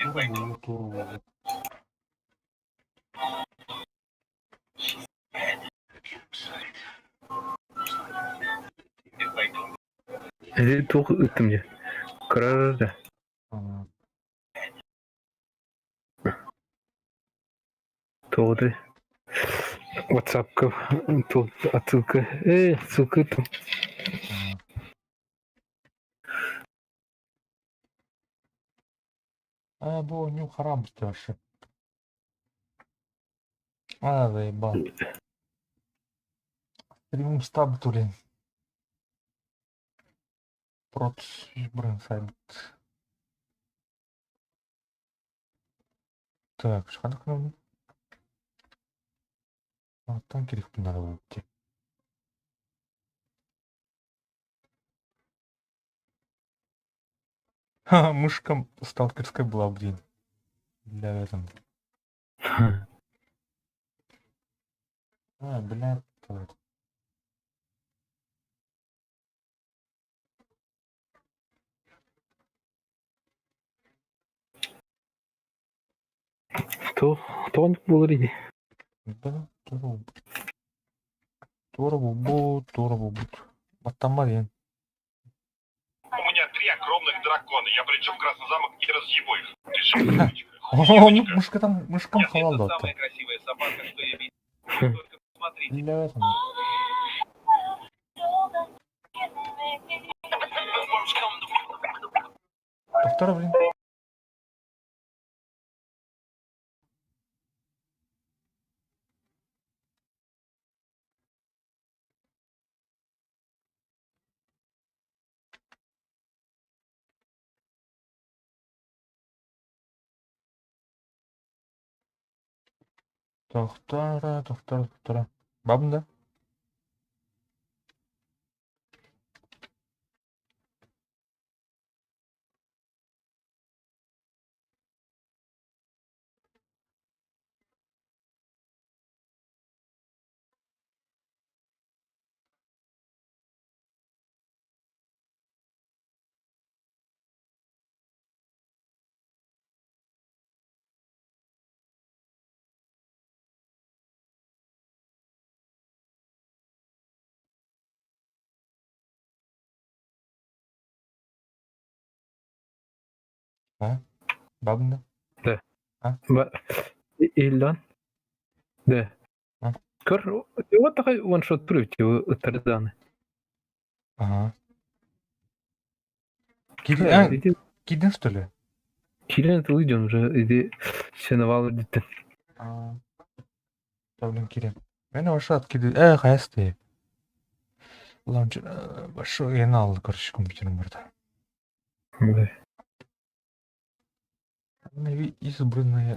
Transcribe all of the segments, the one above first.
Туора буолуо, туора буолуо. Ити туох ыттым дии? Кырар да. Туоҕутай? Ватсапка туох отсылка ссылка ыыттым. А, бу оонньуу хараам вообще. А, заебал. Стримим стаб блин. Проц, блин, сайт. Так, ханнык гынабын? Оттон кириэхпин наада буолбут дии. Ха, мышка сталкерская была, блин. Для этом. А, бля, вот. Туох тоҕо буолар ини? Да, туора буолбут. Туора буолбут, туора буолбут. Баттаммат диэн. У меня три огромных дракона. Я причем в Красный замок и разъебу их. Ты же О, ну мышка там, мышкам Нет, халал это да. самая красивая собака, что я видел. Вы только посмотрите. Для этого. Повтора, блин. Тохтора, тохтора, тохтора. Бабын да? А? Бабын да? Да. А? Ба Иллан? Да. А? Көр, вот такой one-shot прыгать ыттарданы. Ага. Киди, а, кидин что ли? Кирен тылыден уже иди сеновал диттен. А, да, блин, кирен. Мен вообще откиды. Хайасты. Лаунчер, большой я алды, короче, компьютерым барда. Да. Избранная.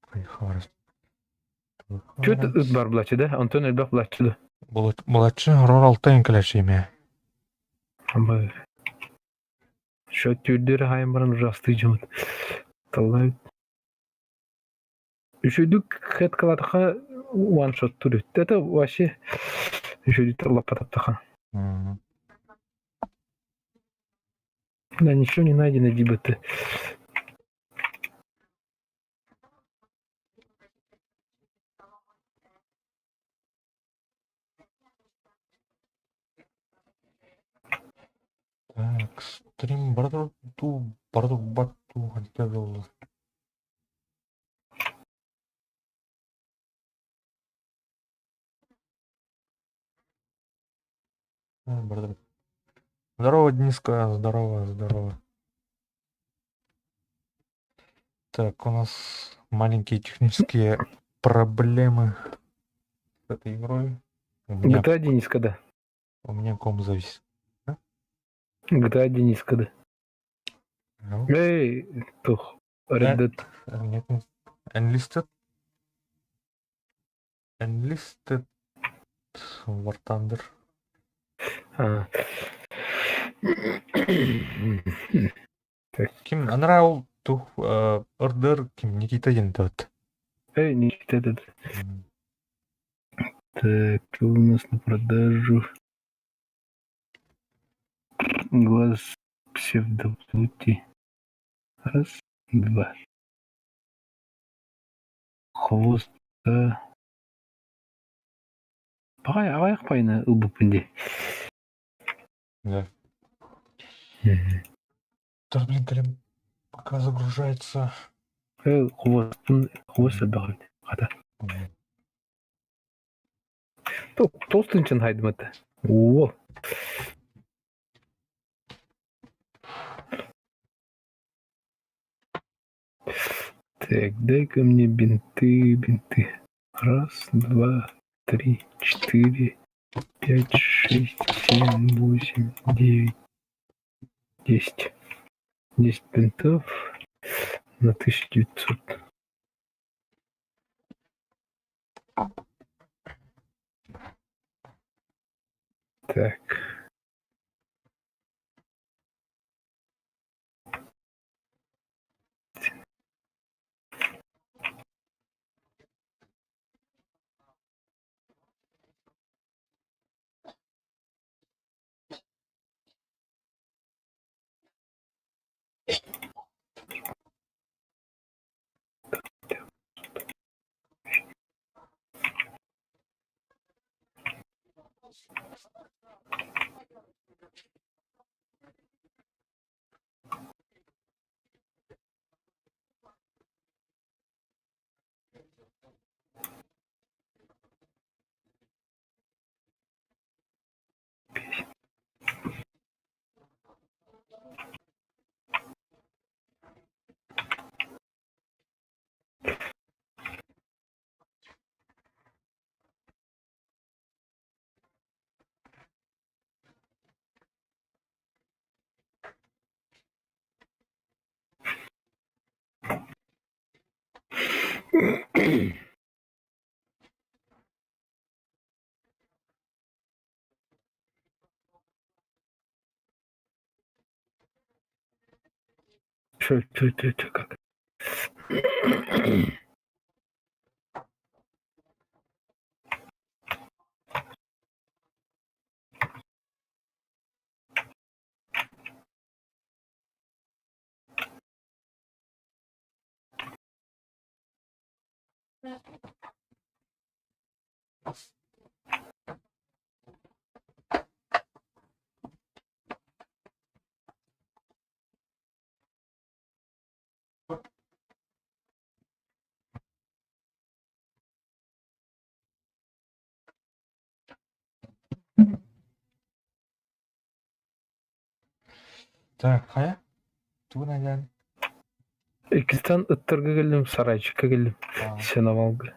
Хайхарас. Чё это ыт бар булачы да? Антон элбэх булачы да. Булачы хорор алтайын кэлэчи имэ. Амба. Шо түрдері хайын баран ужасты жамат. Таллай. Үшөйдүк хэт калатаха one shot турүт. Это вообще үшөйдүк таллаппатаптаха. Да, ничего не найдено, дибэт. Так, стрим брату брату бату хотел. Здорово, Дениска, здорово, здорово. Так, у нас маленькие технические проблемы с этой игрой. У меня, GTA Дениска, да. у меня ком завис. А? GTA Дениска, да. Ну, Эй, тух. Red Dead. Нет, нет. Enlisted. Enlisted War Thunder. А. Так. Ким анараа ол тух ырдыр ким Никита диэн этэ Эй, Никита, этот. Так, что у нас на продажу? Глаз псевдоплути. Раз, два. Хобуос да Баҕай аҕыйах пайны ылбыппын дии. Да. Так, блин, кэлэн пока загружается. Хобуоспун хобуос элбэх эбит хата. Толстунчан хайдымата. О. Так, дай-ка мне бинты, бинты. Раз, два, три, четыре, пять, шесть, семь, восемь, девять, 10. 10 бинтов на 1900. Так. Чё, чё, чё, чё, как? Так, хайа? Тугун айдаан? Иккистэн ыттарга кэллим, сарайчикка кэллим, сеновалга.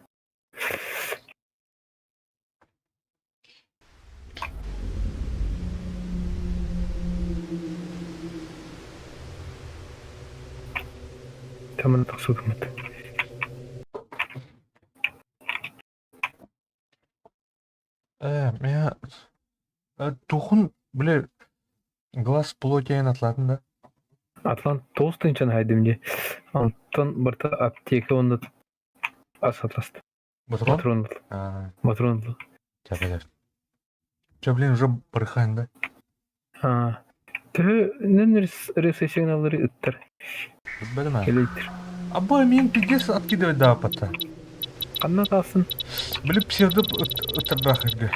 Таман тахсыбытыммыт. Меня тухун, бля, глаз плотиен атлатын да? Атлант тоғыз тыһыынчаны хайдым дии. Онтон барыта аптека уонна ас атласта. Патрон? Патрон Патрон Чэ, Че, блин, уже барыхаан да? Аа. Төһө нэн ресессионаллары ыттар. Бэлэмэ. Кэлэйтир. Абой, мин пиздец откидывать да апата. Ханна таассын? Били псевдо ыттардаах иргэ.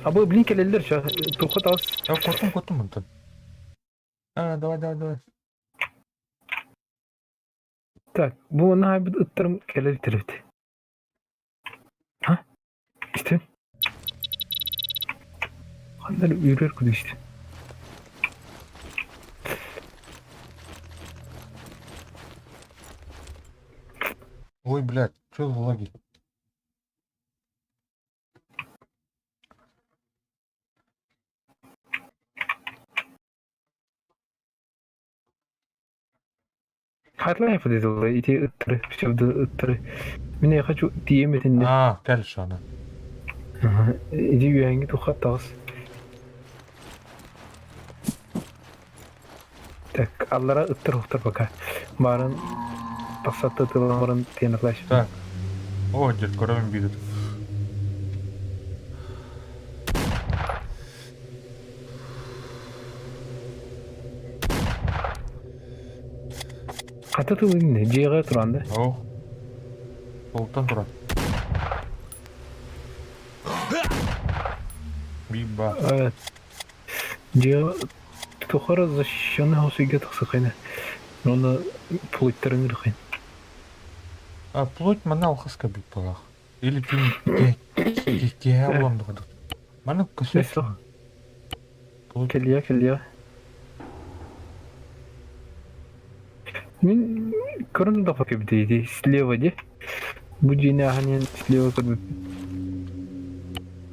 Абы, блин, кэлэллэр ча. Туха таас. Я котум, котум онтон. А, давай, давай, давай. Так, бу онно хаайбыт ыттарым кэлэр эбит. Ха? Истин? Ханна эрэ үүрэр курдук истин. Ой, блядь, что за лаги? Хатлайф дедилэр ити ыттары, псевдо ыттары. Мин эйиэхэ тиийэм этиннэ. А, дальше она. Ити үөһэҥҥи тухха таҕыс. Так, аллара ыттар охтор пока. Баарын тахсатта тылан баран тиэнэклаш. Так. О, дед, коровин видит. Хата тылын дьиэҕэ туран да. Оо. Солтан турар. Биба. Дьиэ тухары защищенный хосуйга тахсыхайна. Уонна плотьтарын ырыхайн. А плоть манна алхаска бит буолах. Или түн киэһэ буолан духа. Маны көсө. Кэлиэ, кэлиэ. Мин көрөн да кэбитиити слева ди. Бу дьиэни ааһан иһэн слева көрбүппүн.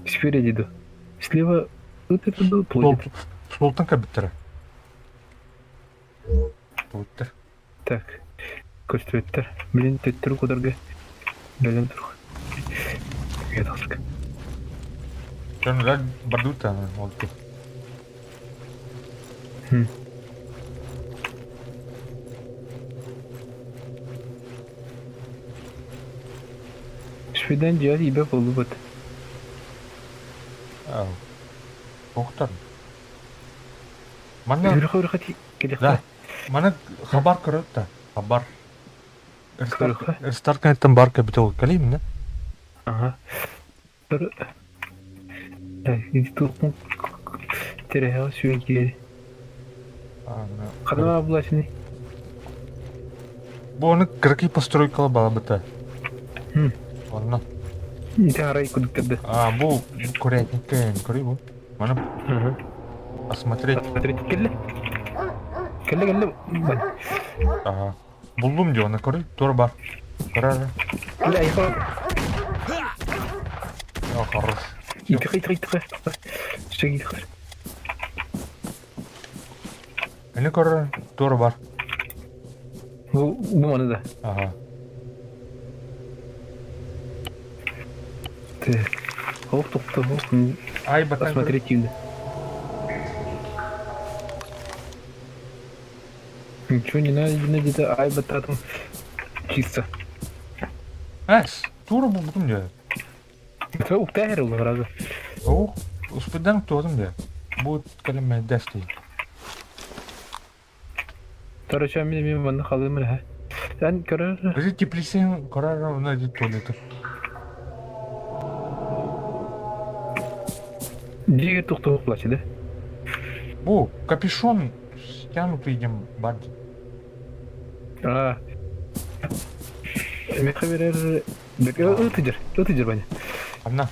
Спереди ду. Слева ыт это был плоть. Суолтан кэлбиттэрэ. Туттар. Так, көстүбэттэр. Блин, төттөрү кударга бэлэм турук. Тахсык. Дьон бардута ол Үчүгэйдэн дьиэ тиийбэт буоллубут. Туохтан? Манна Үрүхэ-үрүхэ Да. кэлиэхтэрэ. Маны хабар көрөт да. Хабар. Көрүөххэ. Рестарт кэнниттэн бар кэбитэ кэлиим да? Аха. Ити туохпун тирэһэҕэ сүгэн киири. Ханна буласыный? Бу ону кыракый постройкала балабыта. Онно. Ити арай кудуктарды. А, бу курятникка көрүй бу. Маны посмотреть. Посмотреть кэллэ. Кэллэ кэллэ. Ага. Буллум дии оны көрүй. Тура бар. Көрөр. Кэллэ айха. О, хорош. Итихэ итихэ итихэ. Сөг итихэ. Эни көрөр. Тура бар. Бу бу маны да. Ага. Так. Ох, тохто, ох. Ай, батан. Посмотреть юны. Ничего не надо, где-то ай бататом чисто. Эс, тура булбутум дии. Это уктайр ол сразу. О, успедан туодум дии. Бу кэлэн мэдэс дии. Короче, мин мин манна халым эрэ. Эн көрөр. Бизи теплицен көрөр уна ди туалеты. Дьиэгэр тохтоо плачы да? Бу капюшон стянутый идем бар. А. Меха берер Ытыдер, ытыдер Ваня. Одна.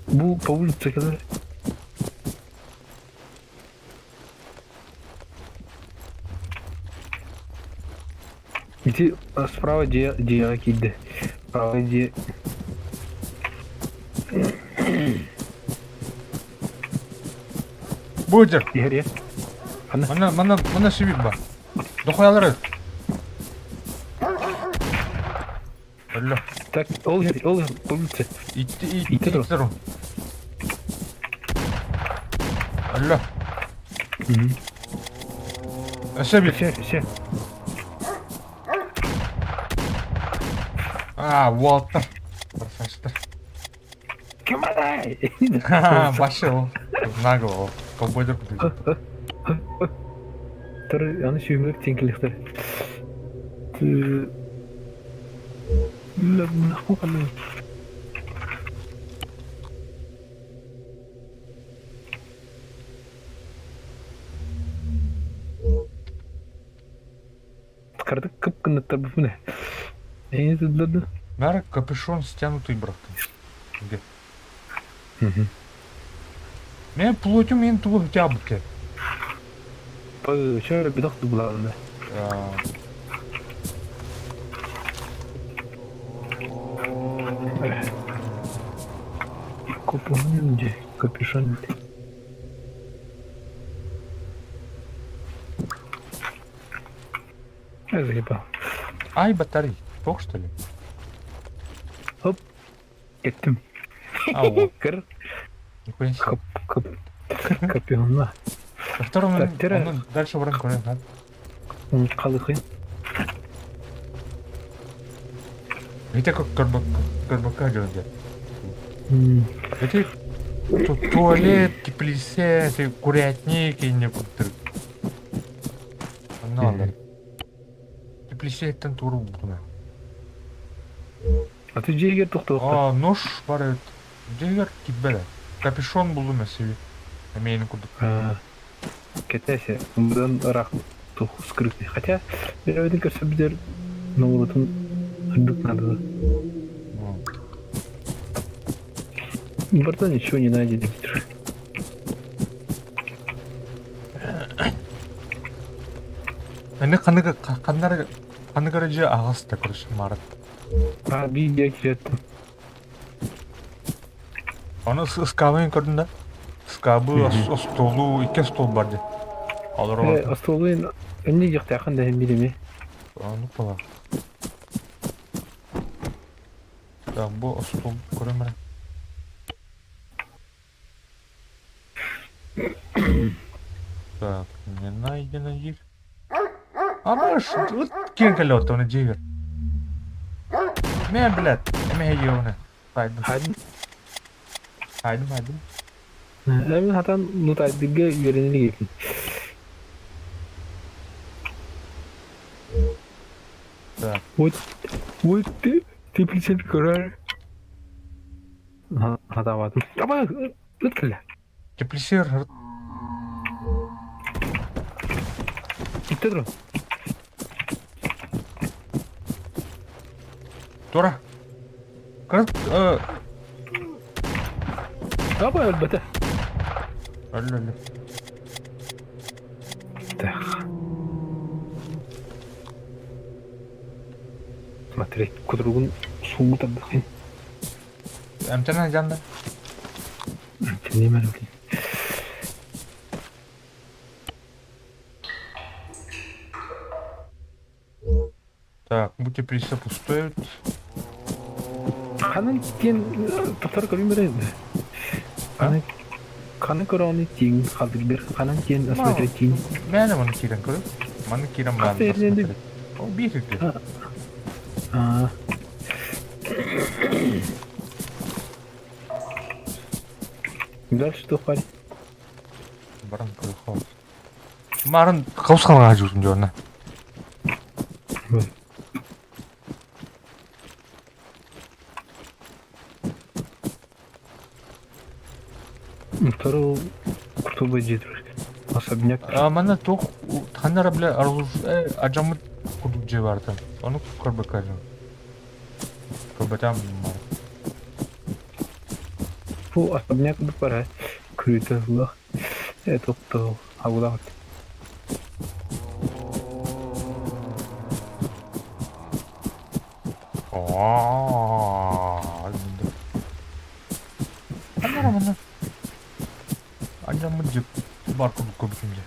Бу по улице когда. Ити справа дьиэ дьиэҕэ киирдэ. Справа дьиэ Бу дьэр. Иһэр Ханна? Манна манна манна сибик бар. Дохуялары. Өллө. Так, ол иһэр, ол иһэр, по улице. Итти Итти итти тур. итти Өллө. Өссө бир. Все, все. А, Уолтер. Профессор. Кемарай! Башы ол. Нагло ол. Ковбойдер курдук. Тор, аны сүүмүк тиҥкилихтэр. Кырдык кып-кыннаттарбыппын ээ. Эйиэ тыллар да? Мэр капюшон стянутый бырахтым. Где? Мен плотью мен тугу хотябытке. Чө бедох дублаанна. Купон где капюшон. Я заебал. Ай, батарей. Ток, что ли? Хоп. Кеттим. А, о. Кыр. Нихуя себе. Кап, кап, капионна. А втором Так, тера- он дальше в рынку, да? Халыхын. Видите, как карбак, карбака делает? Эти тут туалет, теплице, эти курятник и не куптыр. Надо. Теплице туру бутуна. А ты дьиэгэр тохтуохта. Аа, нож бар эбит. Дьиэгэр кирбэт ээ. Капюшон буллум эсиби. Эмиэнин курдук. Кэтэс, мыдан ыраах тух скрытный. Хотя, бэйэбитин көрсөрбүтүгэр норуотун үрдүк наадата. Братан, ничего не найдет. Аны ханнык ханнар ханнык эрэ дьиэ аҕыс да көрүсүм марат. А, видео кииреттим. Аны ыскаабын көрдүм да. Ыскаабы, остуолу, икки остуол бар дии. Олору Остуолу эмне диэхтээххин да билими. Ону пала. Так, бу остуол көрөм эрэ. Так, не найдено диир. Амаш, вот киэн кэлэ оттону дьиэгэр. Мэ, блядь, эмэ ёвна. Хайдым. Хайдым. Хайдым, хайдым. Эми хатан нутайдыга үөрэнилигин. Так. Вот, вот ты, ты прицеп көрөр. Хатаабатым. Аба, ыт кэллэ. Теплисер Икки турун. Тура. Кырат Аба өлбөтө. Өллө өллө. Так. Смотри, кутуругун сууну тардахын. Эмтэнэ дьанда. Эмтэним эрэ блин. Так, бу теплица пустует. Ханан диэн тохтор көрүм эрэ. Ханан ханан көрөҕүнүй тииҥ халдыргыр ханан диэн осмотреть тииҥ. Мээнэ маны киирэн көрүм. Маны киирэн Хас баан эринэни Ол биир сиргэ. Аа. Дальше что парень? Баран көрөхөө. Марын хаус халгаа жүрдүм дьонно. Второго куртубай дьиэтигэр особняк. А манна туох ханна эрэ бile адьаммыт курдук дьиэ баарта. Ону көрбөккө дьон. Көрбөтөм Бу особняк курдук бара күрүтэ суох. Топтоо агулаҕыт. Ханна эрэ манна Анньаммыт дьип бар курдук көрбүтүм дьэ.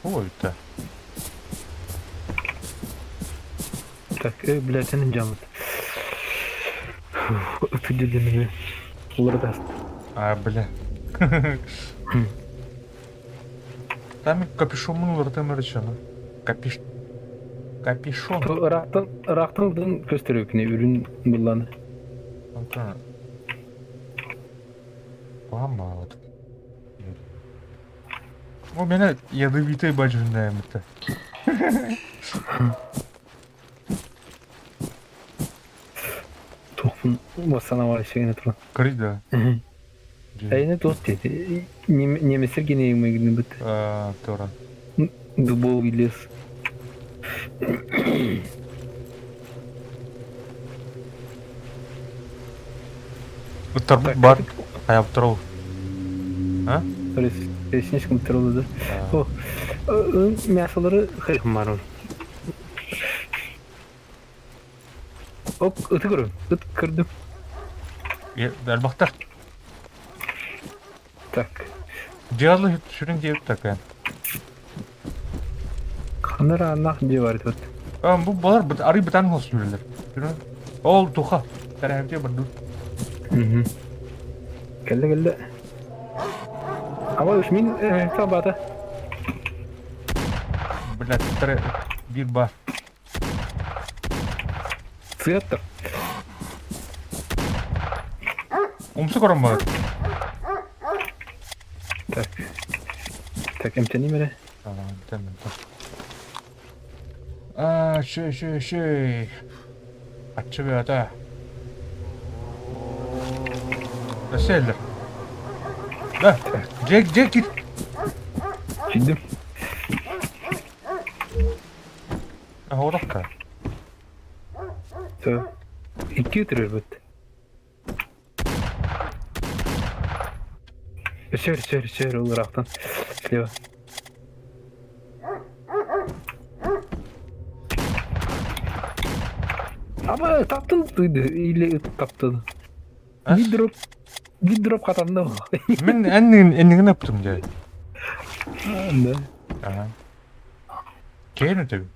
Ой, да. Так, блядь, эн дьаммыт. Ыты Уларытас. А, бля. Там капюшон уларытым өрүчөну. Капиш... Капюшон. Ыраахтан ыраахтан көстөрөкүнэ үрүн булланы. Поламал. У меня ядовитый баджунная это. Туохпун восстанавливающий туран. Кырый да. Эйне туох диэти немецтер генеемигин бит. Тура. Дубовый лес. Ыттарбыт бар. Хайап турал. А? Ресничком турал да. О, мясолары хайхмарун. Оп, ыты көрөм. Ыт көрдүм. Элбахтар. Так. Дьыала сүрүн диэбит такая. Ханара аннах дьиэ бар тут. Бу балар арый бытаан хос сүрүллэр. Ол туха. Тэрээбитэ барду. Кэллэ кэллэ. Аба уж мин табата. Блядь, биир бар. Сыаттар. Умсу көрөн бар. Так. Так, эмтэним эрэ. А, шö, шö, шö. Аччы бөҕөтө. Өссө эллэр. Да, Джек, Джек кит. Киирдим. Оҕотохто. Икки өтөрөрбүт. Өсөр, өсөр, өсөр, ол ыраахтан. Слева. Аба таптын или ыт таптын. Гидроп гидроп хатанды. Мин эннигин эннигин ыптым дьэ. Да. Ага. Кээн өтөбүн.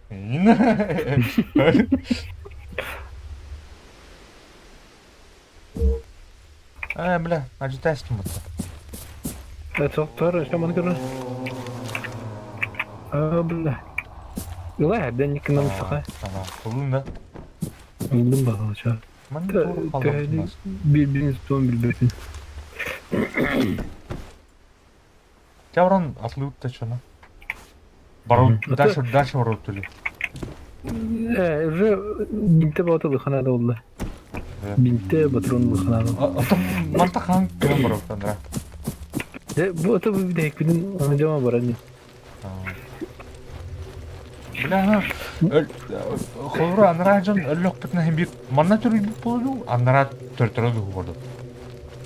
Ээ, бля, ажитайским будто. Тоқтар, шаман көрө. А, бля. Ыла әбден никынан саха. Ага, булдун да. Булдум бағалача. Ман тур Төһөнү бир-бирин туон билбэтин. Чаврон атлыут да чона. Барут дальше дальше барут түлі. Э, уже бинте батыл ханада oldu. Бинте патрон ханада. Ото манта хан кем барут андра. Де бу ото бу бите күнүн аны жама баран. Бля, холура анара дьон өллөхпүтүнэ иһин биир манна төрүйбүт буолуу, анара төртөрө дуу буолду.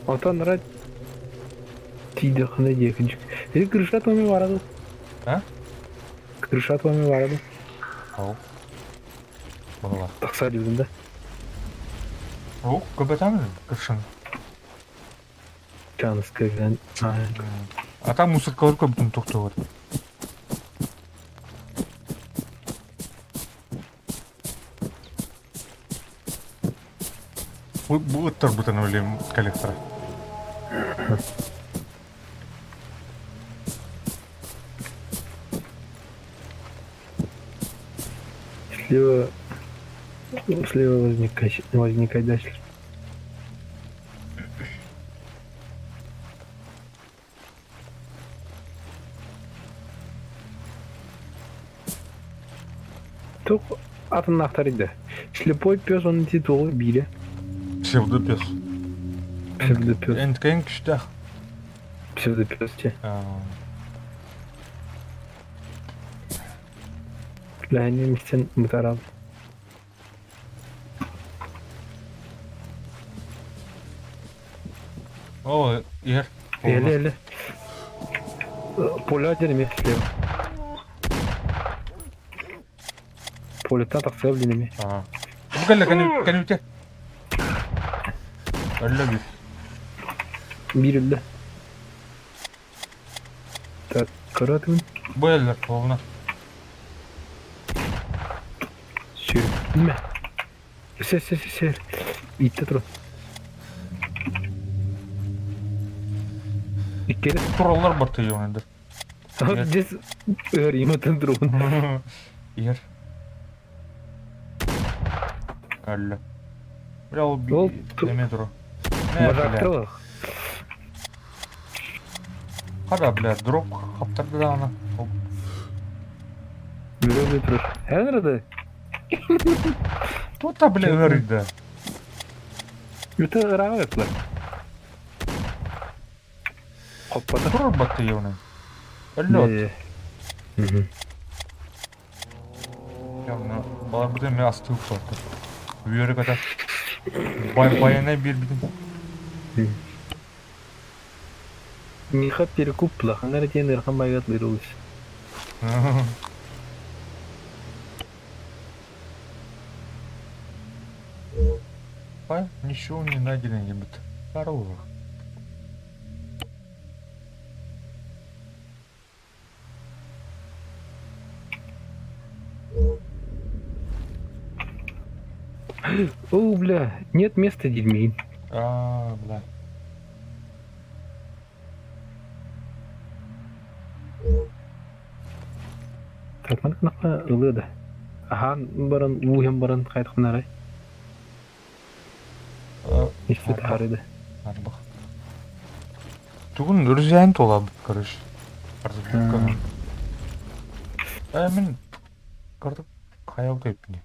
Отон ара тиийдэххинэ диэхин Или крышат вами барады. А? Крышат вами барады. Ол. Балалар. Тахсар дибин да. Ол көбөтәм крышын. Чаныска гэн. А там мусоркалар көбүтүн тохтугар. Бу бу ыттарбытын өлем коллектора. Слева слева возникать возникать дальше. Тух атын ахтарыйда. Слепой пес он титулы бире. Псевдопес. Псевдопес. Энткен күштээх. Псевдопес те. Ләһини мистен мытарал. О, иһэр. Эле эле. Поля дерме слева. Полеттан тахсыа билинеми. Бу кэллэ кэнүтэ. Өллө биир. Биир өллө. Так, көрөтүн. Бу өллөр, полна. Сүрүнмэ. Сэр, сэр, сэр. Иттэ тур. Иккere. Тураллар бартыйондар. Дес өр иматын турун. Иһэр. Өллө. Бля, ол Ол неме туро. Мэ, бля. Бажактылых. Хара, бля, дроп хаптарды даҕаны. Ол Бөрө тур. Эн Тута, бля, ыарыйда. Үтэ ырааҕа ытлар. Хоппата. Турар баттыйонай. Өллө. Баларбытын мен астыы укпаттар. Үөрэ көтө. Байанай биэрбитин. Миха перекуп плаханар диэн ыарахан байыат лырылыс. Пай, ничего не найдено ебет. Здорово. О, бля, нет места дерьми. А, бля. Так, маннык ылыа да. Аһаан баран, ууһан баран хайдахпынарай? Истэ таарыда. Арбах. Тугун үрүзээн туолабыт, короче. Э, мин кырдык хайал көйпүнэ.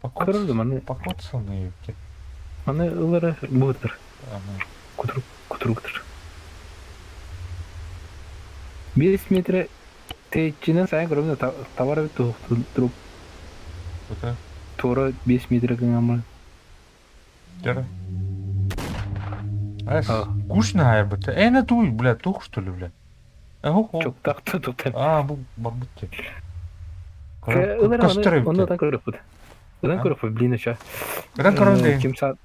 Көрөр да маны Покоцанные эбит. маны ылара быһытыр. Ага. Кутурук кутуруктур. 5 метр тэйиччинэн сайын көрөбүн да табар эбит турук Это туора 5 метр гынамын. Дера. Эс, скучно айбыт. Э, на туй, бля, тух что ли, бля? Э, Чоктахты тута. А, бу барбыт те. Ылар Көстөр оны эбит. одан көрөппүт. Ыдан көрөппүт, блин, оча. Ыдан көрөн дейин. Ким са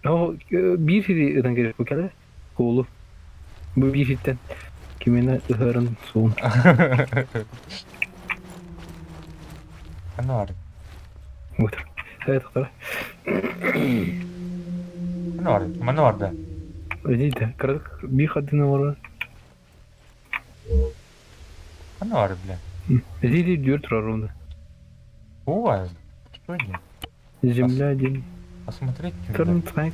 О, биир сири ыдан көрөппүт кэлэ. Куолу. Бу биир ситтен кимине ыһарын суун. Аны бар. Вот. Э, тоқтар. Аны бар. Маны бар да. Видите, кырдык биир хаддыны бар. Аны бар, бля. Видите, дүр турар ровно. О, что не? Земля один. Посмотреть. Turn tank.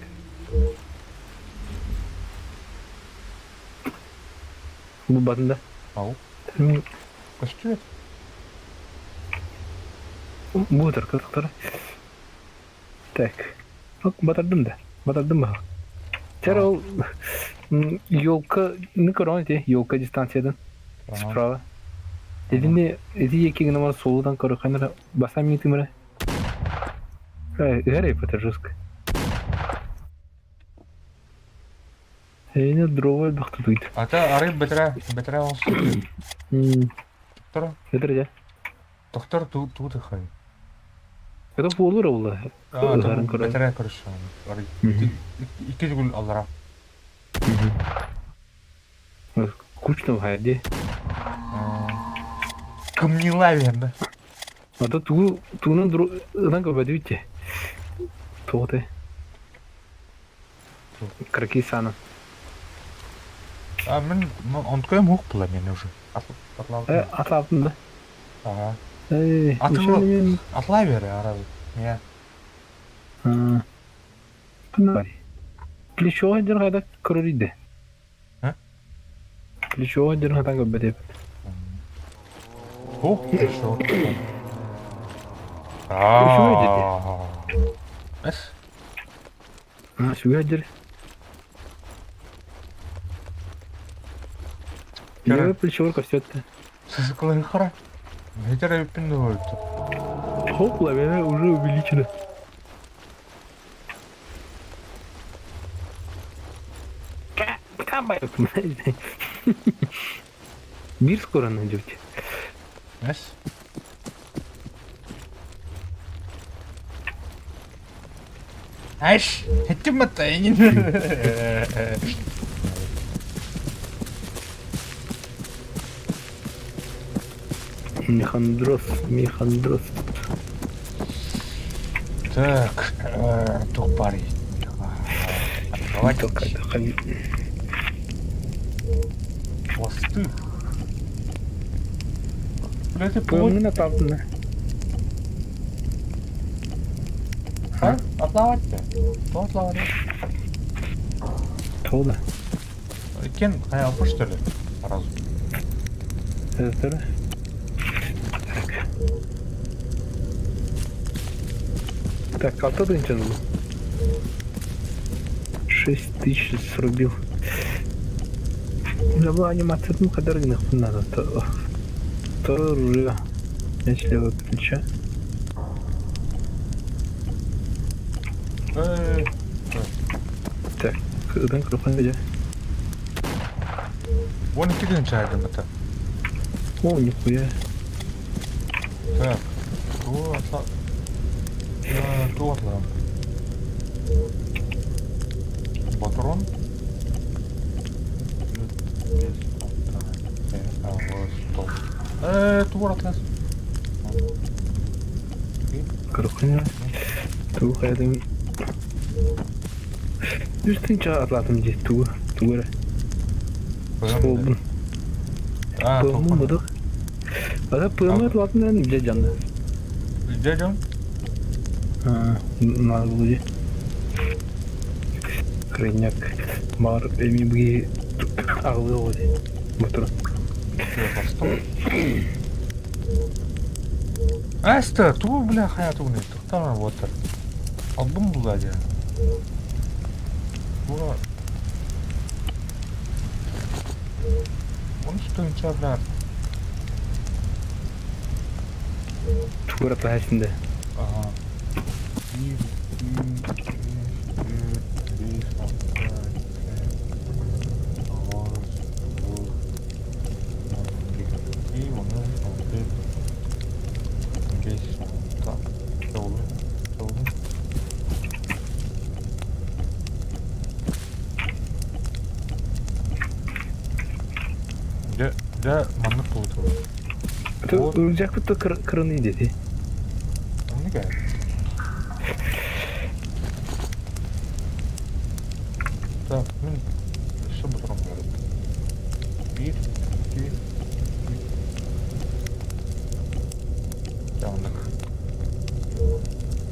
Бу батында. Ау. Көстүбэт. Бу тар Так. Батырдым да. Батырдым ба. Тер ол елка не көрөн те елка дистанциядан справа. Дедини эти екі гына солудан көрө канара баса митимре. Э, гәрәй это жестко. Эйне дрова бахты дуйт. Ата арый бетре, бетре olsun. Доктор, Бетре я. доктор ту ту дыхай. Это болur ола. А, бетре көрүш. Арый. Ике гүл алара. Кучно хайди. Кымнила верді. Ата туу туунун дру ынан көбөдү Тоғты. Краки сана. А мен онткоем хук була мен уже. Э, атлаптым да. Ага. Эй, Атылы. Атлай бер арабы. Я. Плечо дер кайда көрөр иде. А? Плечо дер кайда көбөдү. Хук плечо. А. Эс. А, сүгәдер. Левое плечо костет. Сызыкылы хара. Ветер өппін өлді. Хоп, лавина уже увеличена. Бир скоро найдете. Эс. Айш, хеттим аттайын. Механдрос, механдрос. Так, тух пари. Давайте Хвосты. Бля, ты пол... Пылны натаптаны. А? Атлавать-то? Кто атлавать? Толда. Кен, хайалпы, что ли? Сразу. Это. Так. Так, а то ты ничего 6000 срубил. Забыл анимация, ну, когда надо. Второе ружье. Мяч левого плеча. Так, ыдан крупан где? Вон и кидин чайдым это. О, нихуя. Так, кто отла... Кто отла? Батрон? Тур атлас. Крупан. Ту хайдым. Үстін атлатым же ту. Тугара. Солбун. А, Пылмын будук. Ада пылмы атлатым же жанды. Где жан? А, надо было же. Крайняк. Бар эми буги агылы оди. Мотор. Аста, тугу бля хайа тугуный? Туктама вот. Албын була дьэ. Була. Он что бля. Тугура пахасында. Ага. 1, 2, 3, 4, 5, 6, 7, 8, 9, 10, 11, 15, 16, 19. Дьэ, дьэ, маннык буолуо. Ылдьаакпыт да кыраны диэти. Оннук ээ. Так, мин өссө ботурам барыт. Биир, икки, үс. Дьэ, оннук.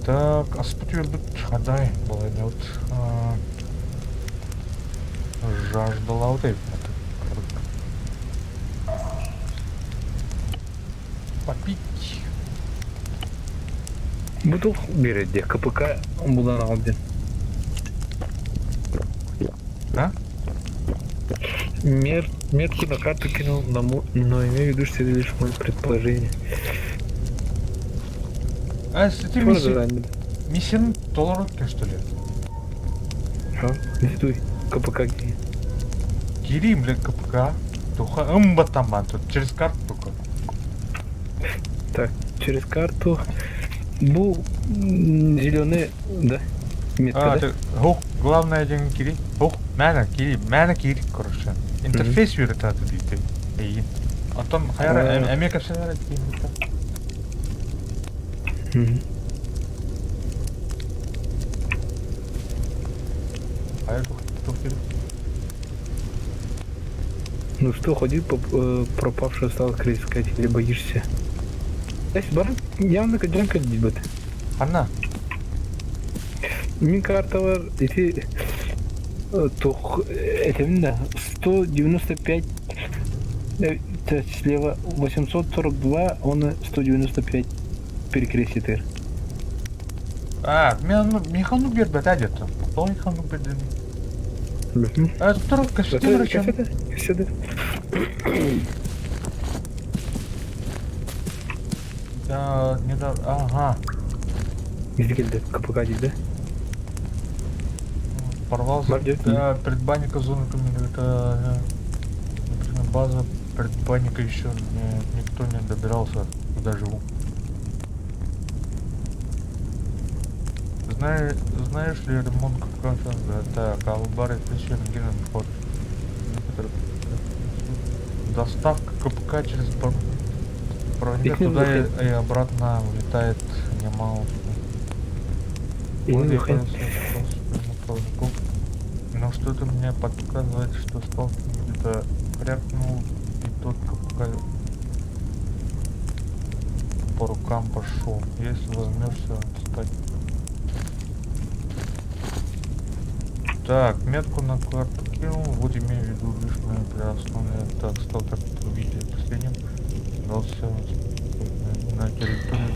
Так, аспыт үөрбүт хадай балайдабыт. Жаждалаабыт эбит. Попить. Бу туох биэрэр диэ КПК булан аҕал диэн. А? Мер, метку на карту кинул, но, но имею в виду, что это лишь мое предположение. А, если ты миссия... Миссияны толору что ли? А? Иди КПК где? Кири, блин, КПК. Туха, ымбатаман, тут через карту только. Так, через карту. Бу зеленый, да? Метка, а, да? Ты, ох, главное один кири. Ох, мэна кири, мэна кири, короче. Интерфейс үйрөтө дейт. Эйин. Онтон хайара эмиэ кэпсэнэр Хайа тух Ну что, ходи по пропавшего сталкера искать или боишься? Бар явно кадянка дебет. Ханна? Мин карталар ити тух этим да 195 слева 842 он 195 перекреститер. А, механу бербет где-то. Тоҕо механу бердин? А, тур кэпсэтэ Кэпсэтэ, кэпсэтэ. Да, не да, ага. Бизи келди, КПК дейди. Порвался. Да, предбанника зоны это, например, база предбанника еще не, никто не добирался, куда живу. Знаешь, знаешь ли ремонт КПК? Так, Албары вход. Доставка КПК через проводника туда и обратно улетает немало. Вот я проводников. Но что-то мне подсказывает, что сталкер где-то крякнул, и тот КПК по рукам пошел. Если возьмешься стать. Так, метку на карту кинул. Вот имею в виду лишь мою основные. Так, сталкер увидели последним. Дался на территорию.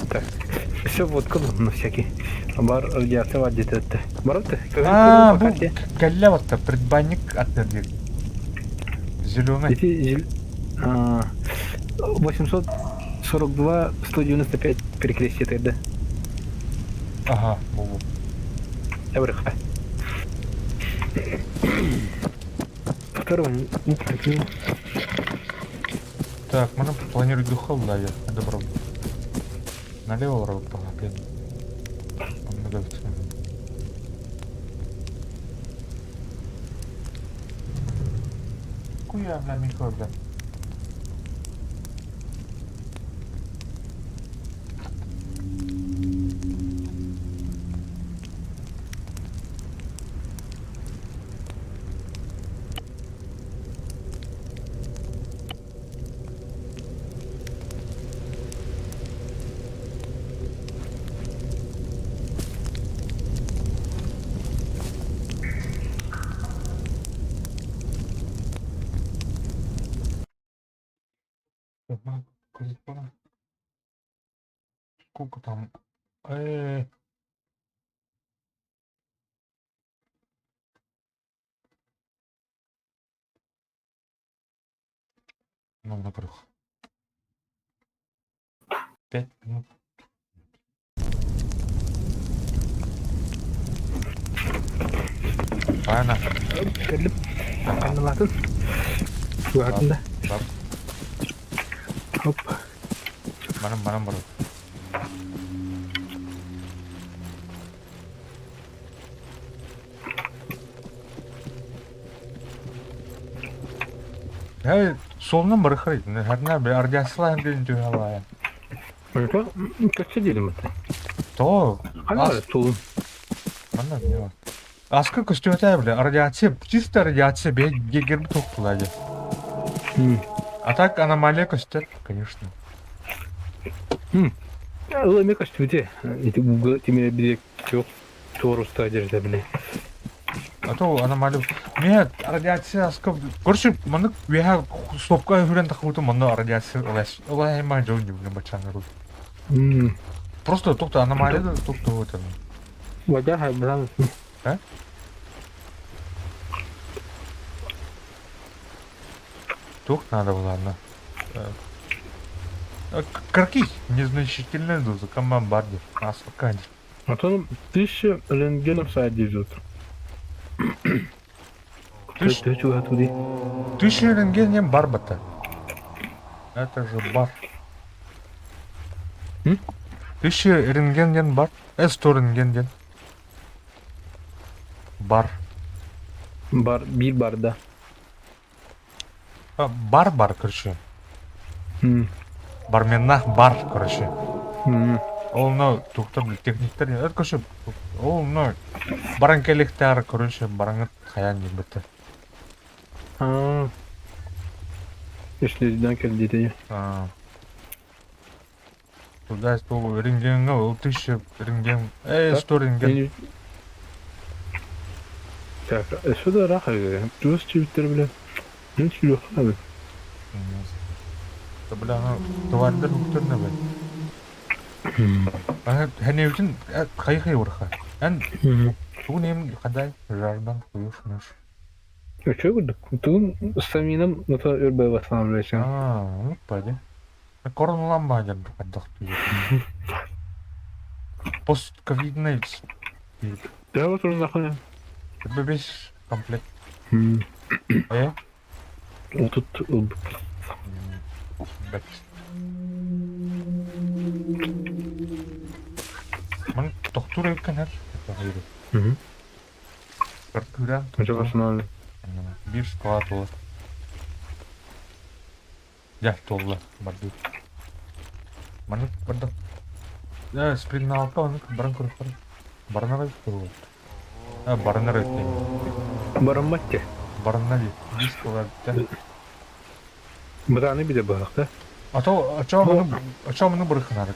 Так, все водка на всякий. Бар радиация где-то. Бар-то? А, бу калля предбанник отвердил. Зеленый. Эти 842 195 перекрестие да? Ага, бу. Добрых. Второго не Так, можно планировать духов, да, я добро. Налево блин. Он готовится. Хуя, бля, Михаил, бля. Сколько там? Ну, напрох. 5 минут. Правильно? Кэллим. Ханналаатын. Туһатын да. Бар. Хоп. Баран баран бар. Эй, суолунан барыхай. Хәрнә бе ардясылайын диэн түһэлайын. Это көччө диэлим это. То, Ханна ас, тулун. манна не бар. Аска көстүөтэ бile, радиация, чисто радиация бе гегерби тоқтулады. А так аномалия көстөр, конечно. Ол эме көстүбүтэ. Ити уга тимире бирек жоқ туоруста жерде биле. А то аномалия... Нет, радиация аска... Короче, маннык үөһэ стопка хүрэн тахыбытым манна радиация ылас. Ылайма жол дибин бачаныру. Просто тохто аномалия да тохто вот это. Вадя хайбран. А? Тух надо было, ладно. Карки незначительная доза комбарди. Аскади. А то тысяча рентгенов садизут. 1000 рентген бар бата. Это же бар. 1000 рентген бар. 100 рентген Бар. Бар, биир барда. Бар бар, короче. Барменнах бар, короче. Ол ну тухта техниктер, это короче, ол ну баран келихтар, короче, бараңыт хаян бітті. Аа. Эшлерден кэлдите. Туда ол рентгенге ол 1000 рентген, 100 рентген. Так, сюда рах, плюс чүбүттер биле. Мен сүрүк Да бля, ну товардар хуктар бе. Хәнеүтин кай-кай урха. Эн тугун эм хадай жардан куюш наш. Үчү курдук. Тугун стаминам ото өрбөй восстанавливайся. А, ну пади. Короналан бадер каддах тую. Постковидный. Да вот уже нахуй. Бебеш комплект. Э? Тут Ман тохтуур эбиккин эр. Кыркыра. Биир склад буолар. Дьэ, туолла, бардыбыт. Маннык бардах. Э, спринналка оннук баран көрүөххэ. Баранар эбит буолуо. Э, баранар эбит диэн. Бараммат те. Баранна дии. Биир склад эбит да. Бытааны биле быһах да. А то очоо маны бырыхынаар.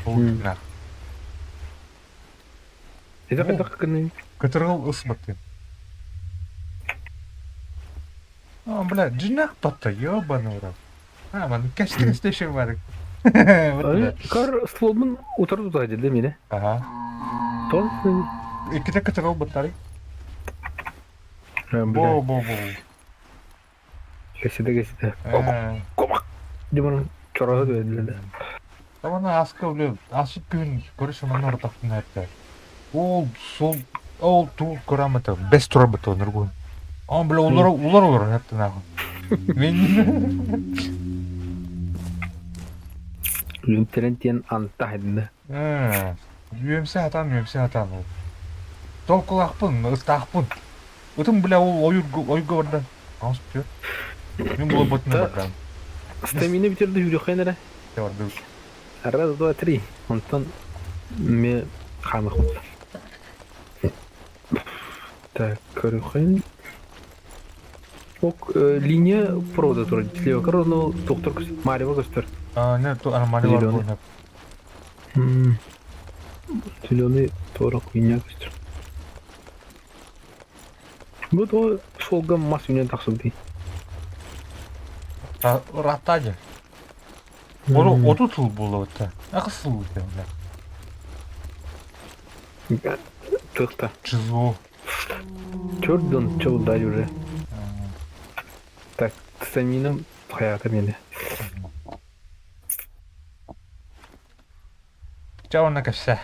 Ол Это хайдах гынный? Кытыргыл ыс баттын. А, бля, джинах батта, ёбаный в рот. А, ман, кэштин стейшн бар. Кар стволбун утары тута деді мені. Ага. Тон. Икките кытыргыл баттары. Бо, бо, бо. Кесиде кесиде. Комак. Димон чорага деді. Тамана аска, бля, асып күн көрүш манна ортақтын айтты. Ол сол, ол тул көрамыты, бес турабыты нұргун. А, бля, олар, олар олар, хәтті нахуй. Мен... Лүнтерен антах единде. Үөмсе хатан, үөмсе хатан ол. Толкулахпын, ыстахпын. Ытым, бля, ол ойго барда. Аус бітер. Мен бұл ботына бардан. Стамина битерди хүрүхен эрэ. Барды. Раз, два, три. Онтон ме хаамых. Так, көрүхэн. Ок, линия провода турар. Слева корону доктор Марева көстөр. А, не, то аномалия бар Зелёный. бұл. Зеленый торок линия көстөр. Бу то солга мас үнен тахсыбды. Ыраатта дьэ. 30 сыл буолла Аҕыс сыл буолла. Тыхта. Число. Черт он чел дать уже. Так, стамином хаята мені. Чэ уонна кэпсээ.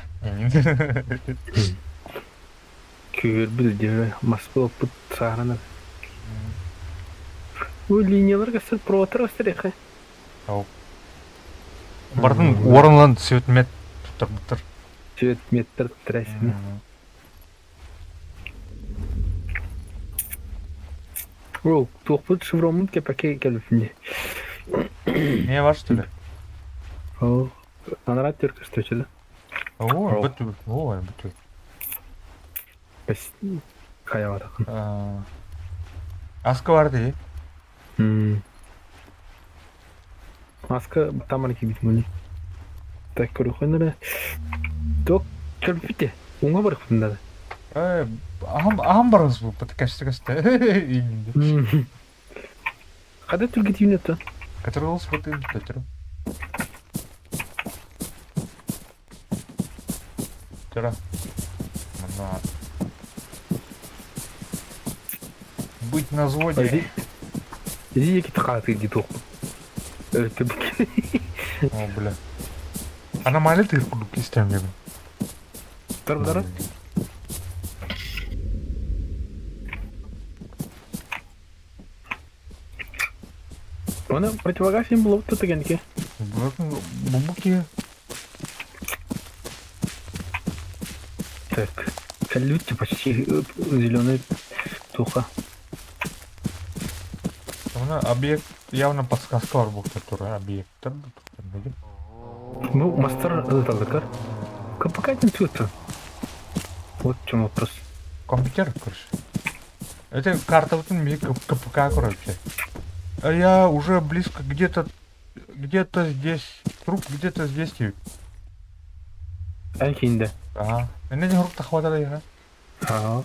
Күүһүрбүт дьэ маспы оппут сааһынан. Бу линиялар көстөр проводтар көстөр эхэ. Бардын уорунлан цветмет туттарбыттар. Цветметтер трясина. Ол туохпут шевроммут кэпэкэ кэлбитин Не ваш что ли? Ол анараа түрк көстөөчү да. О, бөтү. О, бөтү. Бэс хайаҕатахын. Аска бар дии. Маска тамар кибит муни. Так көрөхөн эрэ. Ток кэлбите. Уҥа барыхпын да. Э, аһам аһам барыс бу кэсте кэсте. Хада түргитиин это? Которолос бытын төтөрү. Төра. Манна. Быть на взводе. Иди екі тықаты иди тоқ. Өтті О, бля. Аномалия ты курдук истэм дебин. Тар тар. Оны противогаз им булып тутыгенки. Бубуки. Так. Люди почти зеленый туха. Мына объект явно подсказка бар бук тура объекттер. Ну, мастер ыталдыкар. КПК тут. Вот в чем вопрос. Компьютер, короче. Это карта вот мне КПК, короче. А я уже близко где-то где-то здесь. Труп где-то здесь. Эн кейинде. Ага. Эне не хрупта хватало я. Ага.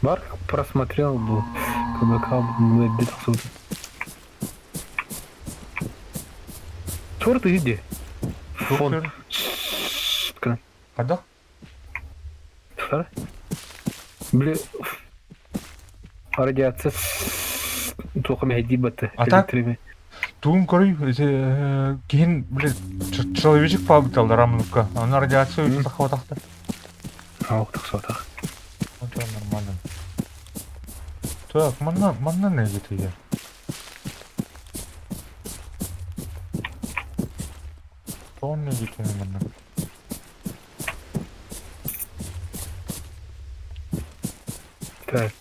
Бар просмотрел был КБК где-то Черт иди. Фон. Когда? Бля, радиация туох мэһэйдии А так? Туун көрүй, киһин, блин, человечек пабыталлар амнукка. Аны радиация тахватахта. Ау, тахсатах. Это нормально. Так, манна, манна не где-то Тонны где-то манна. Так.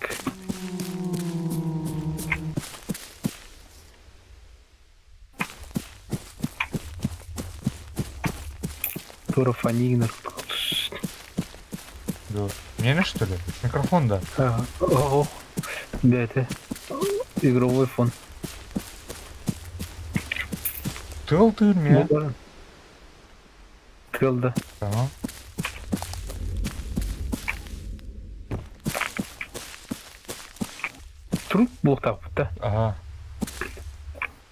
Турофанигнер. Да. Мне что ли? Микрофон, да. Ага. Ого. Да, это игровой фон. Тыл ты мне. Тыл, да. Ага. Труп буохтаахпыт да. Ага.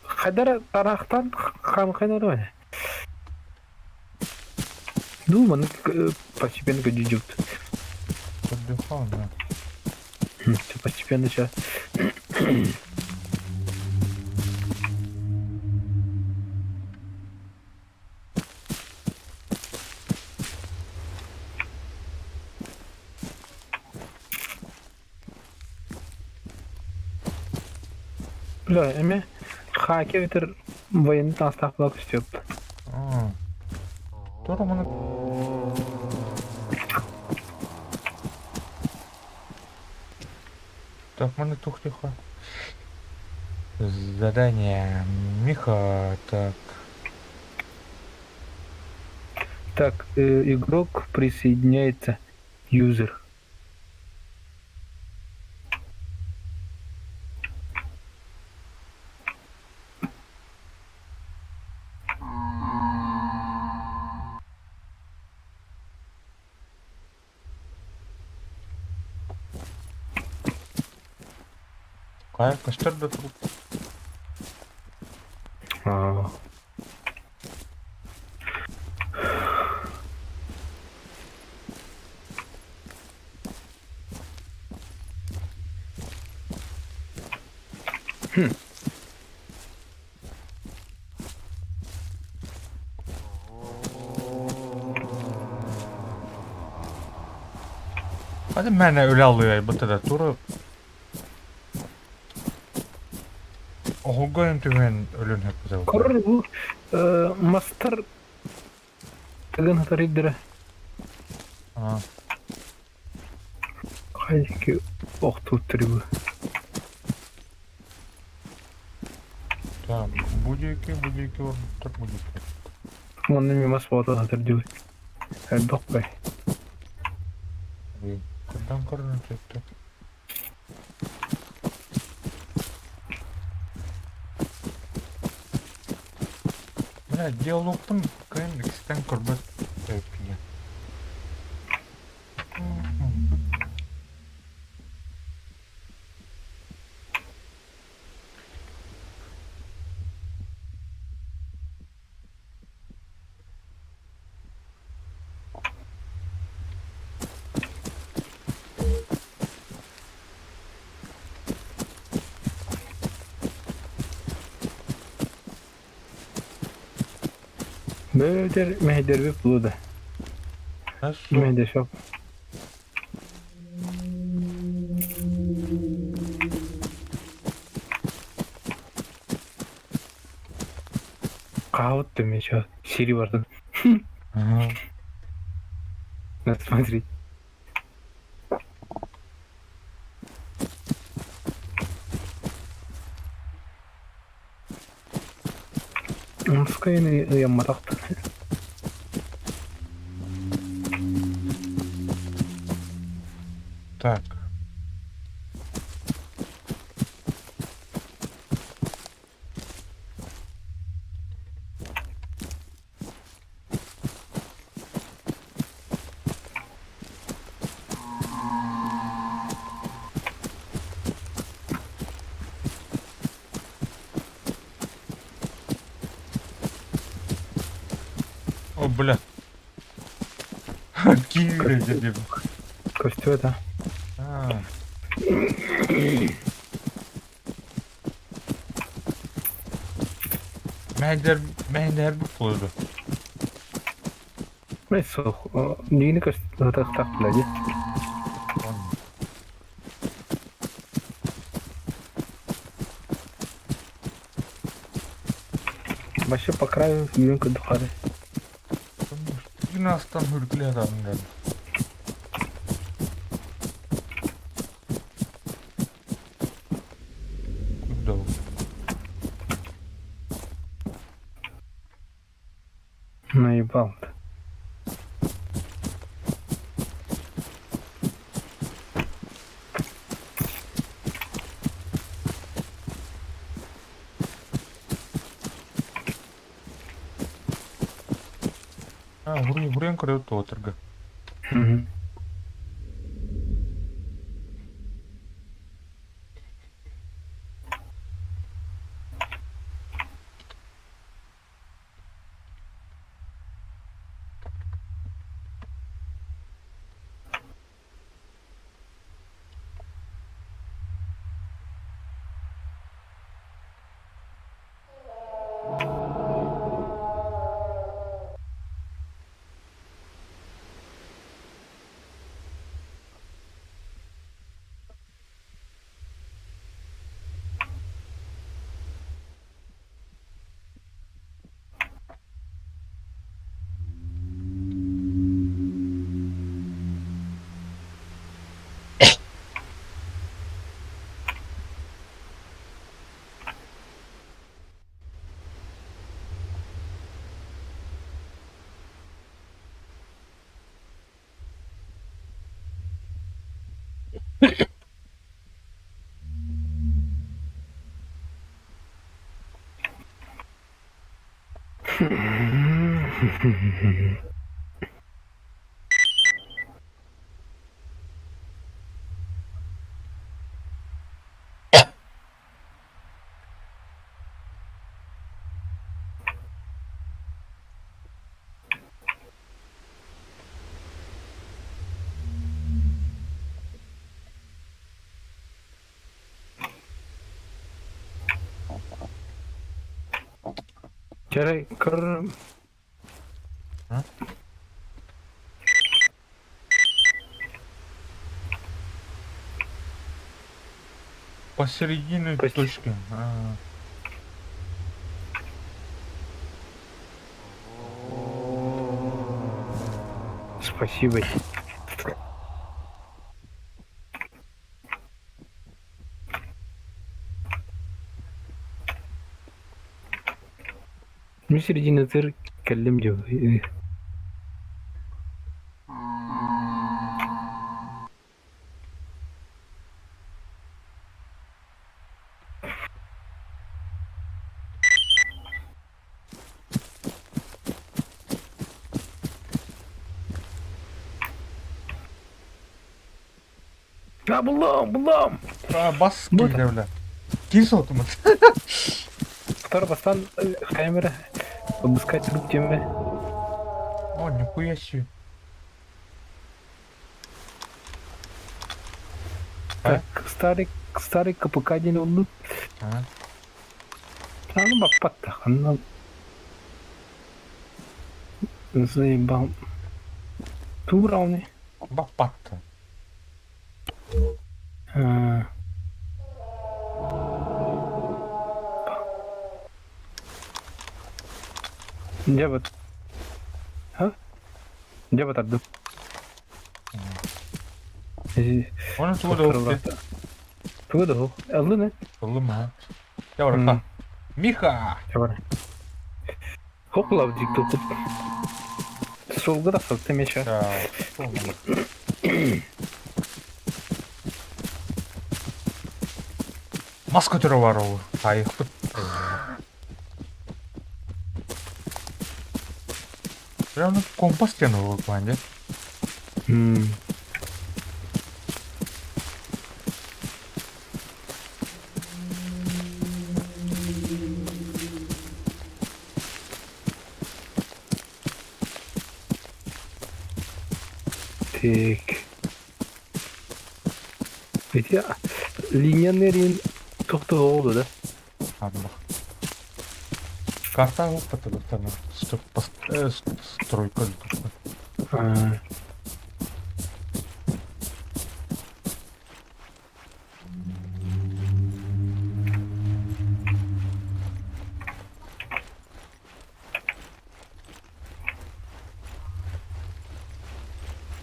Хайдара тарахтан хаамхайнар Ну, маны постепенно идет. Поддыхал, да. Все постепенно сейчас. Бля, эме хаке ветер военный таастаах була көстүөп. Тура маны Так, маны тух тихо. Задание Миха, так. Так, игрок присоединяется. Юзер. Кайф, көстөр да труп. Аа. Hadi mene öyle alıyor bu da тура Оһолгойун түһэн өлөн хөппүтэ. Корр бу мастар тыгын хатарыйдара. Аа. Хайки охтууттар бу. Так, будики, будики, так будики. Манна мас буолан сытар дии. Элбэх бай. Кырдан көрүнэн сөптө. Бля, диалогтан кыайан иккистэн көрбөт эбиппин. Бөтөр мэһэйдэрбит булу да. Мэһэйдэшок. Хаабыт да еще сири бардым. Надо смотреть. Мускайны ыйамматахтар. Так. О, бля. Киирэ диэн. Көстүө да. Аа. Мэһэйдэр мэһэйдэр буолду. Мэ суох. Миигини көстүөхтаах дии. Вообще по краю юнка духары. Юнастан хүркле адамдар. Куда? Наебал. А, Хурен көрөт туотырга. Чэрэй, көр А? Посередине точки. А. Спасибо. Мин серединатыгар кэллим дии. А, буллум, буллум! А, бас Бу киирдэ Киир соттумут. Второй бастан камера обыскать труп темэ. О, нихуя себе. Так, старый, старый КПК диэн уллут. А? Аны баппаттах. Анна заебал. Туурауни. Баппатта. Дьэ вот. Ха? Дьэ батардым. Оны тугу да ылты. Тугу да ол. Ыллын э? Ыллым ha. Дьэ барыха. Миха! Дьэ бар. Хоп лав дик тупут. Суолга тахсыбыт эмиэ Мас көтөрө бар ол. Айықпыт. Прямо компас диэн ол плане. Так. Эти линияны тохтоо да? Анна. Карта опыта стройка.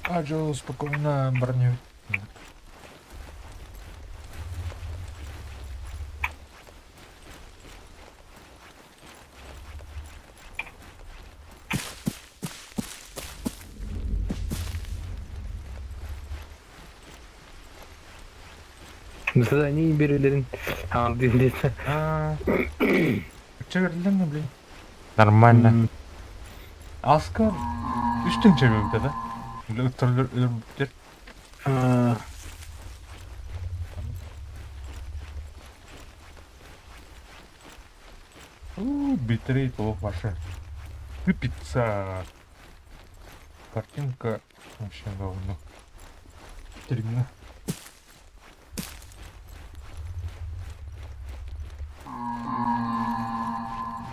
А Джо спокойно броню. Задание берүүлэрин аан диэн. Чэгирлэн блин. Нормально. Аска үстүн чэбибитэ да. Ыттарлар өлөрбүттэр. Битрейт олох ваша. Тупица. Картинка вообще говно. Дерьмо.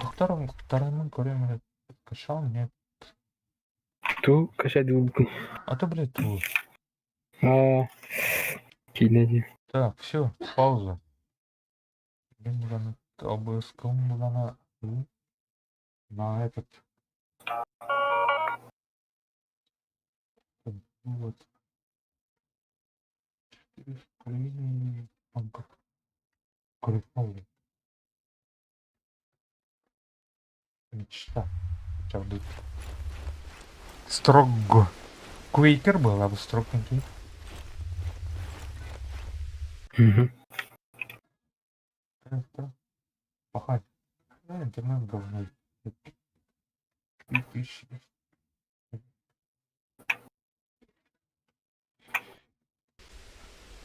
Доктором, доктором көрөм качал, нет. Ту качать диэбиппин. А то, блядь, ту. Оо. Киинэ дии. Так, все, пауза. На этот. Вот. 4,5 банков. Крутнули. Мечта. Сейчас Строго. Квейкер был, а бы строгненький. Угу. Пахать. Да, интернет говно. 3000.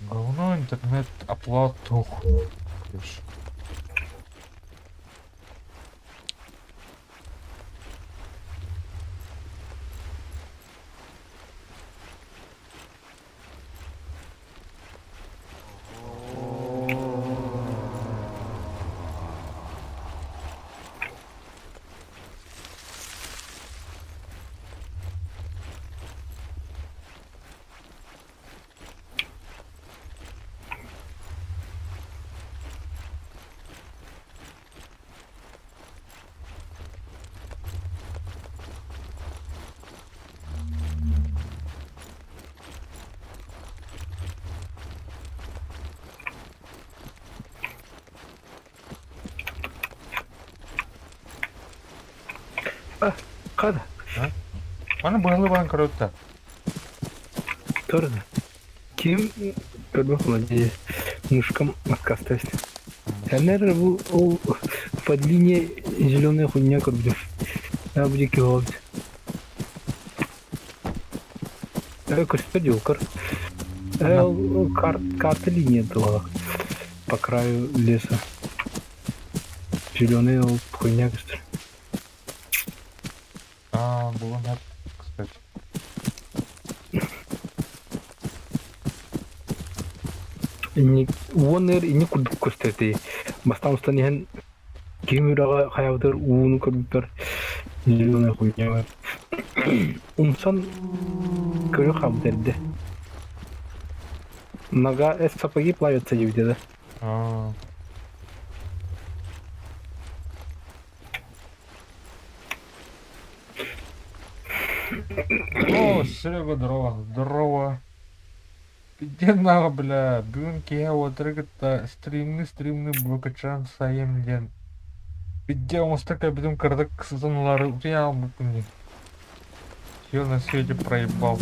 Говно интернет оплату. Короче. Хада. Маны быһалыы баран көрөт да. Тоже. Ким көрбөх владеет мушкам отказ Наверное, бу ол по длине зеленая хуйня көрбүтүм. Я будет киһи Көстөр дьолкор. Карта линия была по краю леса. Зеленый ол хуйня көстөр. А, было на, кстати. Инник уон эр инник курдук көстөр дии. Бастаан устан иһэн ким үрэҕэ хайабытыгар ууну көрбүппэр зеленая хуйня бар. Умсан көрө хаалбыт эрдэ. Нога с сапоги плавятся диэбитэ да. А. О, Серега, здорово, здорово. Иди нахуй, бля, бүгүн киэһэ уотары кытта стримни-стримни блокачан сайым диэн. Видео оҥосто кэлбитим кыратык сытан ылаары утуйан хаалбыппын дии. Всё на свете проебал.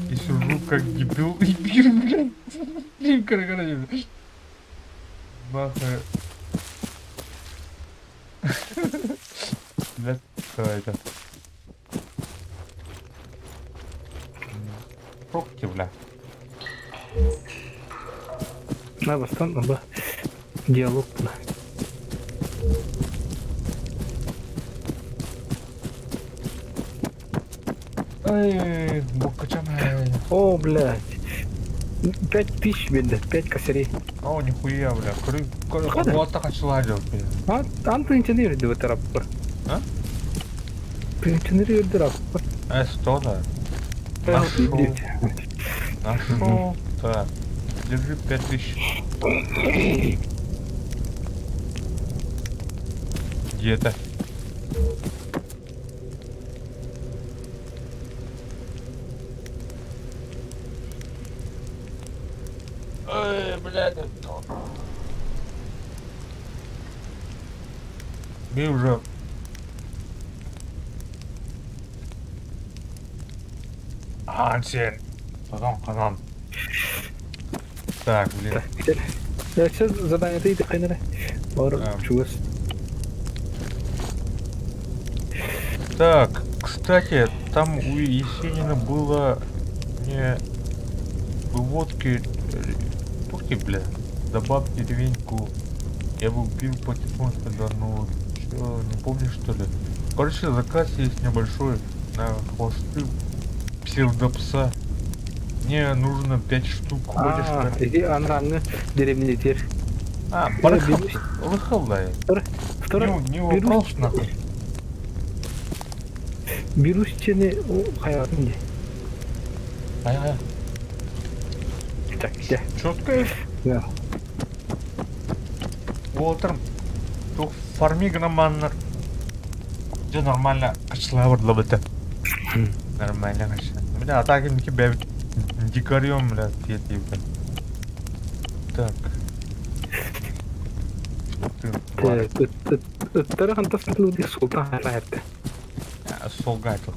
И сижу как дебил и пью, блядь. Стрим короче. Нахуй. Бля, что это? Фрукты, бля. На бастан аба диалог на. Ай, бокачан. О, блядь. 5000 биэрдэ, пять косарей. О, нихуя, бля. Көрү, көрү, Хада. вот так ладил, бля. А, ан тыһыынчаны үрдүбүт раппар. А? Тыһыынчаны үрдү раппар. Э, что да? Нашел. Нашел. Так. Держи 5000. Где-то. Эй, блядь, это... Мне уже... Аан сиэн. Потом канал. Так, блин. Я сейчас задание ты хайнера. Бар чугас. Так, кстати, там у Есенина было не выводки, тухти, бля, добавь деревеньку. Я бы убил потихоньку, да ну, чё, не помнишь что ли? Короче, заказ есть небольшой на хвосты псевдопса. Мне нужно 5 штук, ходишь А, иди анраңы деревня тер. А, барыхал, лыхал, да. Второй. Не, не вопрос, нахуй. Берущини хайатын дии. Ай-ай. Так, дьэ. Четко. Да. Уолтер, тух фарми гына маннар. Дьэ нормально качылаабыр лабыта. Нормально кача. Бля, а так им бля дикарем, бля, тиэтиэбин. Так. Ыттары хантас тылы султан хайрахетте. Солга это.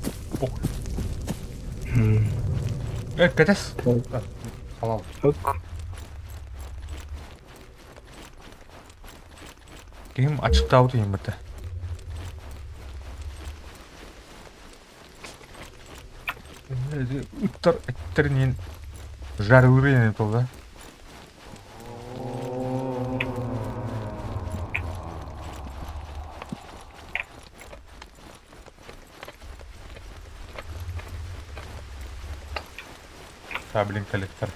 Э, кәтәс. Халал. Ким ачыктаабыт иһин бата. Ыттар эттеринин жарылыр да. А, блин, коллектор.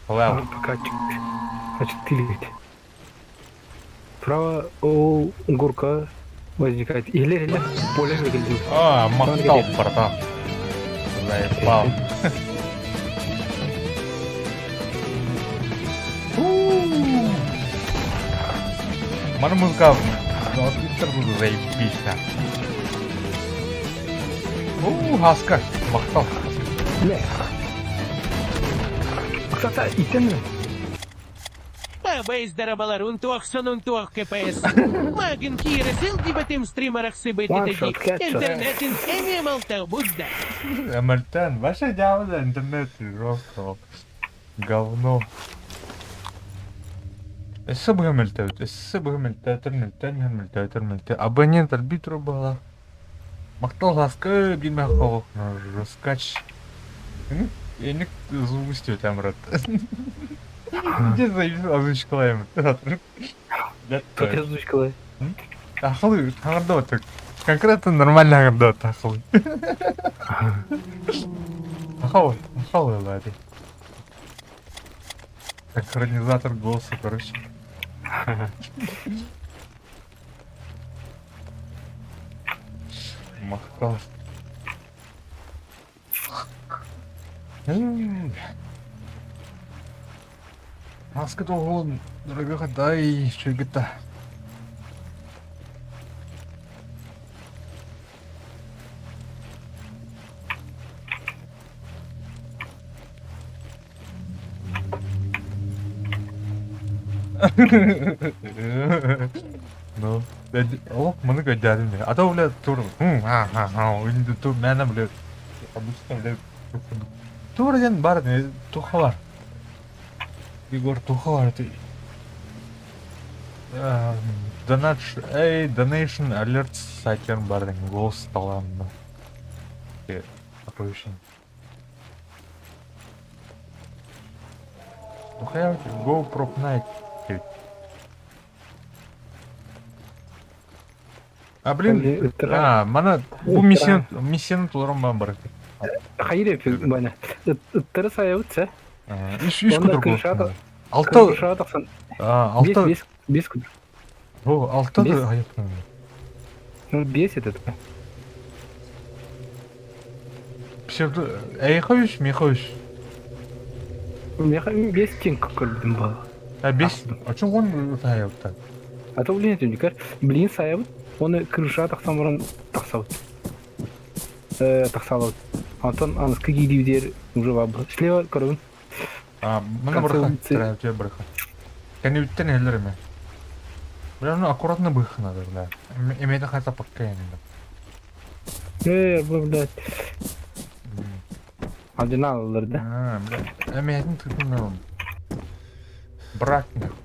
Вау. Пока ачык Право ол горка возникает. Или или поле выглядит. А, махтал, братан. Заебал. Маны музыка заебись. У, хаска, махтал. Не. Кстати, итен. Абайздара туох сонун туох КПС. Магин киирэ сылдьыбытым стримерах One shot, headshot. интернетин эмиэ мөлтөх будда. МРТН, ваше дьаабыда интернет жестко. Говно. Өссө быһа мөлтөөбүт, өссө быһа мөлтөөтөр, мөлтөөн иһэн мөлтөөтөр, мөлтөө. Абонент арбитр буолар. Махтал ласка диэмэх жескач. Эник звук истибэтем брат. Где завис озвучкалаем? Тут озвучкалай. Ахылы, хаҥырда так. Конкретно нормально хаҥырда ахылы. Ахал, ахал лади. Синхронизатор голоса, короче. Махтал. Маска тоҕуон дорога хадай сүргүтэ. Ну, о, маны көддәдим де. А то, бля, тур, ха ха ха, тур, мээнэ, бля, обычно, бля, тур диэн бар, туха бар. Егор, туха бар, ты. Донат, эй, donation alert сайтын бар деген голос таланны. Оповещение. Ну хайа Go Prop Night. А блин, а, мана бу миссия миссияны толорон баан бар. Хайыр бана. Ыттары сайабыт сэ. Үс үс кудур. Алта. А, алта. Бес бес кудур. О, алта да. Ну, бес этот. Псевдо... Эйха үс, меха үс. Меха бес тенк көрдүм бала. А бес? А чё он сайабыт? А то блин, это Блин сайабыт. Оны крыша тахсан баран тахсабыт. Тахсалабыт. Антон аныскы киидибдер уже бабы. Слева көрөбүн. А, мына бырха. Трэп бырха. Кәнүттен эллер эме. Бля, ну аккуратно бых надо, бля. Эмеде хайта пакка енді. Бу, блядь. Алдын да. А, бля. Эмедің тыпын Брат, нахуй.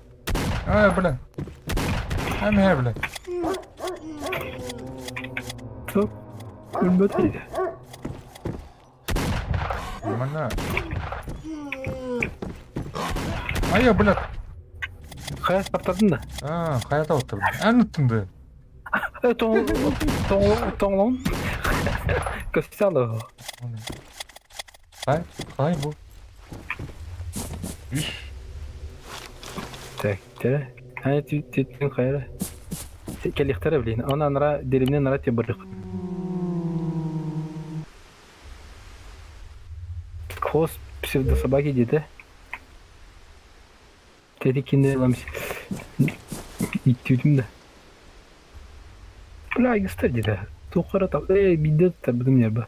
А, бля. Эме, бля. Çok өлбөт. Мана. Ай, бля. Хая таптадын да. А, хаята отырдым. Ән ұттыңды. Тоң тоң тоңлон. Көстәлі. Қай, қалай бұл? Үш. Так, тере. Ай, тетин хайра. Келихтере блин. Она нара деримне нара те бырык. Хвост псевдособаки деді. Тети ламс. Иттүтүм да. Бля, гыстар деді. Туқара тап. Эй, бидет та бидим нерба.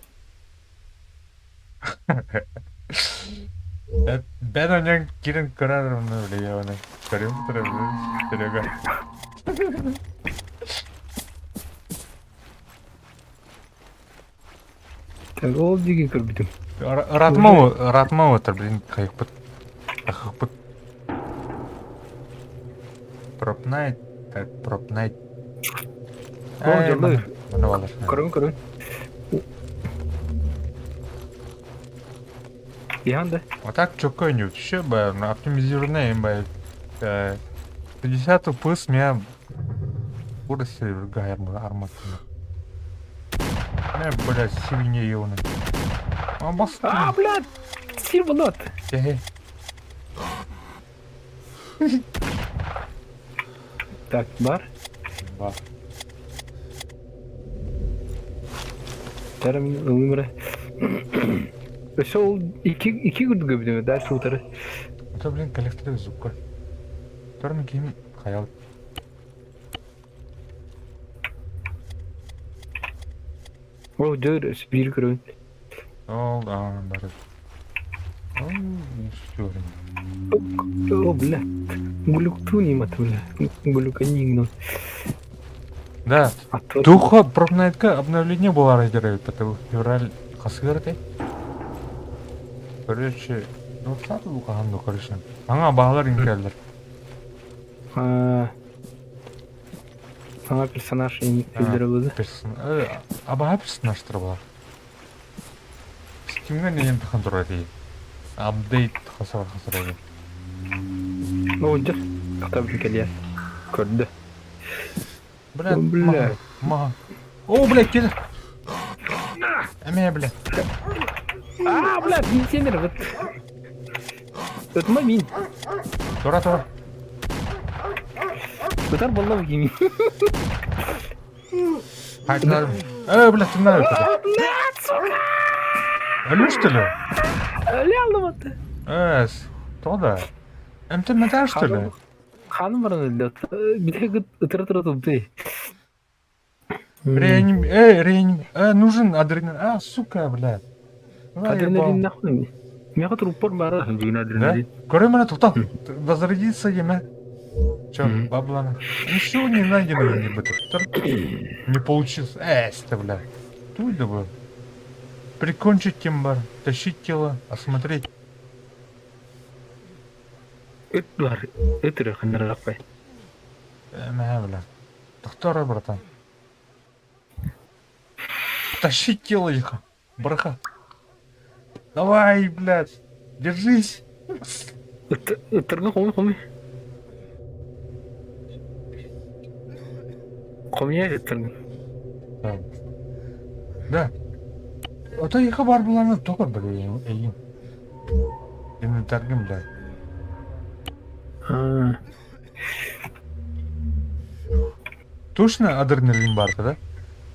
Бен онен кирен көрөр оны бля, оны. Көрөм турар, Серега. Так, ол деген көрбүтүм. Ратма, ратма отыр, блин, кайыкпыт. Ахыкпыт. Пропнайт, так, пропнайт. О, жолдой. Мына балар. Көрөм, көрөм. Ихан да. А так чөккө ойнойт. Еще бы, оптимизированный бы. 50 FPS меня курсы армат. Не, блядь, свинья ебаная. А, бас. А, блядь! Сир болот. Э, Так, бар. Бар. Тарам өмүрө. Ошол iki iki күндүгө билеме дальше утары. Это, блин, коллекторы звука. Торми ким хаял. О, дөр бир көрөм. Ол, а, бар. О, бля. Глюкту не бля. Глюканигну. Да. Духа Fortnite'ка обновление было раздирают, это февраль хасыгар этэй. Короче, ну сату лукахан ну короче. Аңа баалар инкеллер. Саҥа персонаж өллөрө буолла. Абаһа персонажтар бар. Кимҥэ нэһин тахан турар дии. Апдейт хасар хасар эбит. Ну, дьэ, хата кэлиэ. Көрдө. Бля, бля, ма. О, бля, кел. Эмиэ, бля. А, бля, пенсионер, вот. Ытма мин. Тура, тура. Ытар болла кими. Хайдar. Э, бля, тымнар өтө. Блядь, сука! Өлүү что ли? Өлө алдым Эс, то да. Эмтеммэтэ что ли? Ханым баран өлдө. Бile ытыра-тыра тупты. Реаним... Эй, реаним... Нужен адреналин. А, сука, блядь. Адреналин нахуй. Меха труппор бара. Да? Көрө мене тута. Возродиться еме. Чё, баблана? Ничего не найдено не бы Не получилось. Эс, ты, бля. Туй да бы. Прикончить тем бар. Тащить тело, осмотреть. Ыт бар. Ыт ырыхыннаракпай. Мэ, бля. Доктора, братан. Тащить тело их. Браха. Давай, блядь. Держись. Ыттырга хомуй хомуй. Хомуйа ыттыргын. Да. Ото иха бар буланы только блин, эйин. Инвентарьгым, блядь. Точно адреналин бар, да?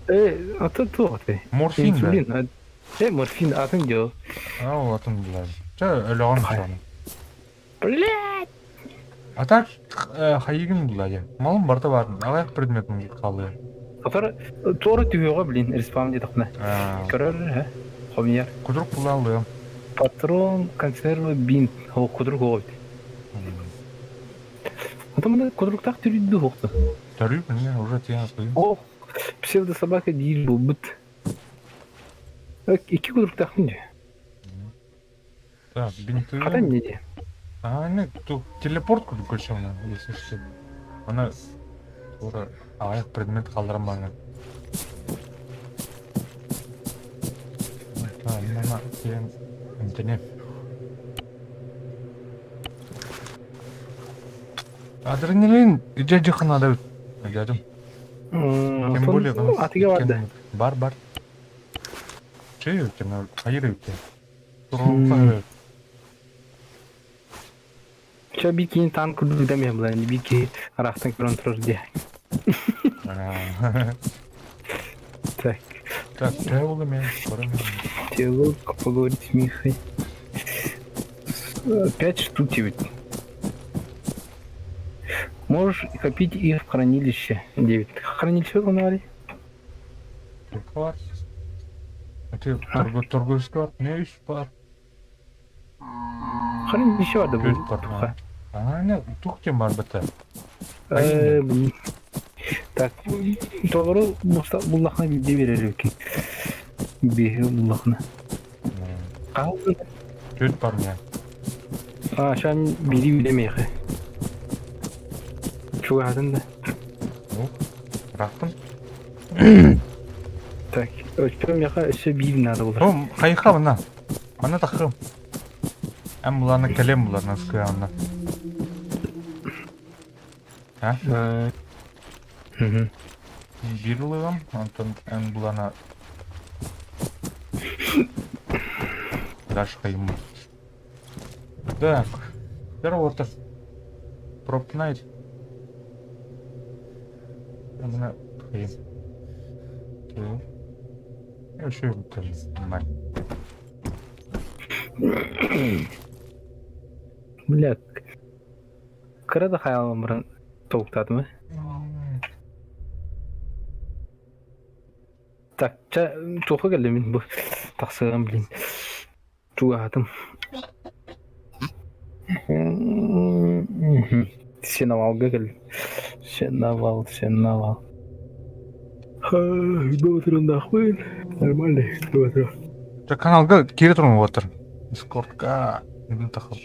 Э, ата туох ты. Морфин, да. Инсулин. Э, морфин атын дьо. А, атын, блядь. Чэ, өлөҕөн соны. Блядь! А так, хайыгын, блядь. Малым барта бар. Аҕыйах предметин хаалыа. Атар туора түһүөҕэ, блин, респам диэтэхпинэ. Көрөр, э, хомуйар. Кудрук булаалыам. Патрон, консервы, бинт. О, кудрук оҕо эбит. Ата мына кудруктаах түрүйдү уохту. Төрүү, мне уже тиэн астыгын. Ох, псевдособака диир буолбут. Икки кудруктаахпын дии. Так, бинты. Хата не дии. А, нет, тут телепорт включен, если что. Она тура аҕыйах предмет хаалларан диэн эмтэниэм. Адреналин дьэ надо дядям. Тем более Атыга бар да. Бар бар. Че темно хайыр үтте. Туруха. Чэ би киин таан курдук да мен булан би киһи араахтан көрөн турар дии. Так. Так, тревога мен, скоро мен. Диалог, поговорить с Михой. Пять штук тебе. Можешь копить их в хранилище. 9. Хранилище узнали? Бар. Это торговый склад, не үс бар. Хранилище бар да Төрт бұл. бар. А, не, тух тем бар бата. Так, толору буллахна билде берер екен. Беhe буллахна. Қалды. Төрт бар не. А, шан бири билемейхе. Чугатын да. Ну, рахтым. Так, өчпөм яха өсө биир надо болар. О, хайха мына. Мана тахым. Эм буланы кэлем буларна скыанна. А? Мгм. Биир ылыгым, онтон эн булана дальше хайым. Так, первый Пропнайт. Мына хайым. Еще Бля. Кыра да хаялым бұрын толықтады Так, ча туха кэллим мин бу тахсыгым блин. Чугаатым. Сеновалга кэл. Сеновал, сеновал. Бөтүрүндаахпын. Нормально. Бөтүр. Чэ каналга киирэ турун уотар. Дискордка бүгүн тахал.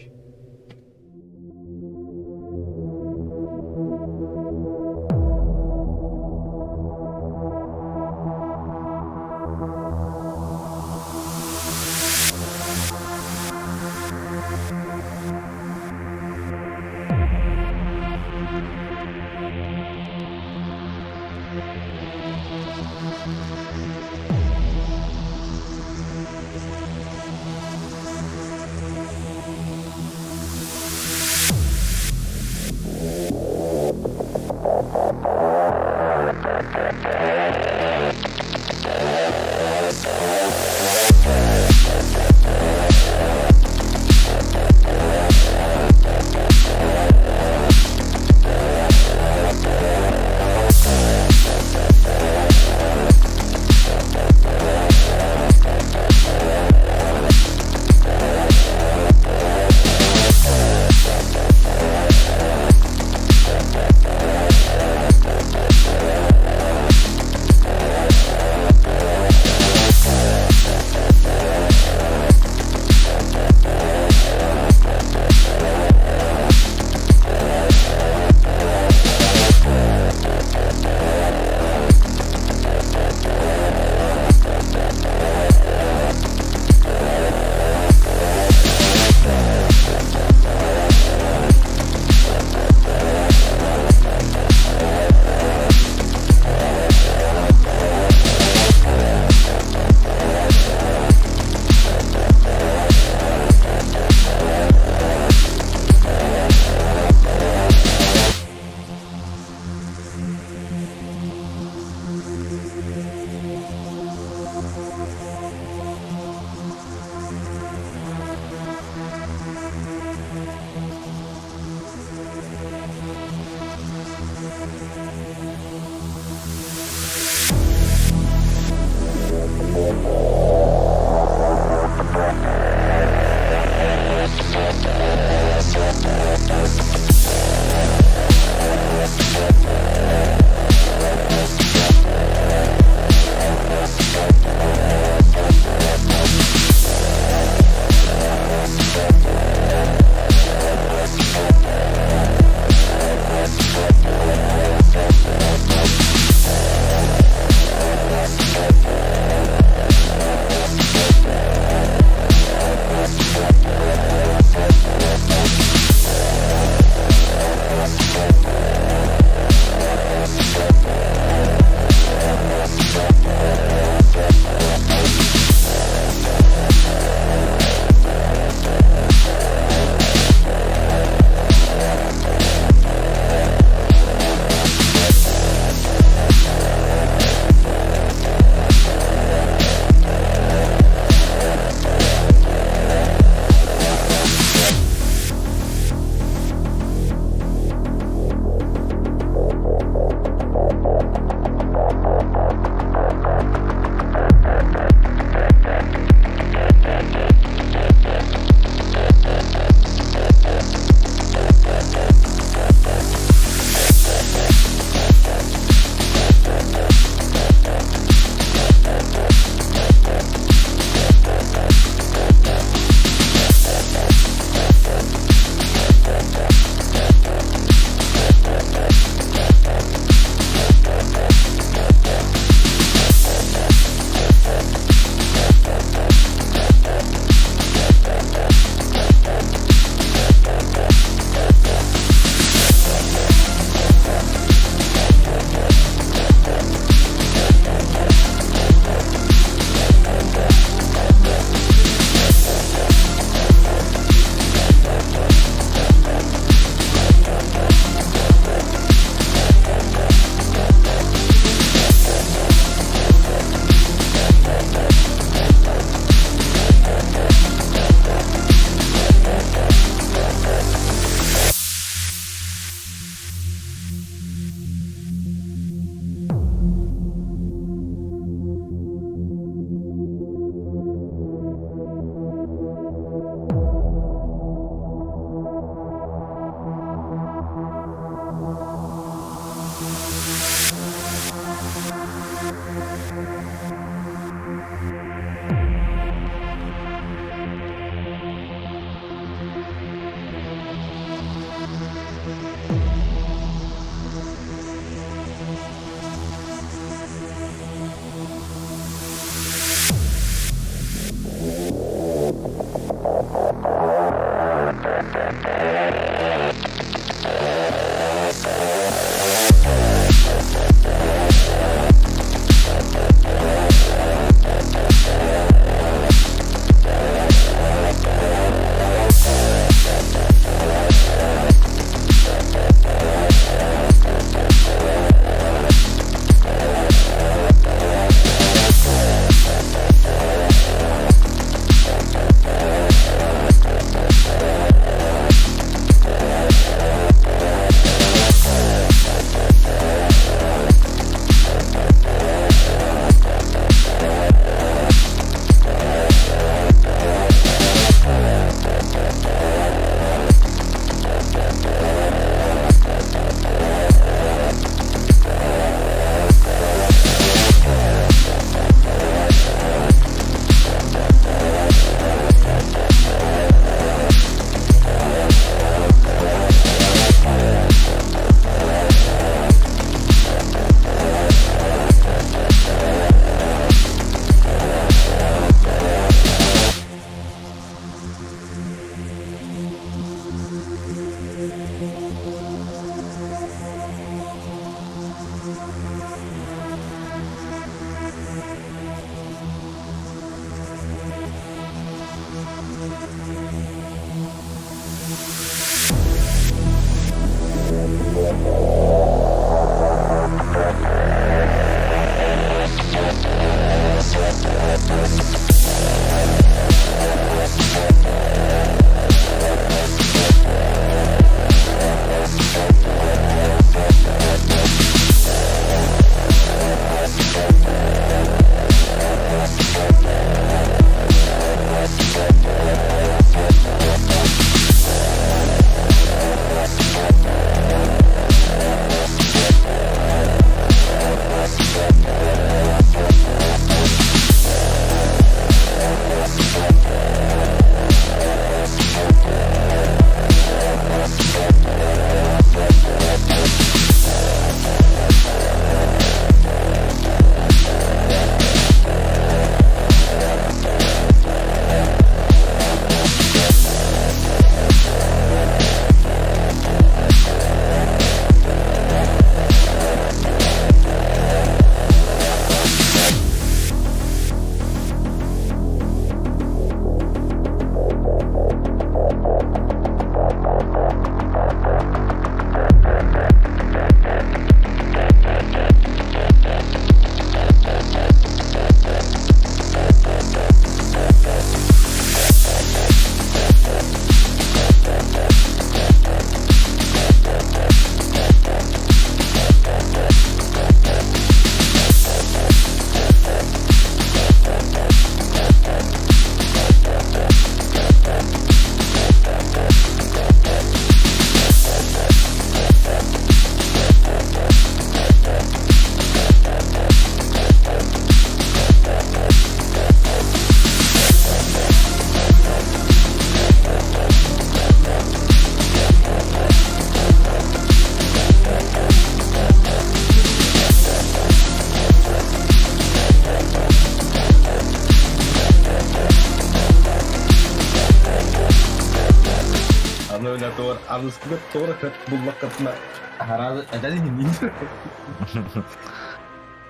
Аны өлө туор аныскыга туора көт буллаххытына араады этэн иһин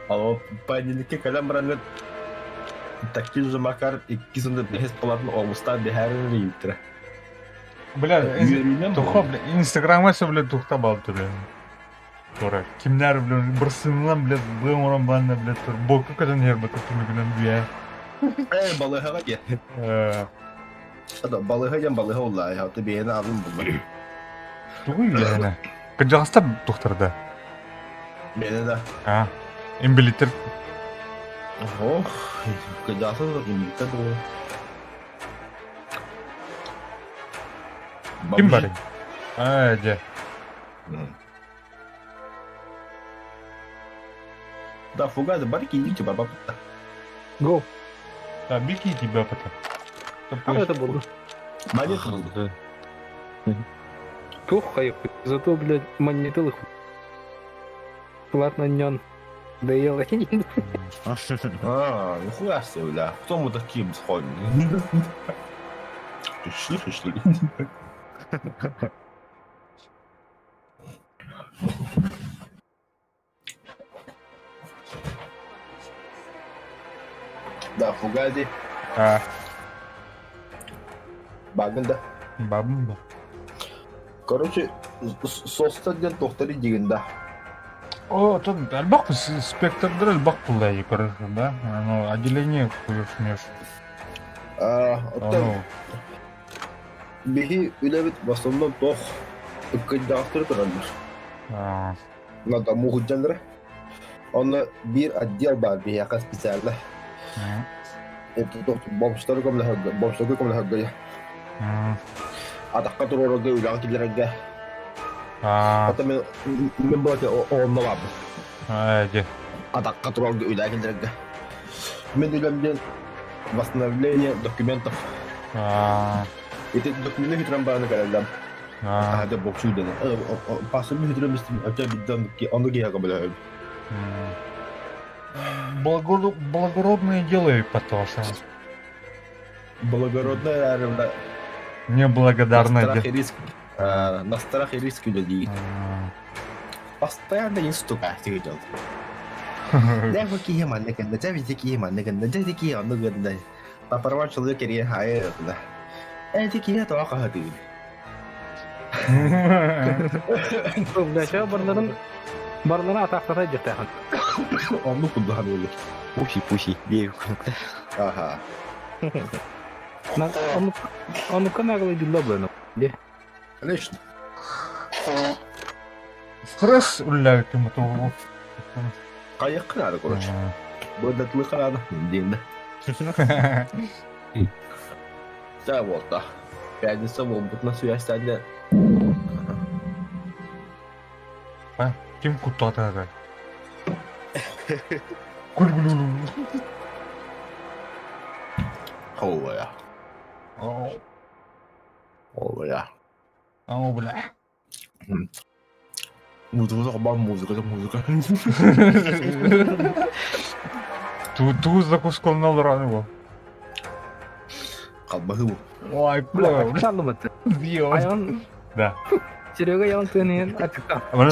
Ал понедельникке кэлэн бараҥҥыт такие же Макар иккис уонна бэһис палатын областаан биһээрин ыйыттара. Бля, тухо, бля, Инстаграмҥа все, бля, тухта балты, бля. Тура, кимнэр, бля, бырсынынан, бля, быа оҥорон баранна, бля, тур, буокка көтөн иһэр бата түмүгүнэн бүйэ. Э, балыһаҕа диэн. Балыһа диэн балыһа уллаа, ты бэйэни алын булла. Тугу үйэһэнэ? Кырдьаҕастар тухтарда. Бэйэни да. А, имбилиттер. Ох, кырдьаҕастар имбилиттер дуо? Ким барый? Аа, дьэ. Да, фугас, барки, идите, баба. Го. Да, беги тебя потом. А это буду. Монет. Тух, зато, блядь, монетыл их. Платно нен. Доела. А, нихуя себе, бля. Кто мы такие сходим? Ты слышишь, что ли? Да, Фугази. А. Багын да. Бабын да. Короче, соста диэн тохтори дигин да. О, оттон элбэх спектрдер элбэх булла көрөр да. Ну, отделение хуёш меш. А, оттон Биһи үлэбит в основном туох ыккыйдаахтары көрөллөр. На дому сылдьаллара. Онно биир отдел баар биһиэхэ специально. Это туох бомжтары көмөлөһөргө, бомжтарга көмөлөһөргө атахха туруорарга үлэҕэ киллэрэргэ. Ата мен мен буолати онно баарбын. Дьэ. Атахха туруорарга үлэҕэ киллэрэргэ. Мин үлэм диэн восстановление документов. Ити документы хүтүрэн бараны кэлэллэм. Аһада боксу дэнэ. Пасымы хүтүрэн бистим, өтө бидден ону киһи көмөлөһөбүн. Благородное дело потому что. Благородное, наверное, Неблагодарное на страх дело. и риск. На страх и риск людей. Постоянно инструктаж делал. Дэ бу киһи манна гынна, дьэ бизи киһи манна гынна, дьэ ити киһи оннук гынна. Папарван человек кэрийэн хаайа гынна. Э ити киһи тоҕо хаһытыыр? Бля, барларын барларын атаахтата дьахтахан. Оннук курдук ханыыллар. Пуси-пуси, биир курдук. Аха. Оннукка наглый дилла было. Конечно. Стресс үллээбит ким Хайыахха наада, короче. Быдатылыахха наада, диэн да. Да, буолта. Пятница буолбутuna связь А, ким куттаата Кул-гул-гул. Оо, Оо, бля. Оо, бля. Музыка бар музыка музыка. Туу закусколна олорон бу. Халбаһы бу. Ой, Бля, чаллымыт. Айон. Да. Серега ян тыынын ачыкта. Аны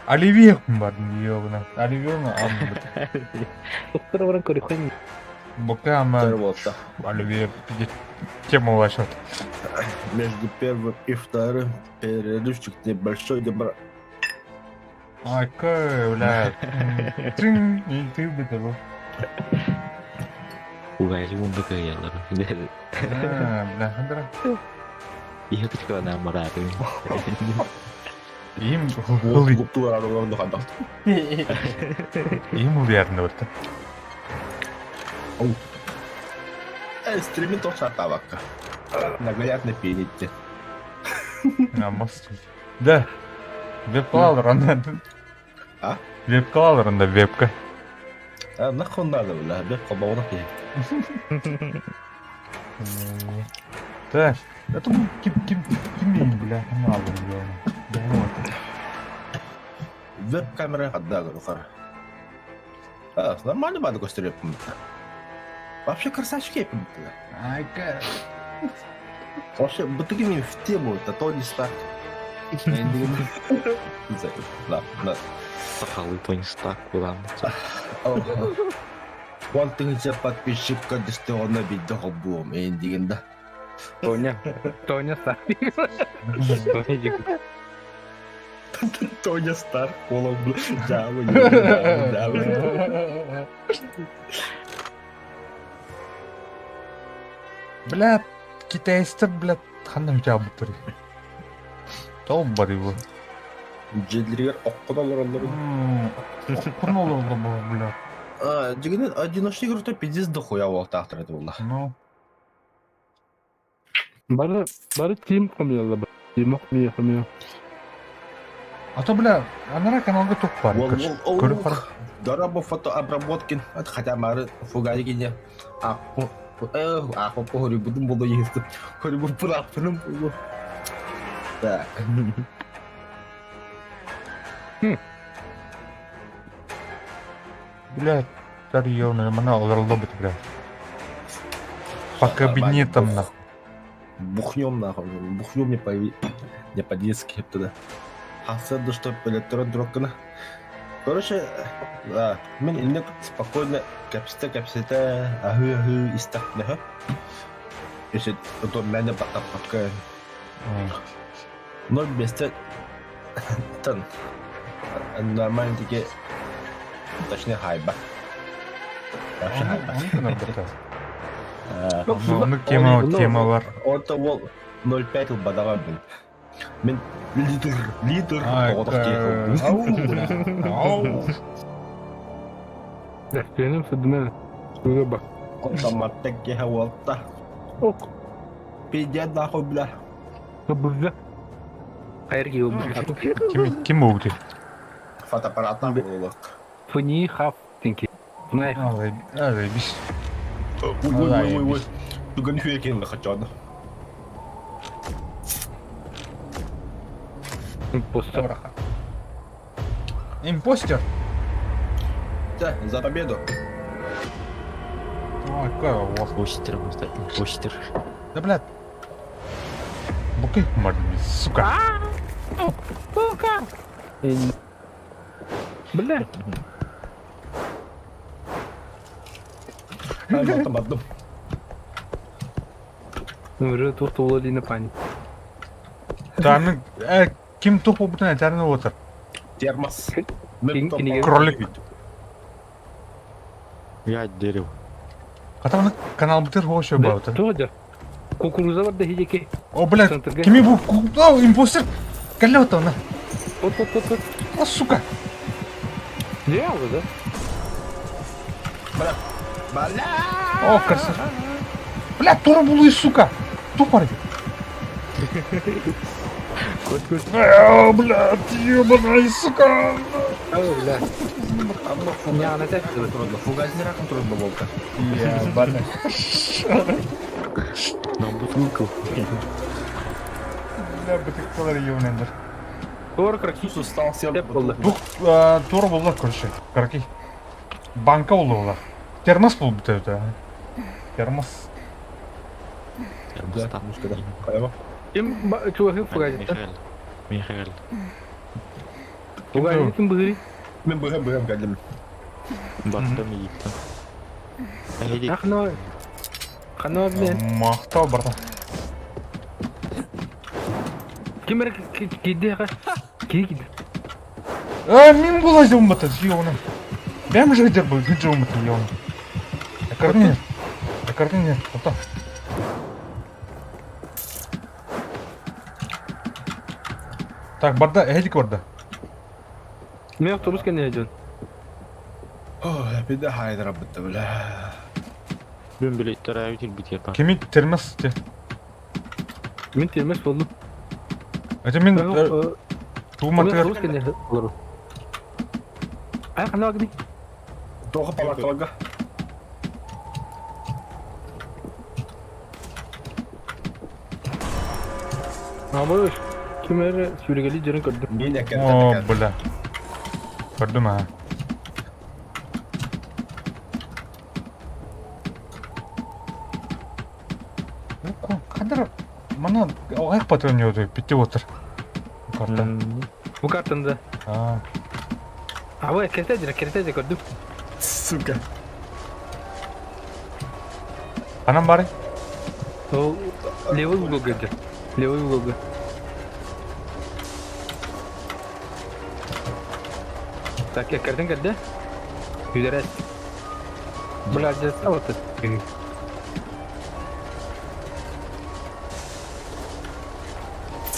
Оливье бар ёбана. Оливье аммыт. Доктор баран көрүхэн. Бока ама Оливье тема ваша. Между первым и вторым перерывчик небольшой добра. Ай, бля. Трин, и ты бы того. Угайли мунда кыялар. Бля, хандра. Ihe кычкана мараты. Им Им уверенно вот. Стримин тоже атавакка. Наглядно пените. Намас. Да. Веб-клалар, А? Веб-клалар, да, вебка. А, нахуй надо, бля, веб колбауна Так, это ким ким ким бля, мало бля. Да вот. Веб-камера отдала, рухара. А, нормально бады костюм. Вообще красавчики, Ай, ка. Вообще, бытыгими в тему, это Тони Старк. Да, да. Сахалы Тони Старк кулам. Он тысяча подписчика дистеона видео бум, эндигенда. Тоня. Тоня Старк. Тоня дик. Тоня Старк, колом, да, да, да. Бля, китайстар, бля, ханна үтэ абыттар. Тоом бар его. Джедлигер оккон олороллор. Оккон олороллор, бля. А, дигенен одиночный игру пиздец дохуя буолтаахтар это буолла. Ну. Бары, бары тим хомьялла. Тим хомья хомья. А то, бля, анара каналга тук бар. Көрүп бар. Дорабо фотообработкин, хотя мары фугаригине. А, а, хорибудум буду есть. Хорибу пурапыным буду. Так. Бля, тарьёны, мана олорло бит, бля. По кабинетам, нахуй. Бухнем нахуй, бухнем не по не по-детски тогда. Хасаду, что электрон дроккана. Короче, да, мен инник спокойно кэпсите кэпсите аһы аһы истахнеха. Если то мене батаппакка. Но вместе тан нормально таки точнее хайба. Вообще хайба. Оны тема темалар. Онто ол 0,5 бадага бин. Мен литр, литр Ау. Дәстүнем сүдүмә. Сүгө бак. Онтаматтак кеһэ уолта. Ок. Пиздец нахуй, бля. Кыбызда. Хайыр кио. Ким ким болду? Фотоаппараттан булулук. Фуни хав тинки. Знай. Алай, алай бис. Ой, ой, ой, ой. Туган хүекин лахачон. Импостер. Импостер. Да, за победу. Ой, какой у вас. Импостер, импостер. Да, блядь. Букай, сука. Сука! Бля. Ай, Уже тут улали пани. Там, ким тух болбутун этәрин отыр. Термос. Кролик. Я дерево. Катамны канал бутыр хош баутыр. Тоже. Кукуруза бар да хидеке. О, блядь, кими бу? О, импостер. Калле отона. Вот, вот, вот, вот. О, сука. Не ол да? Бля. Бля. О, красавчик. Бля, тура булуй, сука! Тупорый. Э, блядь, ебаный, сука! О, бля. Не, она трудно. Фугасный раком трудно волка. Ебаный. На бутылку. Бля, бытыкталар ебанендер. Тор краки. Сус устал, сел. Деп болды. Дух, тура булла, короче, караки. Банка улла. Термос был бы это. Термос. Да, мушка, да. Хайва. Ким чугахы фугазит? Михаил. Михаил. Фугазит ким быгыри? Мен быгам быгам кәлдем. Баттым иттім. Әйдік. Ахно. Хано мен. Мақтау барда. Ким бер киде ха? Ки киде. Э, мин була жумбата, ёбаный. Бэм же где был, где жумбата, ёбаный. Аккордеон. Аккордеон, ото. Так, барда, эдик барда. Мен автобус кене жөн. О, беда хайдра бітті, бля. Бін билеттер әуетел бітер бар. Кеми термос те. Мен термес болдум. Это мин тууматыгар Автобус кене олар. Ай хано агни. Тоға палакалага. Абыш. Ким эр сүргели жерин көрдүм. Мен әкән. О, бля. Көрдүм а. Кадр мана аяк патрон ёду битеп отыр. Карта. Бу картанда. А, Абы кертеже кертеже көрдүм. Сука. Анам бары. Ол левый угол где? Левый угол. Так, я картин келди. Жүдөрөт. Бля, здесь вот это.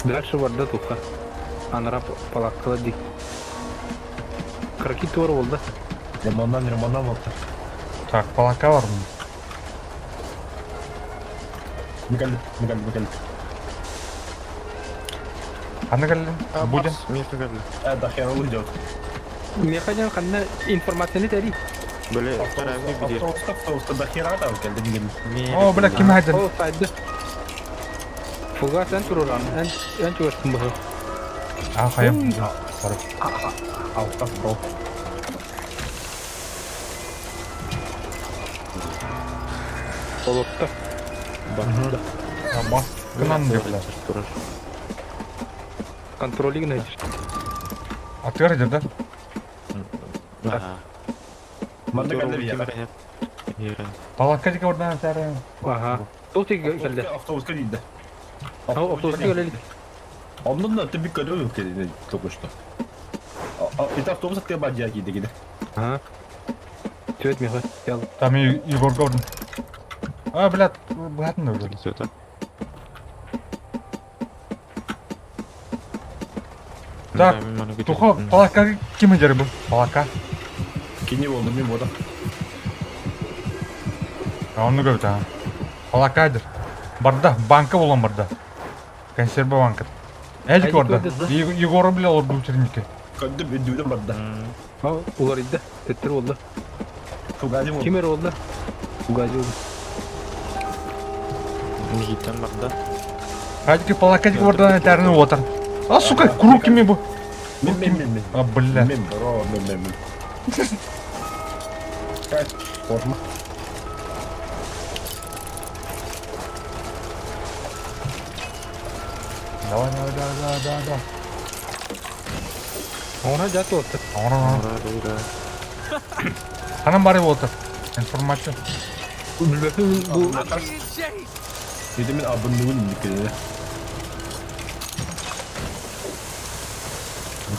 Дальше барда туха. Анара палаткала ди. Краки туар болды. Ремоннан, ремоннан болды. Так, палака бар. Микәлді, микәлді, микәлді. Аны кэллин? Будем. Михаил. Ә, да хер ол идет. Механин қанна информацияны тәри. Бөле, тәрәві бітер. Автобуска, автобуска да хер ата келді деген. О, бля, ким хайден? О, сайды. Фугас ән туруран, ән ән чугастын бұғы. А, хайым. Сорри. Алтас бро. Болотта. А, бас. Кынан деп, бля. Контролигін әйтір. Атыгар идер, да? Манда келді я. Палака дике ордан тәрі. Ага. Сол тек келді. Автобуска дейді. Автобуска келді. Ондан да ты бик көріп келді только что. Это автобус от бадья дейді дейді. Ага. Төт меха. Ял. Там и Егор Гордон. А, блядь, богатый уже. Так, Тухо, палака ким идер был? Палака. Кене болды, мен бода. А он говорит, а. Палака идер. Барда, банка болан барда. Консерва банка. Эдик Эдик орда. орда, да. Егор, бля, олар бутерники. Көндім, үндеуден барда. Олар иді. Теттер болды. Фугази болды. Кимер болды. Фугази болды. Михиттен барда. Эдик палака дик орда тәріні отыр. А, сука, круг кими бу? Мен, мен, мен, мен. А, бля. Мен, бро, мен, мен, мен. Кайт, форма. Давай, давай, давай, давай, давай, давай. Она жат отыр. Ора, ора. Анам бары отыр. Информация. Білмеппін бұл Dedi мен абынлығын келді.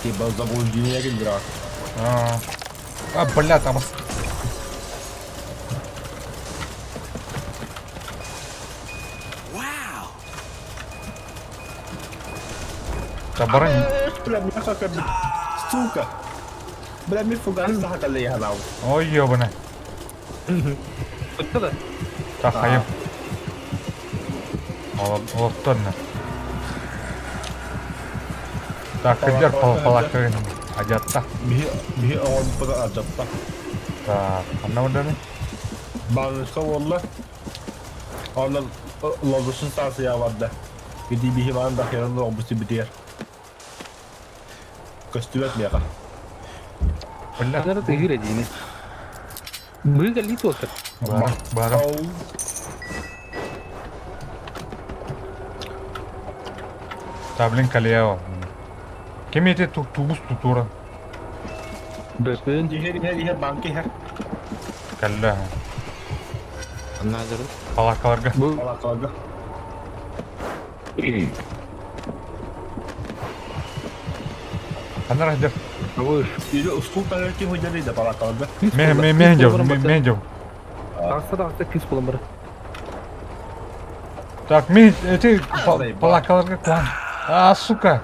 Типа заблуждение бірақ. А, а бля, там... Да баран... Бля, меня как Сука! Бля, ми фугас сахаталли яһанау. Ой, ёбана. Tuttu да. Так, хайым. Олохторна. Так, кырдьар палаккагын адьатта. Биһи биһи оҕолбута адьатта. Так, ханна барданы? Банышка буолла. Онон лозушун станция барда. Иди биһи баан да херон оҕбут битиэр. Көстүбэт миэхэ. Бля. Анара тыгыр эдиини. Быга ли туохар. Бара, бара. Та, блин, калео. Ким эти тубус тутура? Бөпөн. Иһэр иһэр иһэр банка иһэр. Калла. Надо. Палакаларга. Бу Палакаларга. Анара дер. Абыш. Или устул таһыр ким ыдьар да палакаларга. Мен мен мен жау, мен жау. Тахса тахса кис болан бар. Так, мен эти палакаларга куан. А, сука.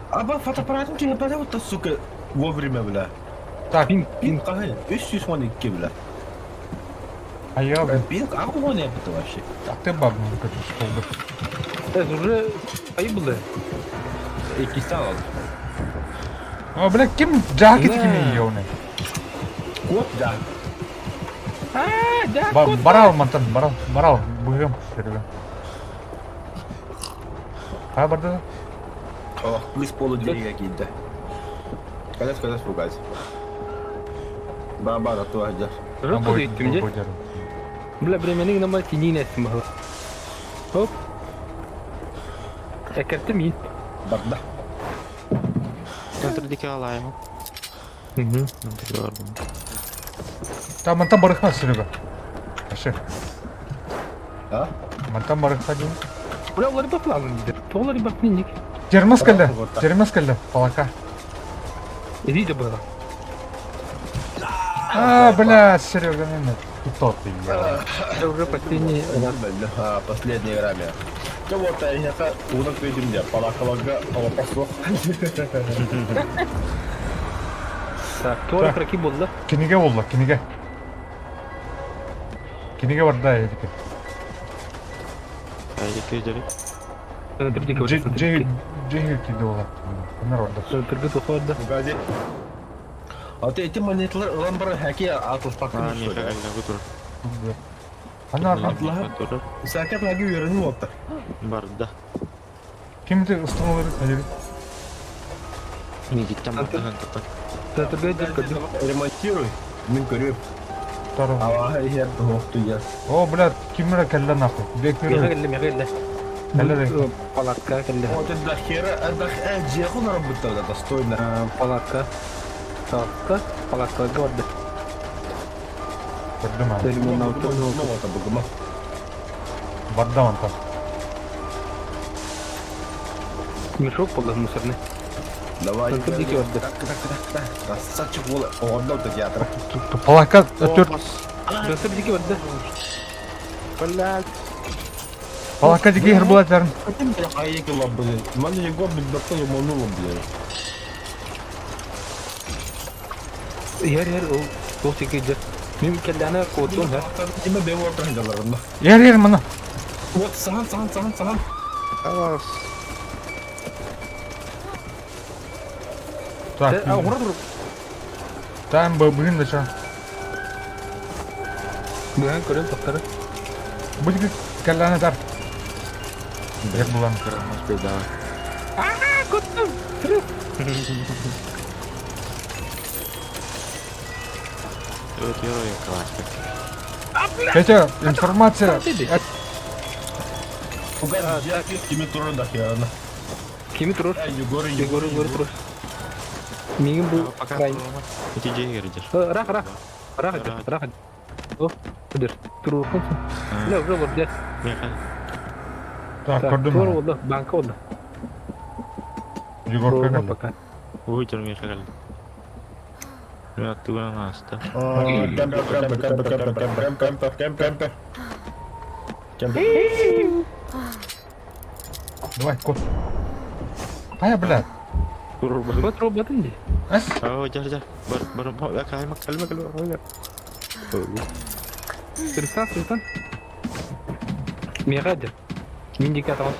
Аба фотоаппаратым киһи бара вот сука вовремя бля. Так. Пин Пин каһы 312 бля. А я, блин. Пин а он это вообще? А ты баб, ну как столбы. Это уже айбылы. Иккистен алды. О, бля, ким жакет ким еуне? Кот да. А, да, кот. Барал мантан, барал, барал, быгым, серега. А, барда? О, плюс полуденья какие-то. Когда сказать ругать? Ба-ба, да то ажда. Жок иттим же. Бля, времени гына тинин эттим бахы. Хоп. Экертим мин. Барда. Центр дике алайым. Угу. Та мантан барыхма, Серега. Вообще. А? Мантан барыхма дейм. Бля, олар бакланын диде. Тоғлар бакланын Термос келді, термос келді, палака. Иди де было. А, бля, Серега, не тут ты, я. Это уже последний. А, последняя игра меня. Чё вот я унак видим я, палакалага, алапаслох. Так, туара краки болды. Киниге болды, киниге. Киниге бар да, едіке. Айдеке жери. Джей, Джей киде болады. Кімдер орда? Түргі тоқуарда. Погоди. А ты эти монетлар ылан бар хәки атылпак А, меха калла кутур. Ана Атлаһа. Сәкәт лаги үйрәнү отта. Барда. Кимди ыстыңылыр хәлер? Мигиттен бардыган тапар. Түргі дер Ремонтируй. Мин көрүм. Тары. Ава хер тоқту я. О, бля, кимдер кәллә нахуй. Бек Меха келді, меха келді. Келді. Палатка келді. Вот это хера, это жехун работал, достойно. Палатка. Палатка. Палатка горды. Көрдүм аны. Телефон Ну, вот, бугума. Барда мантан. Мешок болды мусорный. Давай. Только дикий отдых. Так, так, так, так. Красавчик бол. Ордал театр. Палака төрт. Достар дикий отдых. Блядь. Палака дикий хер булат ярым. Ай, яки лабы. Ман его бит яманула, блин. Ер ер ол тоқ текей Мен келдені кодун ха. Киме бе ортан жаларында. Ер ер мына. Вот сахан сахан сахан сахан. Халас. Так. А, ура тур. Там бүгін да ча. Бүгін көрем тоқтары. Бүгін кәлләне дар. Бер булан. Беда. А, көттім. Вот герой классик. Петя, информация. Кими туру да херана. Кими турур? Егор, Егор, Егор турур. Мигин бу Пока. край. Эти деньги Рах, рах. Рах, рах. О, Дер, турур. Бля, уже вот дер. Так, көрдүм. Турур болды, банка болды. Егор Турур пока. Уйдер меха калла. Мен туган аста. Кемпер, кемпер, кемпер, кемпер, кемпер, кемпер, кемпер. Кемпер. Давай, кот. Кая, блядь? Вот роботын дии. Оо, дьэ, дьэ. Бар, бар, бар, калма, калма, калма. Сырыстан, сырыстан. Миэхэ дьэ. Мин диэки атаҕын.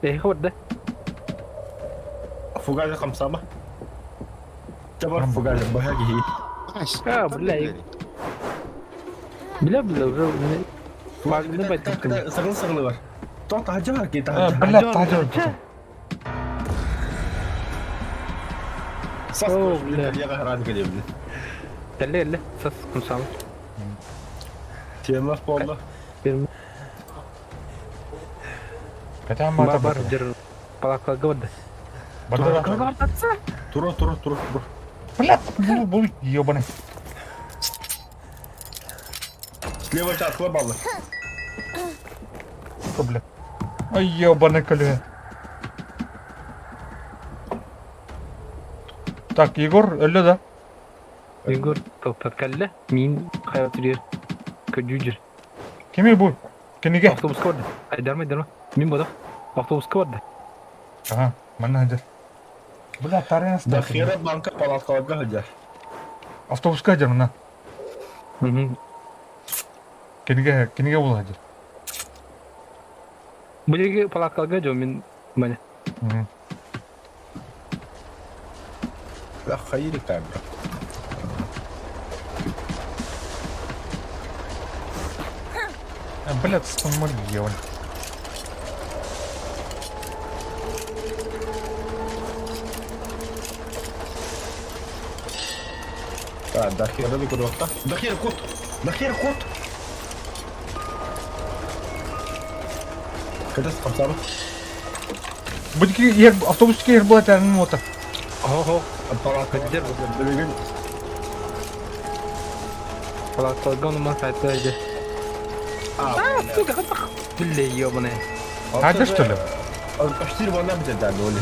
Эһиэхэ барда. Фугажа хамсама. Чабар фугажа быһа киһи. А, бля, Бля, бля, уже Вагнер байтыктым. Сырыл сырылы бар. Тоқ таһырдьа бар ки таһырдьа. Бля, таһырдьа. Сас бля. Я гаран келебин. Тәлле әлле, сас кымсалы. Темах болду. Катан Бар бар жыр палакларга барды. Барды. Тура тура тура тура. Бля, бу бу ебаный. Слева чатлы баллы. Что, бля? Ай, ебаный коле. Так, Егор, өллө да? Егор тоқтат кэллэ. Мин хайа түрер. Көдьүүдьүр. Кими бу? Кинигэ? Автобуска барды. Айдарма, айдарма. Мин бодох. Автобуска барды. Ага, манна сылдьар. Бля, тарыйан Да хера банка палаткаларга сылдьар. Автобуска сылдьар мына. Кинигэ, кинигэ була сылдьар. Билиги палаткаларга дьон мин мане. Да хайыр камера. Блядь, стомаль ебаный. А, да хера не куда Да хер кот! Да хер кот! Когда хамсама? Бу ер автобус ер була тәрин мота. Ого, Палатка Билигин палаткаларга ону мас айтты айды. А, сука, хатах. Бля, ебаный. Хадыр что ли? Почти вона будет да, доли.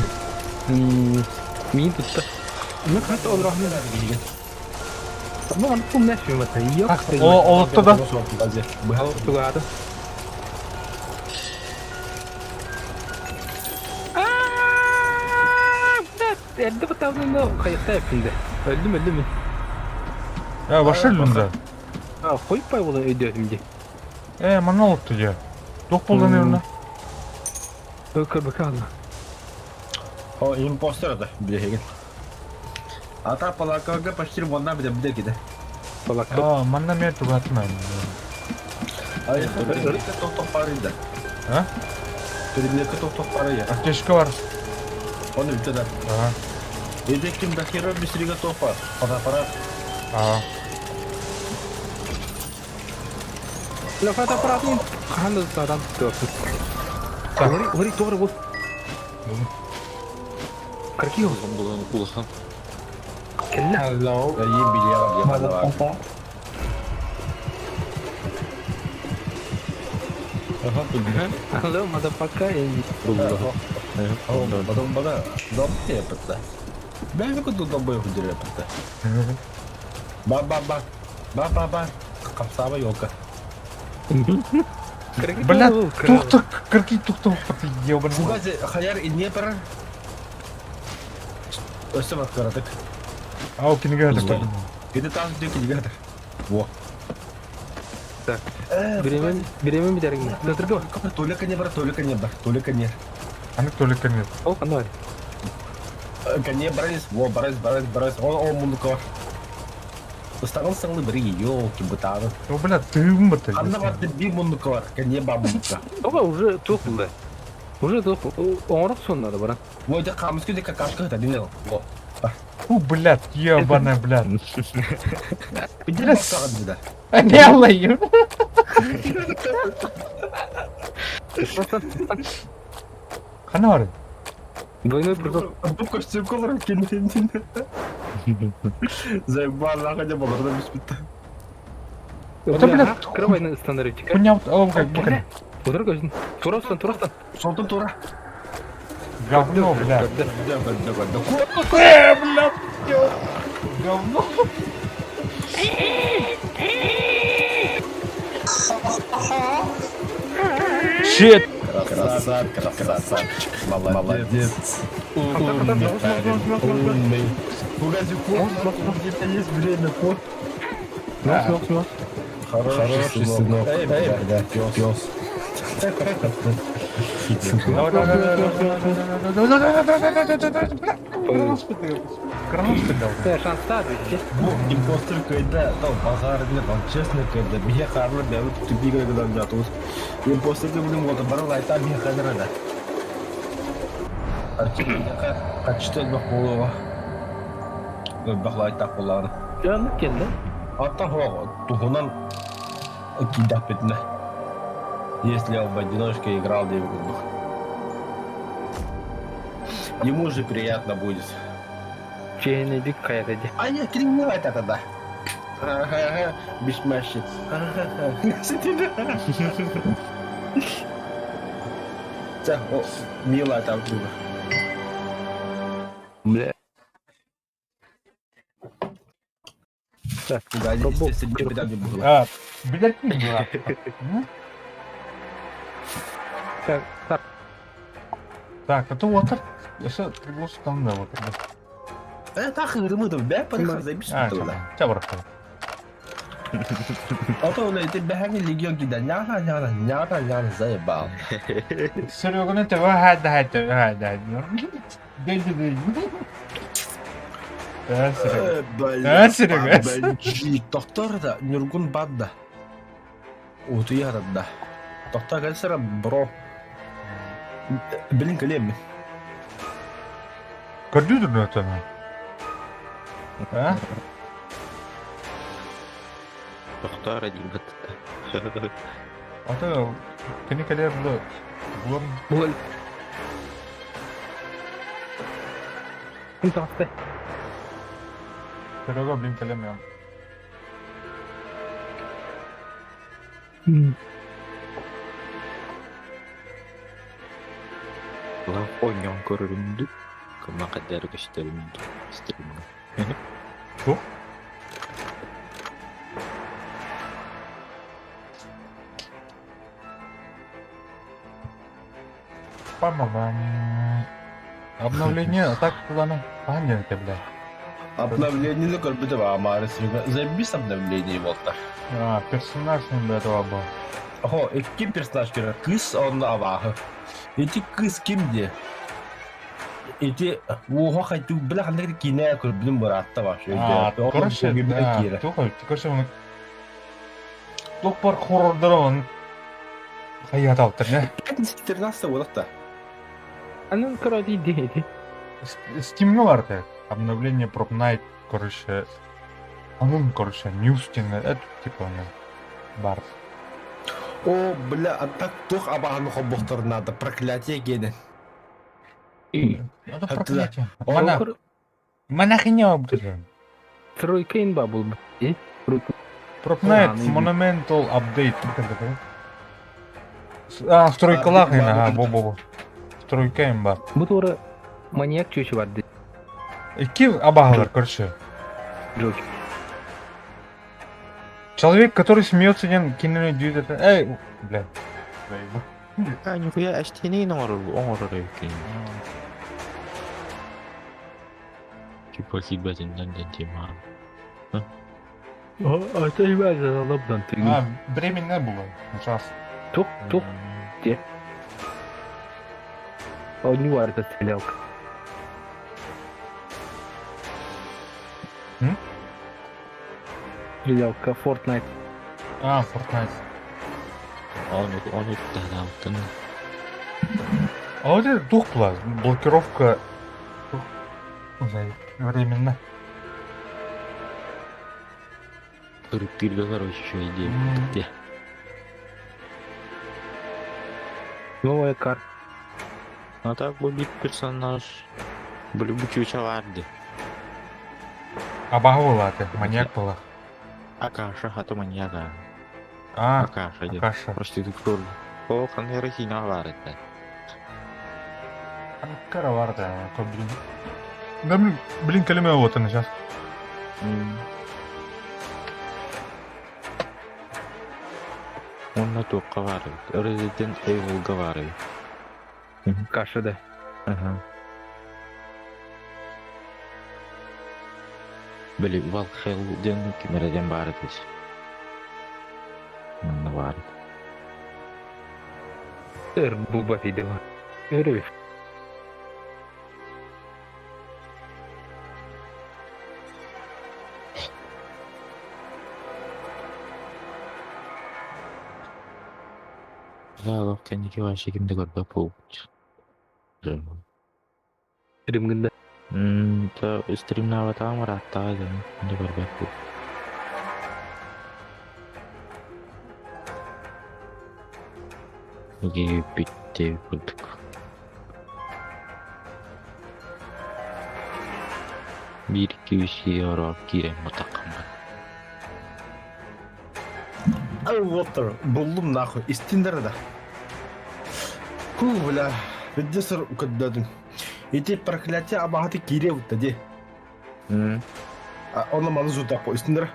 Мин тутта. Ну, хат он рахмет. Ну, он пум нэш юмата. Ёк. О, олотто да. Тугады. Эрдэ бытаабын хайахтай эппинде. Өлдүм, өлдүм. Я вообще өлдүм да. А, хойпай буолан өйдөөтүм дии. Э, манна олотто дии. Туох буолдан эрэ Көрбөкө алла. О, импостер это, билегин. Ата палакага почти вона будет биле киде. Палака. А, манна мен тугатма. А я предметка тохтох парында. А? Предметка тохтох пары я. Аптечка бар. Он үтө да. Ага. Эдеккин дохера бисрига топа. Фотоаппарат. Ага. Ла фотоаппаратын хаһан да саатан туттуохпут. Так. Ори, ори, тугары бул. Какие ол? Улахан. Кэллэ. Hello, Ей биле motherfucker. Hello, motherfucker. Потом бада, дом тепета. Бәйбі күтті добой хүдіре пітті. Ба ба ба. Ба ба ба. Қамсаба елка. Бля, тухта, кырки тухта, ебаный. Фугазе хаяр и не пар. Өсім атқарадық. Ау, кинигэ Стой. Где там где кинига Во. Так. Биремен, биремен битәргин. Тыргы. Толика не бар, толика не бар, толика не. Аны толика нет. Ол кандай? Коне барыс, во, барыс, барыс, барыс. Он, он мундука бар. Ыстағын саңлы бір елки бытаны. О, бля, тыым быты. Анда бар би мундука бар, коне ба мундука. Оба уже тух булды. Уже тух. Оңорук соннады бара. Во, де камыс күде какашка это не Во. Фу, блядь, ебаная, блядь. Бля, саған да. Не алайым. Хана бар? Двойной прыжок. Бу костюм колор киндин. Заебал, нахуй не было, когда беспит. Это, блядь, Кровайны стандарт. Хуйня, о, как, как. Утыр көзүн. Тура устан, тура устан. Солтон тура. Говно, блядь. Да, да, да, да. Блядь, говно. Щит. Красавчик, красавчик. Молодец. Умный парень, умный. Погоди, кот, где-то есть время, кот. Хороший сынок. Эй, бля, пес. Пес. Давай, давай, давай, давай, давай, давай, давай, давай, давай, бля. Кроноспид дал. Э, шанса дии. Бу импостер кыайда, там базар нет, он честно кыайда. Бие харлы бәбі тупик гыдан жатыбыз. Импостер блин вот бар лайта бие хадыр да. Качты бак болуға. Бак лайта болары. Жанны келді. Аттан хуа туһунан кидап битне. Если я в одиночке играл, деп курдук. Ему же приятно будет. Чейнедик каятыди. А я криминал это тогда. Ага, бешмашит. Ага. О, милая там друга. Бля. Так, Да, естественно, никогда не было. А, билет не было. так, так. Так, а то вот так. Еще пригласил там да вот. Так, мы там, бля, поехал, забись А, туда. ча барахта. А то он эти бегали легион кида, няра, няра, няра, няра, заебал. Серега, ты хай да хай да. Дэй дэй. Да, Серега. Бля, Серега. Доктор да, Нюргун бадда. Утуяр да. Доктор кэлсера бро. Блин, кэлем. Көрдүдүр это? А? Доктор один бат. А то кини кэлэр бу булар Бол. Ким тақты? Серега блин кэлем я. Лав ойнон көрүрүндү. Кыма кадер көстөрүндү. Стримга. Тух? Пам-пам. Обновление, а так куда Понятно, бля. Обновление ну как бы Амара Серега. Забись обновление вот-то. А, персонаж не до этого был. Охо, ким персонаж керек? Кыз он авахы. Эти кыз кимде? Эти ого хайту бля хандыр кине көрбүнүм баратта вообще. А, короче, да, тух, короче, он тух бар хоррордор он хаят алтыр, не? 14 года-то. Анын короди дейdi. Steam бар Обновление Prop Night, короче, анын, короче, news тен, это типа он бар. О, бля, а так тух абаһаны хоббохтор надо, проклятие гене. Это проклятие. Мана. Монахиня блин. Тройка инба был. Prop Night Monumental Update. А, стройкалах, ага, бо-бо-бо. Стройка имба. Бу тура маньяк чүчү барды. Ики абагалар, короче. Джокер. Человек, который смеется, ден кинули дүйдет. Эй, бля. А, нихуя аштенин оңорор оңорор экен. Типа хибатиндан ден тема. А это залабдан ты. А, временно было. Сейчас. Тух, тух, где? А у него это стрелялка. М? Стрелялка Fortnite. А, Fortnite. Он тадалтын. А вот это дух была, блокировка временно. Кырыктырга, короче, еще идея. Где? Новая карта. А так убит персонаж. Блюбучу чаварды. Абаға была ты, маньяк была. Акаша, а то маньяка. А, Акаша, дед. Акаша. Проститутка. О, ханера бар это. Анкара бар да, блин. Да, блин, блин, калиме вот она сейчас. Он на то бар. Resident Evil говорит. Каша, да. Ага. Били Valhall диэн ким эрэ диэн баар этэ. Манна баар этэ. Өр булбат идеба. Өрү. Олох кэнники вообще ким да көрбөт буолбут. Стримҥин да. Стримнаабатаҕым ырааттаҕа дьону да көрбөт буолбут. Бүттэ курдук. Биир икки үс ороох киирэн бутаххын Water, буллум нахуй, истиндер да. Ху, бля, видесер укаддадым. Ити проклятие абаһаты киириэ бутта ди. Онно маны зутаппа истиндер.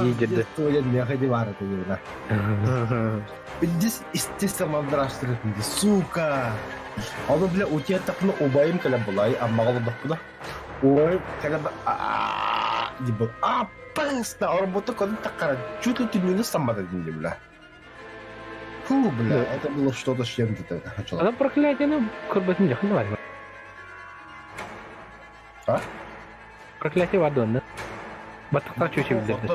Лидерді. Здесь естественно сука. Ону бля утиаттахпына убайым кэлэн булай аммаҕа олордохпуна убайым кэлэн дибыл аппаста орботу кодун таккара чуть ли түннүнү саммата дии бля. Фу, бля, это было что-то с чем-то. Ана проклятиены көрбөтүн дьахын бар. А? Проклятие бар донна. Баттахтар чөчө билдерди.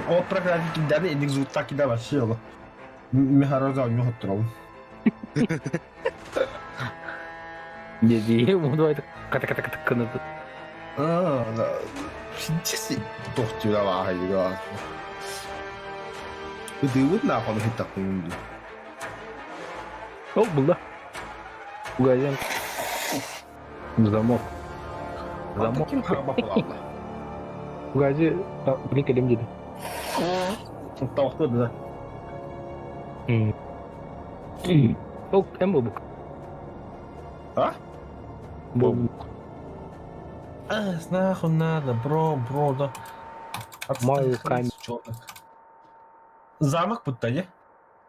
О проклятие киданы иник зуутта кида вообще оло. Михараза не хоттурабын. Дии, муду ката ката ката кынады. А, да. Пиздец, тохтура баахайыга. Ыдыыбыт нахуй хиттахпын дии. Ол булда. Угазен. Замок. Замок. Ким харабах буолла? Угази блин кэлим диди. Тавахты да. Ол эм бу. А? Бу. А, нахуй надо, бро, бро, да. Мою камень. Замок будто, не?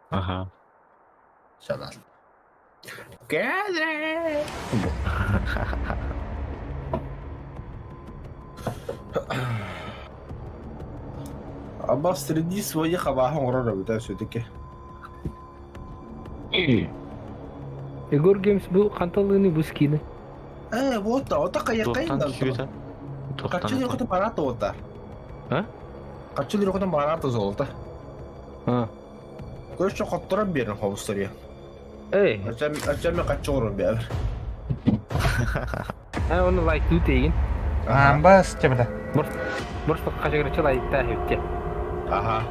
Ага. Сейчас. Кэдрэ! Аба среди своих абаһын оҥорор эбитэ все-таки. Егор Геймс бу ханталыыны бу скины. Э, вот та, ота Туохтан кайякайын күүтэ? Туохтан Каччы лирокотон барата ота. А? Каччы лирокотон барата золото. А. Көрүшчө хотторон берин хобустария. Эй, Ачами каччы орон бер. а оны лайк тейген. Амбас тебеде. Борс качагырчы лайкта хепте. Аха.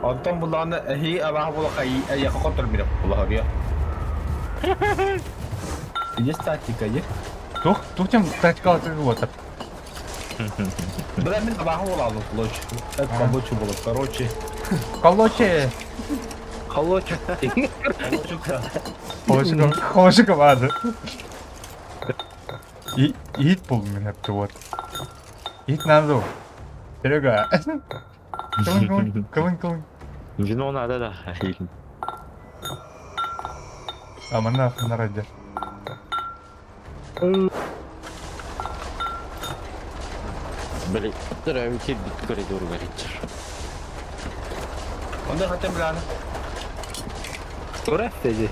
Онтон буланы хи абаха була кай аяка хоттор берип була. Есть тактика, есть? Тух, тух тем тактикал вот. Бля, мен абаха була алып лоч. Это колочу было, короче. Колоче. Холочу. Холочка, холочка бады. И ит был меня вот. Ит надо. Серега. Кылын, кылын, кылын, кылын. Вино надо, да. А мана нараде. Блин, здравствуйте, бит коридор горит. Онда хотя бля. Ура, здесь.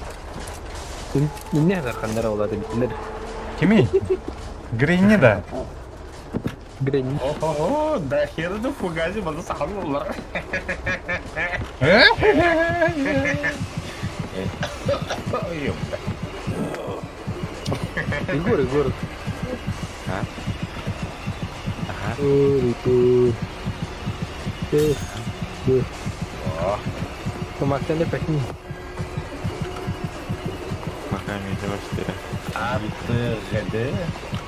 Не зархандар олады билер. Кими? Грейни да. Грени. О, да хер да фугази база сахаллар. Ёпта. Егор, Егор. А? Ага. Егор. Томасяне пахни. Пока мне 24. А, Т, Г, Д.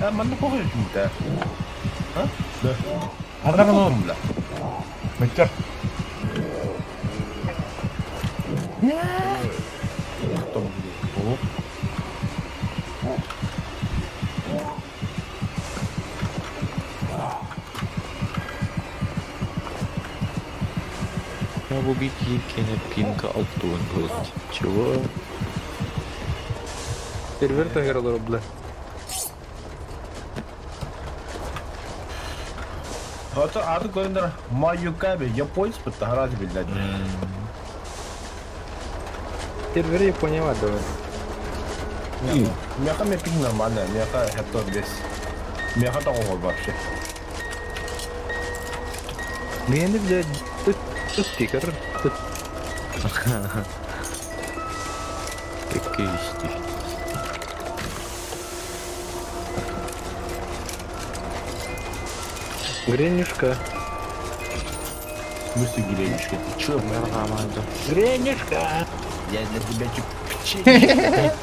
А, манна похоже да. А? Да. Анарну. Бля. Мытер. Кто будет? О. Ну, Бу биир киһи киэнэ пинка 60 будет. Чего? Сервер таһыгар олоробла. Ото аты көрүнэр Маюкаби, японец бытта разве блядь. Сервер Япония бар давай. Меха мне пинг нормально, меха это без. Меха такого вообще. Мени блядь, стикер. Какие стихи. Гренюшка. В смысле гренечка? Ты чё, Нормально. Гренюшка. Я для тебя чуть печенье.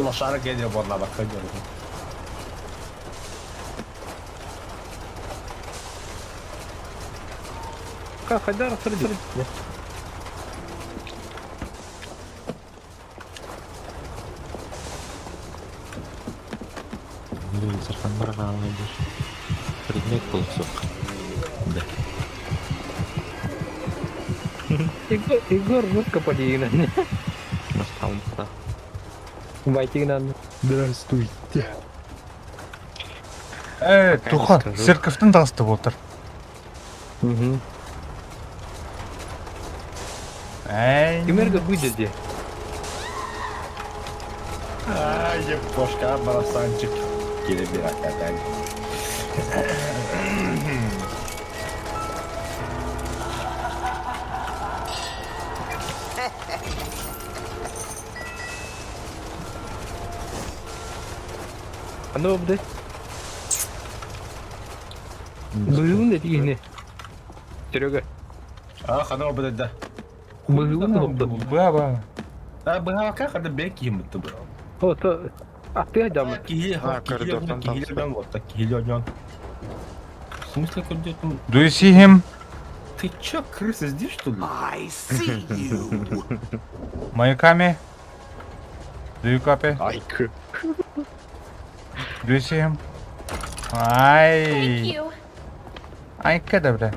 Лошара кэлиэ буоллаабакка диэн. Хайдар сырдыр. Сархан бараҕаалайдыр. Предмет буолсук. Да. Егор, Егор, русска полигина. Мастаумта. Вайтигнан. Здравствуйте. Э, Пока не туха, скажу. церковьтан таҕыста буолтар. Угу. Эй. Кимерге будет де. Ай, япошка, барасанчик. Килебиракатай. Аны обды. Быгын да дигине. Серега. А, хана обыда да. Быгын обды. Баба. А, быһака хада бек киһим бу. О, то А ты адам. Киһи, А, коридортан киһи танцы. вот так киһи он. В смысле, куда там? Do you see him? Ты чё, крыса, здесь что ли? I see you. Майками? Do you copy? Айк. Do you see him? Thank Ай. you. Ай, кеде, бля.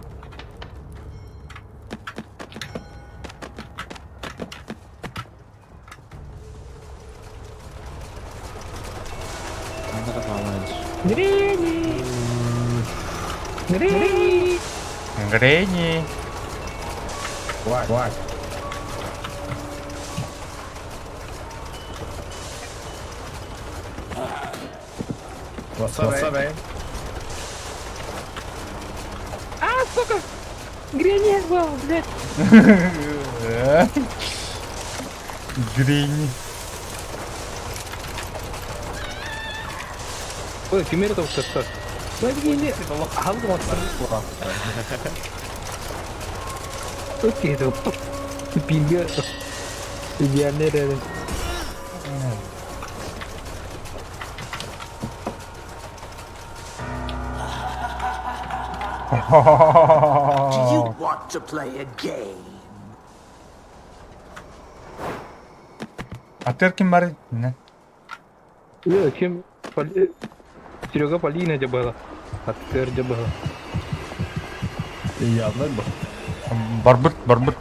Грени. Грени. Гренни. What? What? What's up, What's up, man? А, сука. Грени был, блядь. Гренни. Ой, кимер это уктаса. Грени. Алды Окей, это пинга. Идеальный реально. Do you want to play a game? А теркин бар не? Э, чем Серега Полина где была? А ты где была? Явно был. Барбыт, барбыт.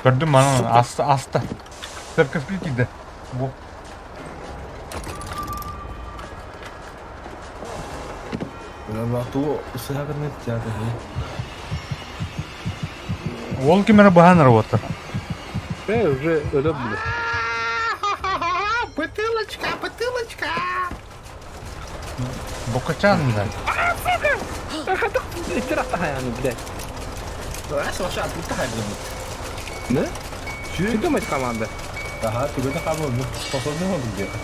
Көрдүм аны аста аста. Церковь киде. Бу. На ту сахарный театр. Ол кимere баһан работа. Э, уже это, блядь. Бутылочка, бутылочка! Бокачан, блядь. Истирахта блядь. Раз, вообще, отпускай, блин. Да? Ты думаешь, команда? Ага, ты это хамон, ну, способный он где-то.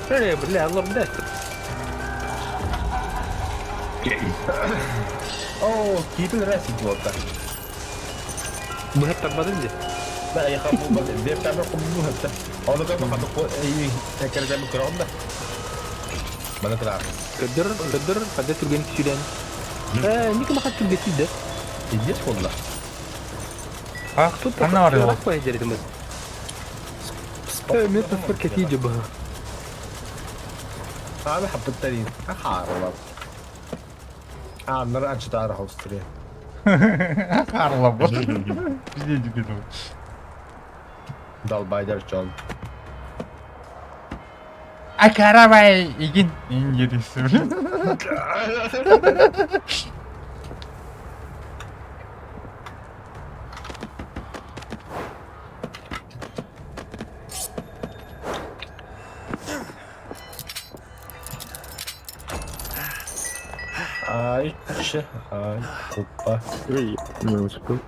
Э, бля, лор, блядь. О, кипел расит вот так. Мы это бадынди. Да, я хаму, беп камер кумну это. Он такой, махату, и я короче, кромда. Мана трак. Кадыр, кадыр, кадыр түрген сүрен. Э, никем хат түрген сүрдө. Иди сходла. А, Тут ханна бар его. Мен таспар кэтии дьыбыһа. Ааны хаппыттарин хаарылап. Ааннары анчытаары холстуре. Хаарлабыт. Пиздец кину. Далбайдар чон. А каравай игин ингерisi. Ай, ч, ай, купа. Ой, не успел.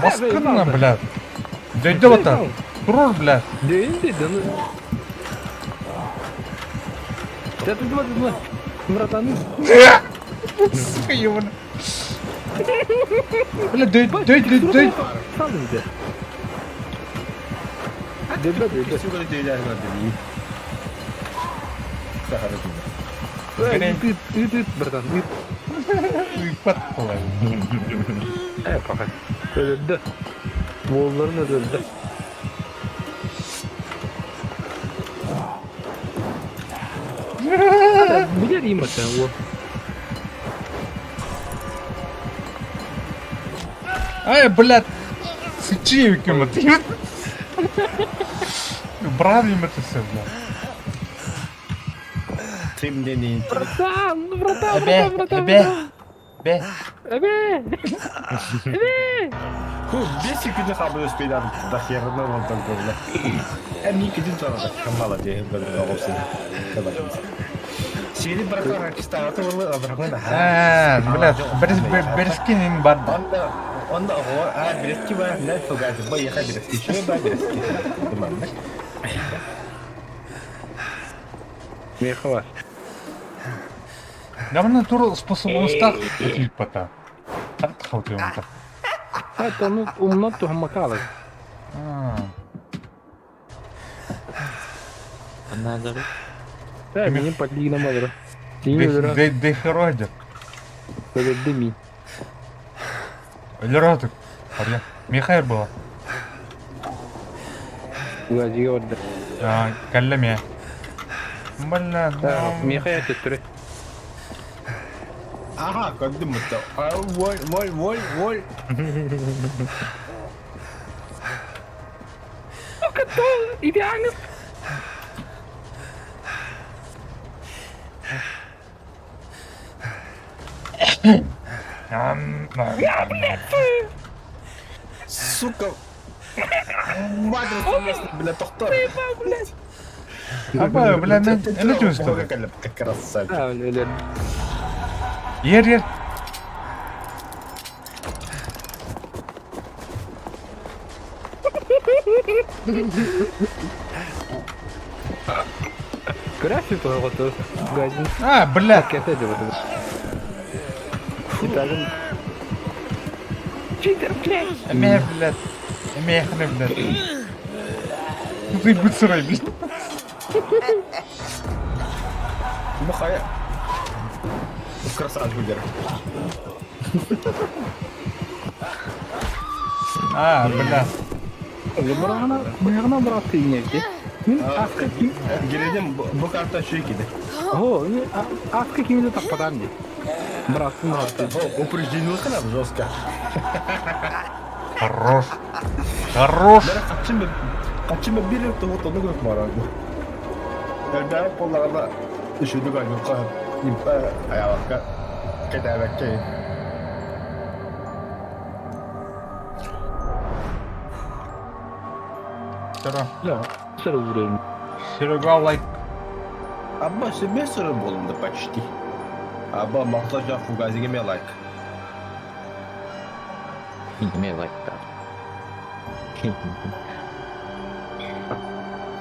Баскынна, блядь. Дойду вот так. Турур, блядь. Дойду, да ну. Да ты два, два. Братан. Сука, ебаный. Бля, дөй, дөй, дөй, дөй. Салды. Дөй, дөй, дөй. Сука, дөй, дөй, дөй. Ыт, ыт, ыт, братан, ыт. Ыппат буолар. Э, пока. Өлөрдө. Буолларын өлөрдө. Билэр им это, вот. Ай, блядь. Сычи кем это? Брат им это все, блядь. Ты мне не Братан, братан, Эбе, братан, братан. эбе, бе. Эбе! Эбе! Ху, 2 секунды хабы успели до хера на вон только, бля. Э, ми кидин тора, молодец, бля, вовсе. Сели братан, ракиста, а то вы дракон. А, блядь, Берскин бар. Онда, онда, а, берески бар, не фугать, боеха берески, что ба берески. Думаю, Мехова. Явно тур способностях типа Хат Хата ну умноту хамакала. А. Надо. Да, меня подли на мадра. Дехеродер. Деми. Леротик. Михаил было. Гладиодер. А, каллеме. Бля, Михаил төттөрү. Ага, как думать-то? А, воль, воль, воль, воль. Идеально. Сука. Матрица, бля, тохтор. Аба, бля, мен это чувствую. Красавчик. А, бля. Ер, ер. График вот газин. А, бля. Кәтә дип атады. Итагын. Читер, блядь. Эме, блядь. Эме, хне, блядь. Ты будь сырой, блядь. Махая. Красавчик, Гера. А, бля. Бырагына, бырагына брат инеки. Мин аска ким? Гередем бу карта шейкиде. О, мин аска кимде таппадан ди. Браттын арты. Упреждение канап жестко. Хорош. Хорош. Бера качым качым бир то вот ону көрүп барам. Элбэ полларда үшүдү гайгы импа аялакка кетебекке. Серега. Да, сыры уровень. Серега лайк. Абба себе сыры болымды почти. Абба мактажа фугазиге ме лайк. Ме лайк так.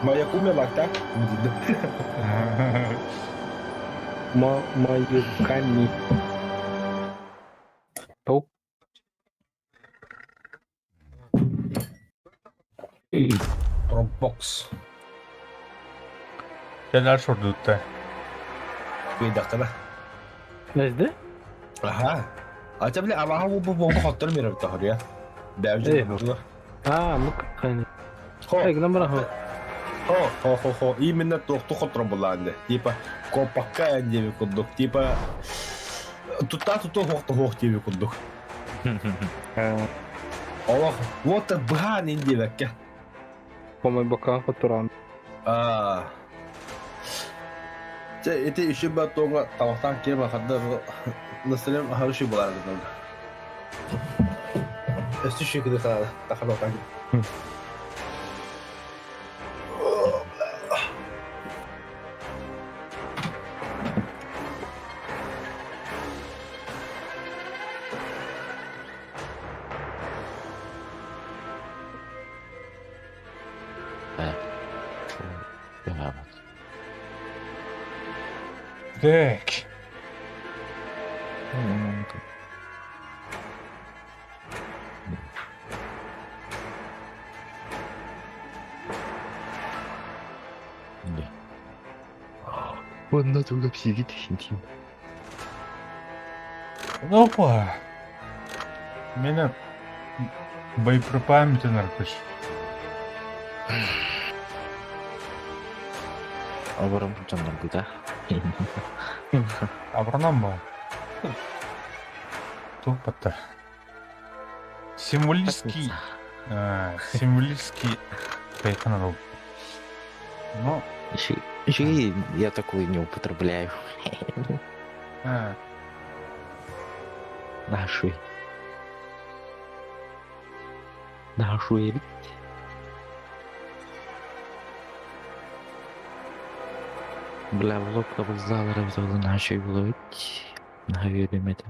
Моя куме лайк так? Ма маюками. Топ. Dropbox. Neler sordu da. Bir dakika. Nezde? Aha. Ача биле абаха бу бу бу хоттор берип тахыр я. Бэбжи. А, ну как Хо. Гынан баран хо. Хо, хо, хо, хо. Именно туохту хоторо булаанды. Типа копакка диэби курдук. Типа тута туту хохто хох диэби курдук. Олох, вот быһаан ин диэбэккэ. Помойбакка хотуран. А. Чэ, ити еще бы тоҥа табахтаан киэм ахарда настроением хороший была немного. Өстү шикіді тахалатан. Так. Онно туга псигит хинтим. Опа. Меня боеприпасами наркош. Оборон дьонноргута. Абранам Тупо-то. Символический... Символический кайфанул. Но... Еще, еще и я такую не употребляю. Наши. Наши. Бля, влог вокзала взял нашей ловить. Наверное, это.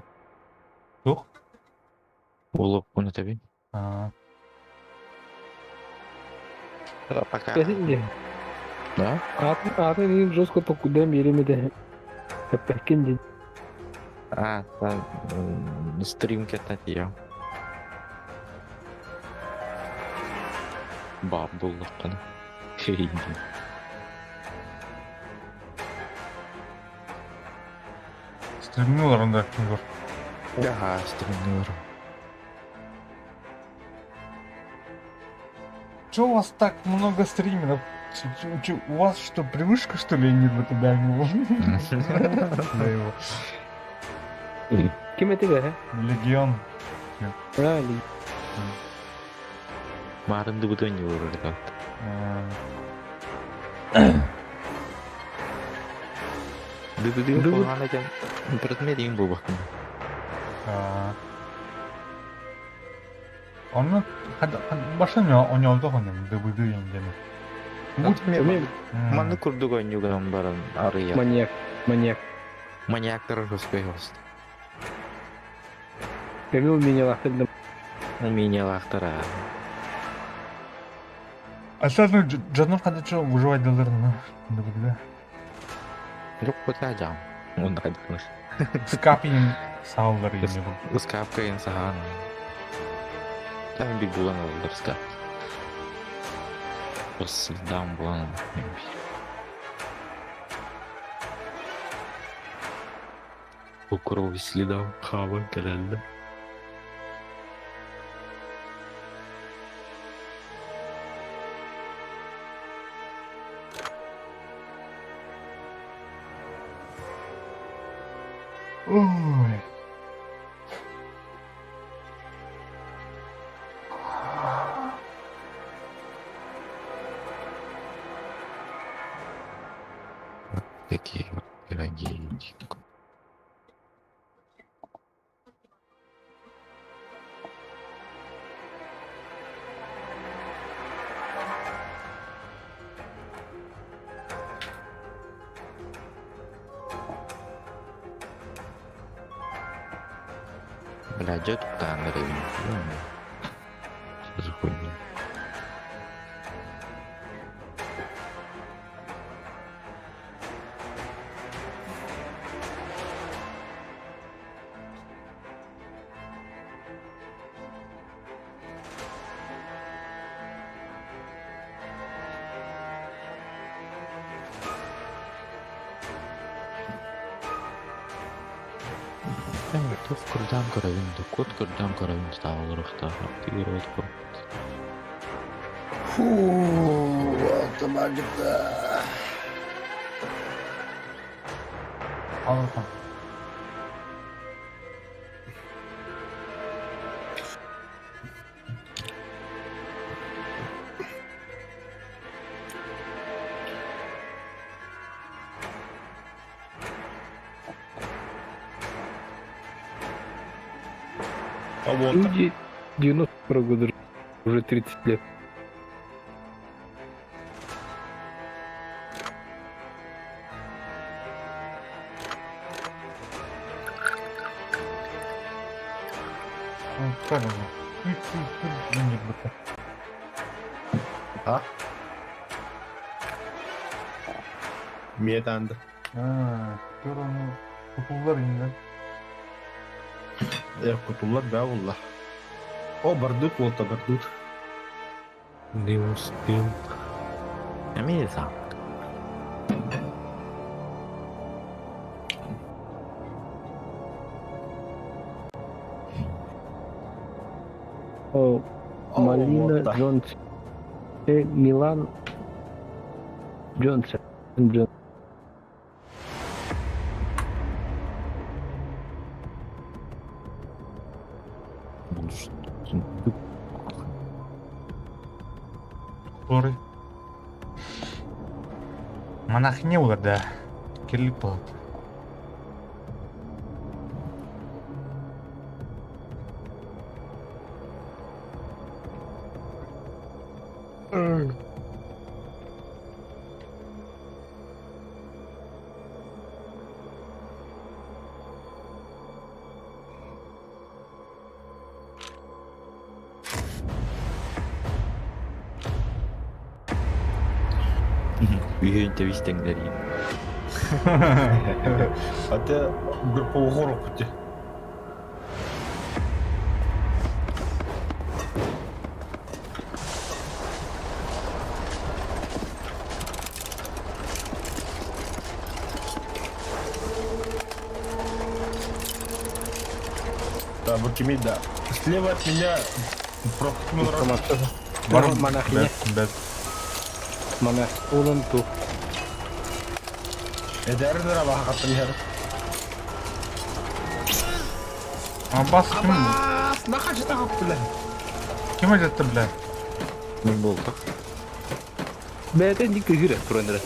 Тух? Уловку на тебе. Пока. Да? Атын иин жестко токудан биэримите. Эппэккин дии. А, там стрим катать Бар буллаххана. Стримнулар онда ким Ага, стримнулар. Чё у вас так много стримеров? Чё, у вас что, привычка, что ли, не в это его? Ким это Легион. Правильно. Марын дыбыты не урырда. Дыбыды болған екен. Предмет ең бұл бақын. Оны башын ойнолду хонем дыбыды ендеми. Маны курдук ойнуган баран арыя. Маньяк. Маньяк. Маньяктар русской хост. Эмил меня лахтырдым. Меня лахтара. А что, Джанур хадача выживать далырны дыбыды. Жоқ кута жам. Онда кадыкмыш. Скапин сааллар ени бу. Скапкайын сахан. Там биг булан алдар скап. Последам булан. По крови следам хава калалда. Ой. Такие вот пироги. Бля, где тут Андрей? Что за хуйня? Туох көрдөөн көрөбүн да, код көрдөөн көрөбүн да таах олоруохтаах тигирэбит курдук. Фу, автоматика. Алырхан. А вот. Люди 92 года уже 30 лет. А? Миэтанды. Көр ону кутуллар иннен. Э, кутуллар бää булла. О, бардут буолта, бардут. Не успел. Эмиэ саҥ. О, Малина Джонс. Милан Джонсон. Джон. Который? Монахиня буолар да. Кирлик буолар. Үйүн тэбис тэҥнэриин. Аты группа угорок. Да, вот да. Слева от меня Бар Монахиня. Бэт. Монах улан ту. Эдэр баха хер. Абас ким? Абас, нахачы тахап бля. Ким айтты бля? Мен болдuk. Бәтен дик күгүрэ турандыра.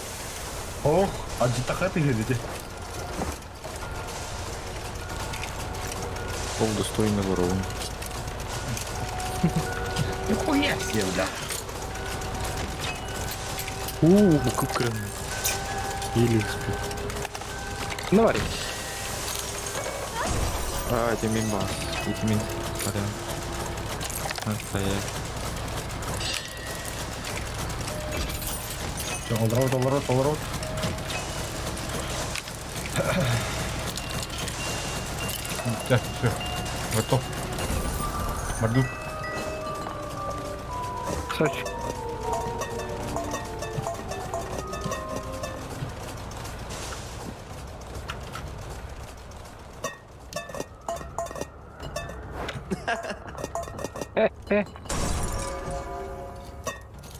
Ох, ажы тахаты херди. Ол достойный ворон. Нихуя себе, бля. Уу, кып-кырым. Еле успел. Навари. А, это мин бас. Это мин. Сорян. Стоять. Олорот, олорот, олорот. Так, все. Готов. Мордук. Сач.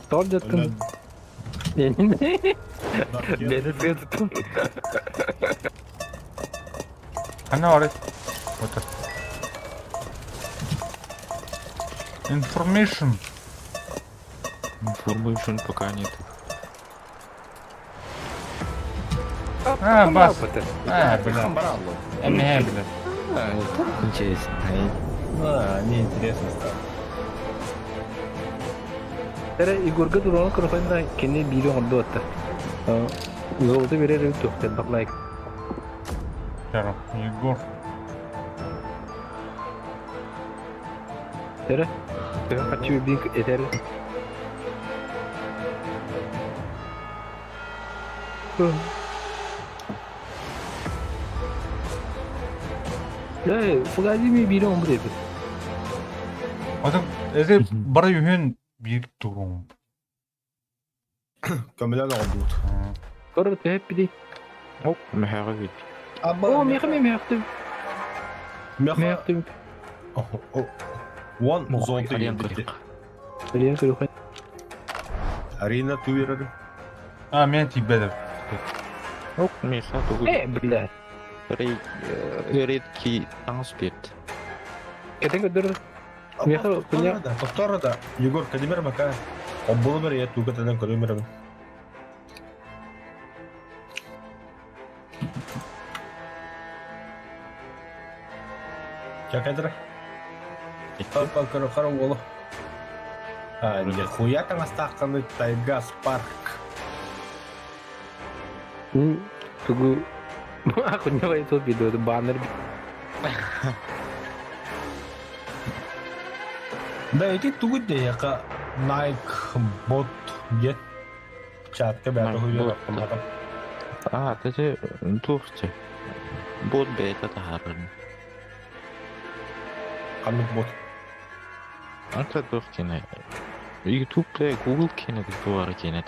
Тор жаттым. Бени тыгытым. Она орет. Вот это. Information. Information пока нет. А, бас. А, бля. Эмэ, бля. Интересно. А, неинтересно стало. Эре Егорга туран көрөхөнда кене бири оңорду атта. Золото берер тух баклайк. Claro, Егор. Эре. Хочу бик этер. Э, фугази ми бири оңбу деп. Адам, эзе бара юхен бир турун. Көмөлөн оңдут. Көрө тэп биди. Оп, мехага бит. О, меха ме мехты. Меха... Уон золото Арен киирбит. көрүөх. Арена көрүөх. Арена туйрары. А, мен тиийбэтим. Миха тугу Э, блядь. Редкий таҥас биэрдэ. Кэтэн көрдөр. Меха хуйня. Да, повтор да. Егор, кадимер мака. Обболу бер я туга тадан көрүмөр. Чакадра. Папа көрө хара уолу. А, нихуя таҥастаахханы Тайга Спарк. Тугу хуйня вайсо видео баннер. Да, эти тугу деяка Nike бот диэн чатка бэйэтэ хуйа автоматом. А, это туох Бот бэйэтэ таһаарар. Ханнык бот? Ата туох киэнэ. YouTube Google киэнэ туора киэнэ.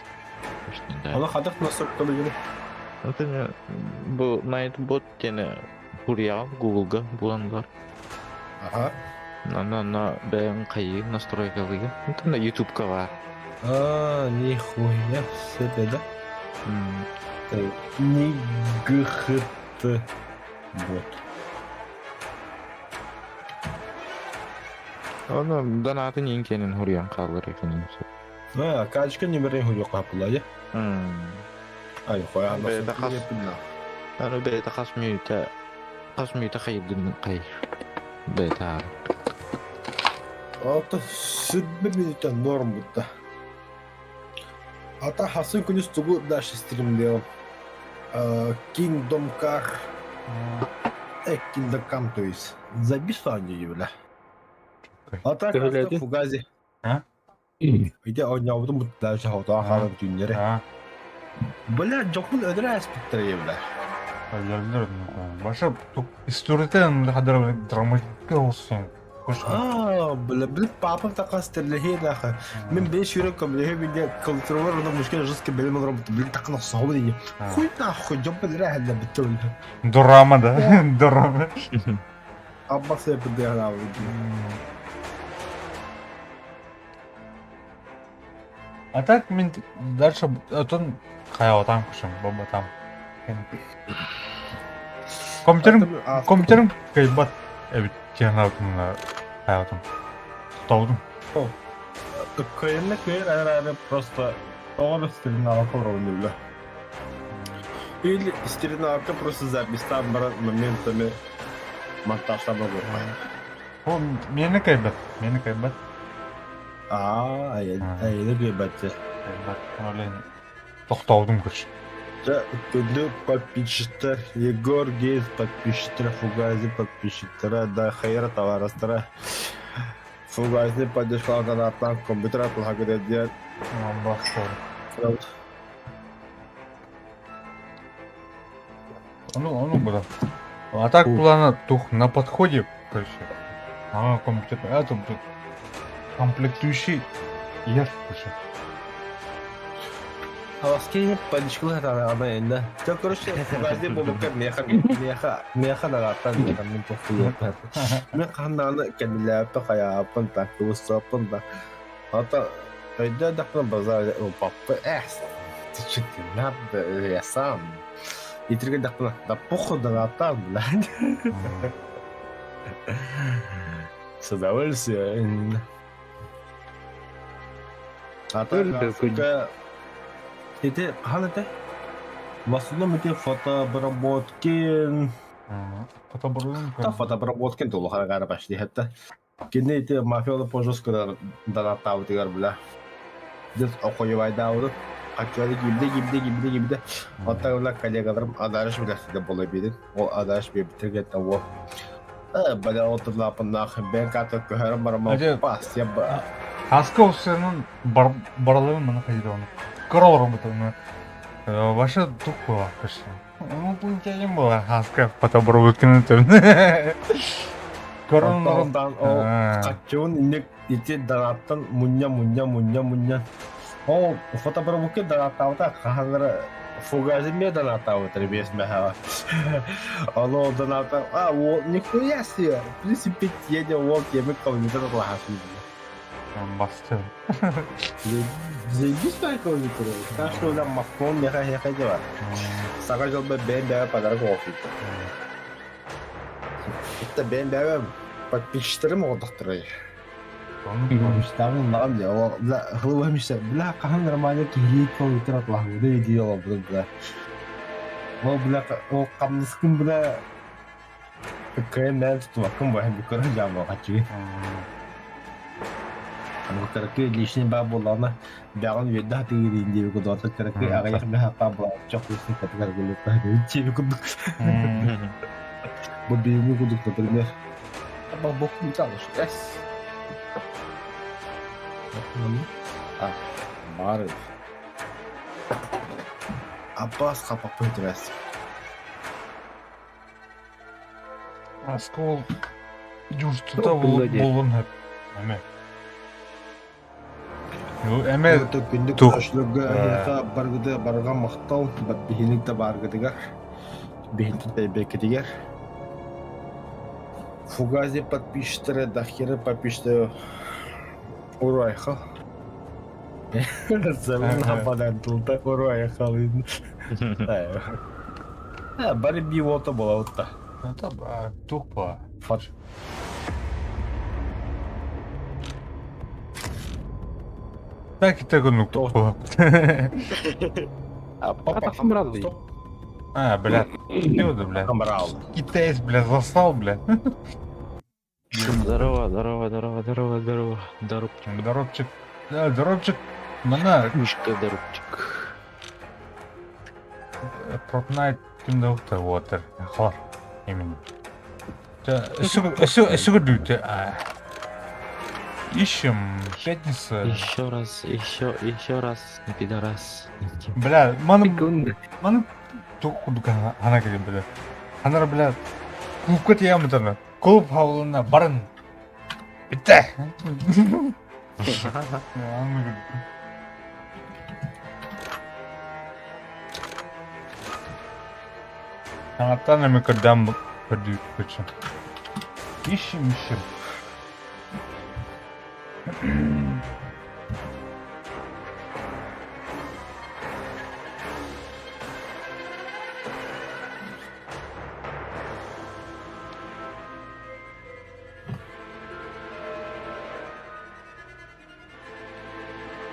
Аны хадах настройкалыгын. Это бу Nightbot диэн суруйаҕын Google-га булан бар. Ага. На бэйэҥ хайыы настройкалыгын. Онтон YouTube-ка баар. А, нихуя себе, да? НИГХТ бот. Оны донатын иин киэнин суруйан хаалар экенин. А, качка нөмерин хуйа капыла, я. Ай, хуя, Бэйэтэ хас Аны бэйэтэ хас мүнүүтэ хайыргын хай. Бэйэтэ аара. Ата сүрбэ мүнүүтэ норм бутта. Ата хасын күнүс тугу дальше стримлеем. Kingdom Car. Kingdom Come, то есть. Забис они, бля. Ата Төһөлөөтү? Фугази. А? Иде ойнаабытым бут дальше хотоон хаалан түүннэри. А, Бля, дьоппун өдөрө аспыттар бля. өлөрдөр. Баша историята хадыр драматика olsun. А, бля, бля, папам такас терлехи нахуй. Мен беш жүрек көмлехи минде контроллер оны мушкел жестко белем работа. Блин, так на свободе. Хуй нахуй, дьоппун реально битті. Драма да, драма. Абба себеп де А так мен дальше отон хайа там кушам, баба там. Компьютерим компьютерим кайбат эбит тианабытын хаятым. Тоғдум. Кыйынны кыйын әрі просто тоғыр стринавка бля. Или стринавка просто запись там бар моментами монтаж там могу. О, мени кайбат, мени кайбат. А, ай, кайбат. Кайбат, олен. Тоқтаудым күш. Күндү подписчиктер, Егор Гейс подписчиктер, Фугази подписчиктера, да хайра товарыстара. Фугазни поддержка аттан компьютер атылға көдеді. Бақсы. Ну, бля. А так плана тух на подходе, короче. А, компьютер, это, блин, комплектующий ер, короче. Аласкини поддержка ана енді. Жоқ, короче, Фугази болукка меха меха меха дагаттан меха мен тоқту. Мен қанданы кәмиләпті қаяппын та, туысаппын да. Ата өйдө дақпын базар папа әс. Ты че ты надо, я сам. Итирге дақпын да похуй дагаттан, блядь. С удовольствием. Ата Ити хаан этэ? В основном ити фотообработки, Фотобрун. та фотообработки тулухара пошли это. Кини ити мафиола пожестко донаттаабытыгар бля. Дес охуевайдаабыт. Хаччуады киирдэ киирдэ киирдэ киирдэ. Оттон бля коллегаларым адарыш билэхсидэ буола биэрин. Ол адарыш биэрбитигэр того. Бля отурлаапыннаах бэйэн каата көһөрөн бараммын Ажы- пас я Хаска осының бараларын мына қайда оны. Көралар бұтыны. Баша тук была, короче. Ну, пунктем была хаска фотобрун. Көрін Онтон ол хаччуун инник ити донаттан мунньа мунньа мунньа мунньа. Ол фотобробукка донаттаабыта хаһан эрэ фугази эмиэ донаттаабыттар биэс мэһэҕэ. Ону доната а уол нихуя себе в принципе тиэдэ уол тиэмик компьютер лаһасын Бастым. Заебись баар компьютер. Так что да мафон меха хеха дела. Саҥа дьолбо бэйэм бэйэ подарок оҥорбут. Это бэйэм бэйэм подписчиктарым оҕотохторой. Мечтабын ыллаҕым дии. Ол бля хылыбаһым мечта бля хаһан нормально киһилии компьютер атлаһыбытай дии олорбутум бля. Ол бля ол хамнаскын бля кыайан бэйэм тутубаккын бу эһэм көрөн дьаамалҕаччыгын. Кыракый лишний баа буоллаҕына бэҕин үөрдэ сатыырын диэби кудуота кыракый аҕыйах бэһаппаа буолааччы куустун катыгар гылыппа диэби курдук. Бу биһиги курдук например А, баар Аббас хапаппын түбэс. Оскол дьуустута булун хөп. Эме. Эме Күндү көрөшлөргө эһиэхэ баргыты барга махтал биһиник да бааргытыгар биһинтин тэйбэккитигэр Фугази подписчиктары дохера подписчиктары уруайхал Забыл тулта уруайхал Бары би уолта буолабытта. Тупо. Так и так он тупо. А хамрал А, бля, ты бля. Хамрал. Китаец, бля, застал, бля. Здорово, здорово, здорово, здорово, здорово. Доробчик. Доробчик. Да, Доробчик. Мана. Мишка Доробчик. Fortnite ким да water. Хор. Именно. Өссө көрдүүтэ. Ищем пятница. Еще раз, еще, еще раз, не пидорас. Бля, маны маны туох курдук хана кэлин бля. Ханара бля клубка тиийэммитана. Клуб хаулына барын. Бүттэ. Саҥаттан эмэ көрдөөн көрдүүрбүт Ищем, ищем.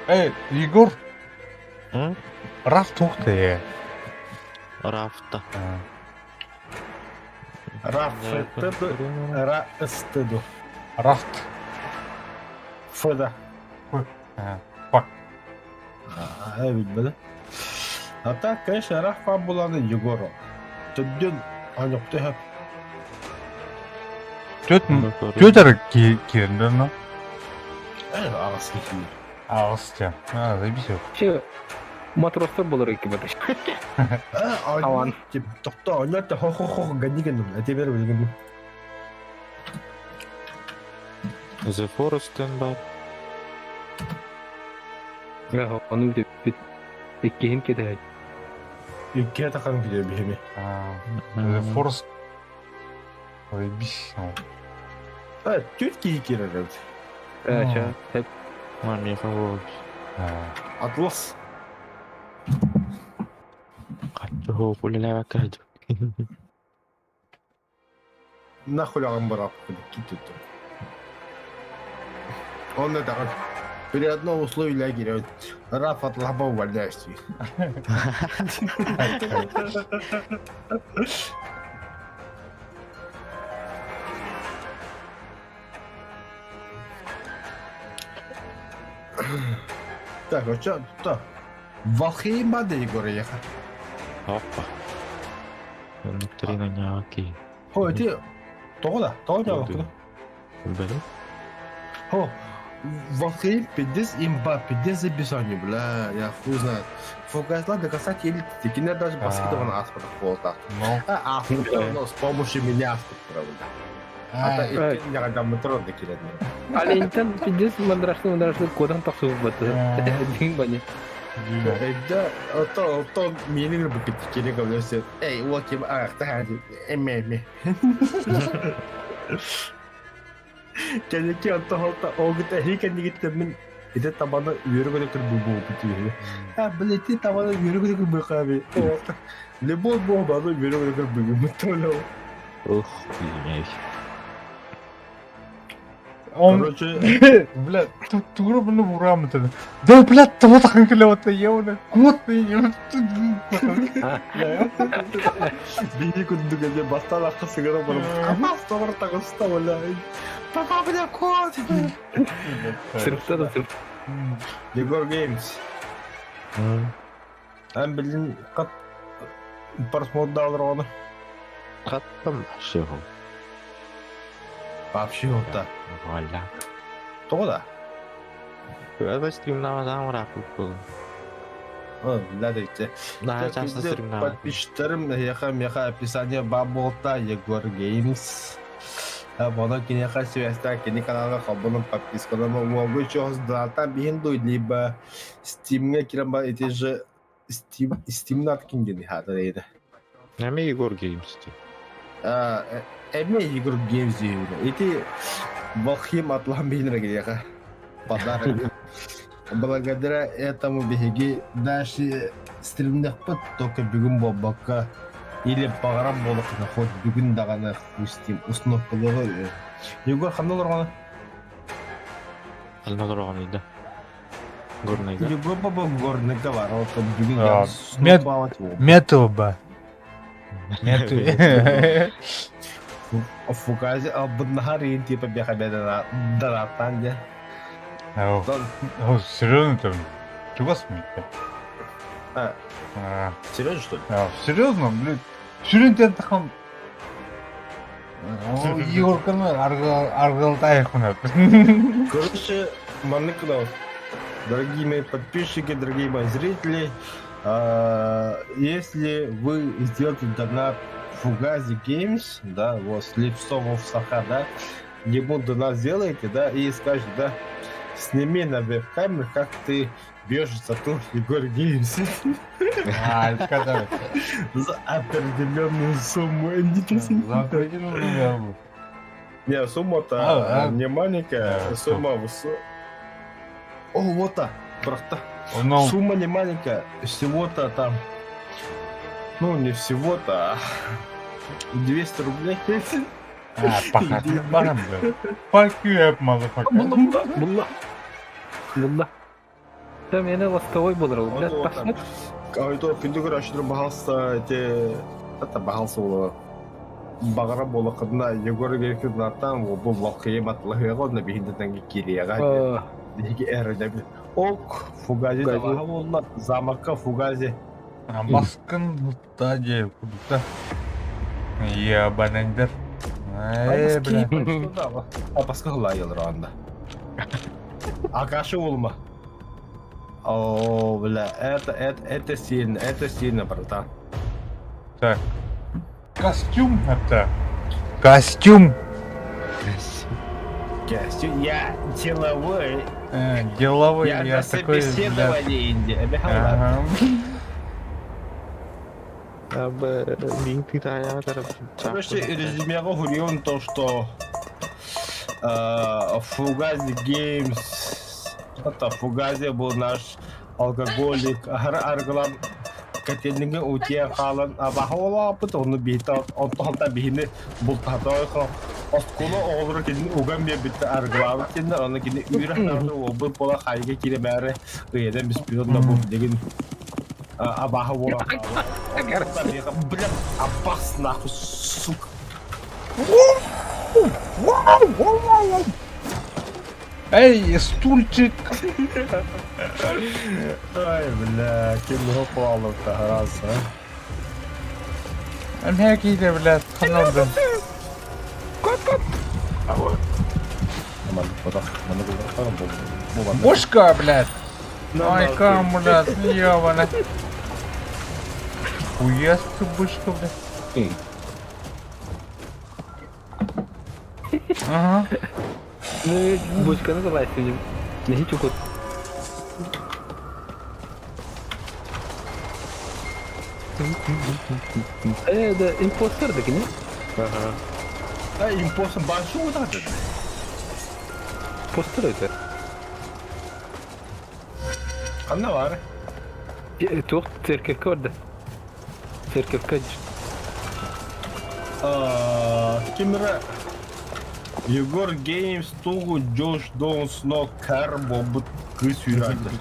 Эй, Егор. М? Раф туохтай. Рафта. Раф Ра СТ Рафт. Ф да. Фак. А, билбэдэ. А так, конечно, Раф буланы Егору. Төддүн аньокты хөп. Түөт түөт эрэ киирдэ но. Э, аҕыс киһи. Аҕыс дьэ. А, заебись Че, матростар болар икки баташ. Аван. Тохто, онньо хо-хо-хо ганниган, а теперь билигин. The Forest бар. Ону бүт. Иккиһин кэтэһэ. Иккиэ тахан киде биһими. The Forest. Заебись. А, түт киһи киирэр эбит. Э, ча, тэп. Мамиха вот. Атлас. Хаччы үлэлээбэккэ Нахуй аҕам барап китут. Он это при одном условии лягерет. Раф от лаба увольняешься. Так, а что? То. Валхейм бады Егор ехал. Опа. Внутренне окей. О, эти... Тоҕо да? Тоҕо дьаабаккына? Били? О, Валхейм пиздец имба, пиздец забесание, бля, я хуй знает. Фугасла доказать еле кине даже баскетован аспорт холта. Ну. А, но с помощью меня аспорт, правда. Ата икки ньаҕадаммытыр онно киирэннэр. Алентан пиздец мандрашны мандрашны куотан тахсыбыт дing бани. Эдда ото ото миэнин букет кире говорит эй уол ким аарта хади эме эме. Кэнники онто холта оогута эһи кэннигиттэн ити табаны үөрэ көтө кырбыы буолбут үһү. А блядь, ити табаны үөрэ көтө кырбыы хаби. Любой буолбаны үөрэ көтө кырбыы толя. Ух, извиняюсь. Он, Короче, бля, тугу bunu vuramıdı. Да, бля, того так клево-то я Кот ты, Бии курдук эде бастан акка сыгара барып, Камаз товар тагыста бля. Папа, бля, кот! Сырыпта да сырып. Егор Геймс. Эн билин кат просмотр оны. Хаттым вообще. Вообще вот Валя. Тоҕо да? Это стримнавадан рапып был. Да, дайте. Да, часто стримнава. Подписчиктарым эһиэхэ миэхэ описание баар буолта Егор Геймс. Онон киниэхэ связьтаах кини каналга холбонон подпискалана уолгу чоһос донаттан биһин дуй либо Steam'ҥэ кирэн бар ити же Steam Steam наткин диэн хаата дейdi. Эми Егор Геймс дии. Эми Егор Геймс диибин. Ити Волхим атлаан биһин киниэхэ. Подарок. Благодаря этому биһиги дальше стримнехпыт только бүгүн буолбакка или баҕарар буолаххына хоть бүгүн даҕаны пустим установкалары Егор ханна олорҕоно? Ханна олороҕун да? Горнайга. Егор баба Горныйга бар ол бүгүн Мету ба. Мету. Фугази албыннаһар иин типа бэхэ дарааттаан дьэ. О, серьезно там? Чугас миттэ. А, серьезно что ли? Серьезно, блин. Сүрүн тахам Егорканы аргылтайхунап. Короче, маннык Дорогие мои подписчики, дорогие мои зрители, если вы сделаете донат Фугази Games, да, вот, Слепцов Саха, да, ему донат сделаете, да, и скажете, да, сними на веб-камеру, как ты бьешь зато Егор Геймс. А, сказали. За определенную сумму. За определенную сумму. Не, сумма-то не маленькая, сумма высокая. О, вот так, брата. Но... Сумма не маленькая, всего-то там, ну не всего-то, а 200 рублей. А, пахать барам, бля. Fuck you up, motherfucker. Булла. Булла. Там мені ластовой болар, блядь, тахсат. А то күндү көрөчтөр баһалса те это баһалса була баҕара буолаххытына Егор Геркинаттан бу балкыйым атлаһыаҕа онно биһиндэтэн киириэҕэ биһиги эрэнэбит ок фугази табаһа буолла замокка фугази Баскын та кудута ебанендер э бля Апаска хылайылыр анда Акашы улма О, бля, это, это, это сильно, братан. Так. Костюм это. Костюм. Костюм. Я деловой. Деловой, я, я на такой, собеседовании, Инди. Ага. Короче, резюме говорю то, что Фугази Геймс, это Фугази был наш алкоголик, аргылан кэтинниҥи утиэ хаалан абаһа олааппыт ону биһитэ онтон биһини бултаһатойхо оскуола оҕолоро кинини уган биэрбиттэ аргылаабыт кинилэр ону кини үүрэх наада уолбут буола хайга киирэмээри ыйадан биспит онно бу билигин абаһа буола бля абас нахуй сука. Эй, стульчик! Ай, бля, ким хопалов-то раз, а? Мягкий, блядь, ханарда. Бошка, блядь! Ай, кам, блядь, ебана. Хуяс ты, бышка, блядь. Ага. Ну, бочканы залазь, Неси чукут. Да, импостер да кини? Ага. А, импостер баншу вот это. Постер это. Ханна бар. Туох церковка барда. Церковка. Кимера Егор Геймс тугу Джош Донс но кар бобут кыс үйрәнді.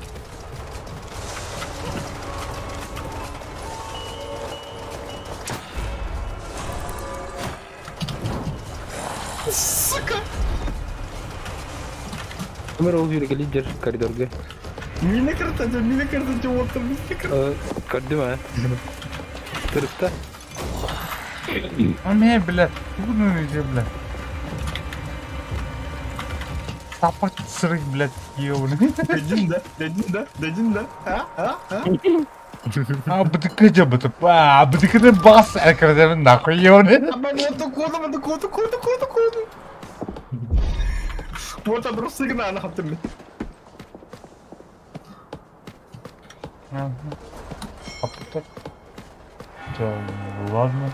Сука! Кимер ол жүрге лидер коридорга. Мини картача, мини картача, вот там, мини картача. Көрдүм а. Тырыста. А мен, блядь, тугуну иди, блядь. Тапак сырык, блядь, ёбаный. Дадим, да? Дадим, да? Дадим, да? А? А? А? А, бдыкыжа бытып, а, бдыкыны бас әркірдемін нахуй, ёбаный. А, блядь, вот коду, вот коду, коду, коду, коду. Вот там просто сигнал хаттым. А так. Да, ладно.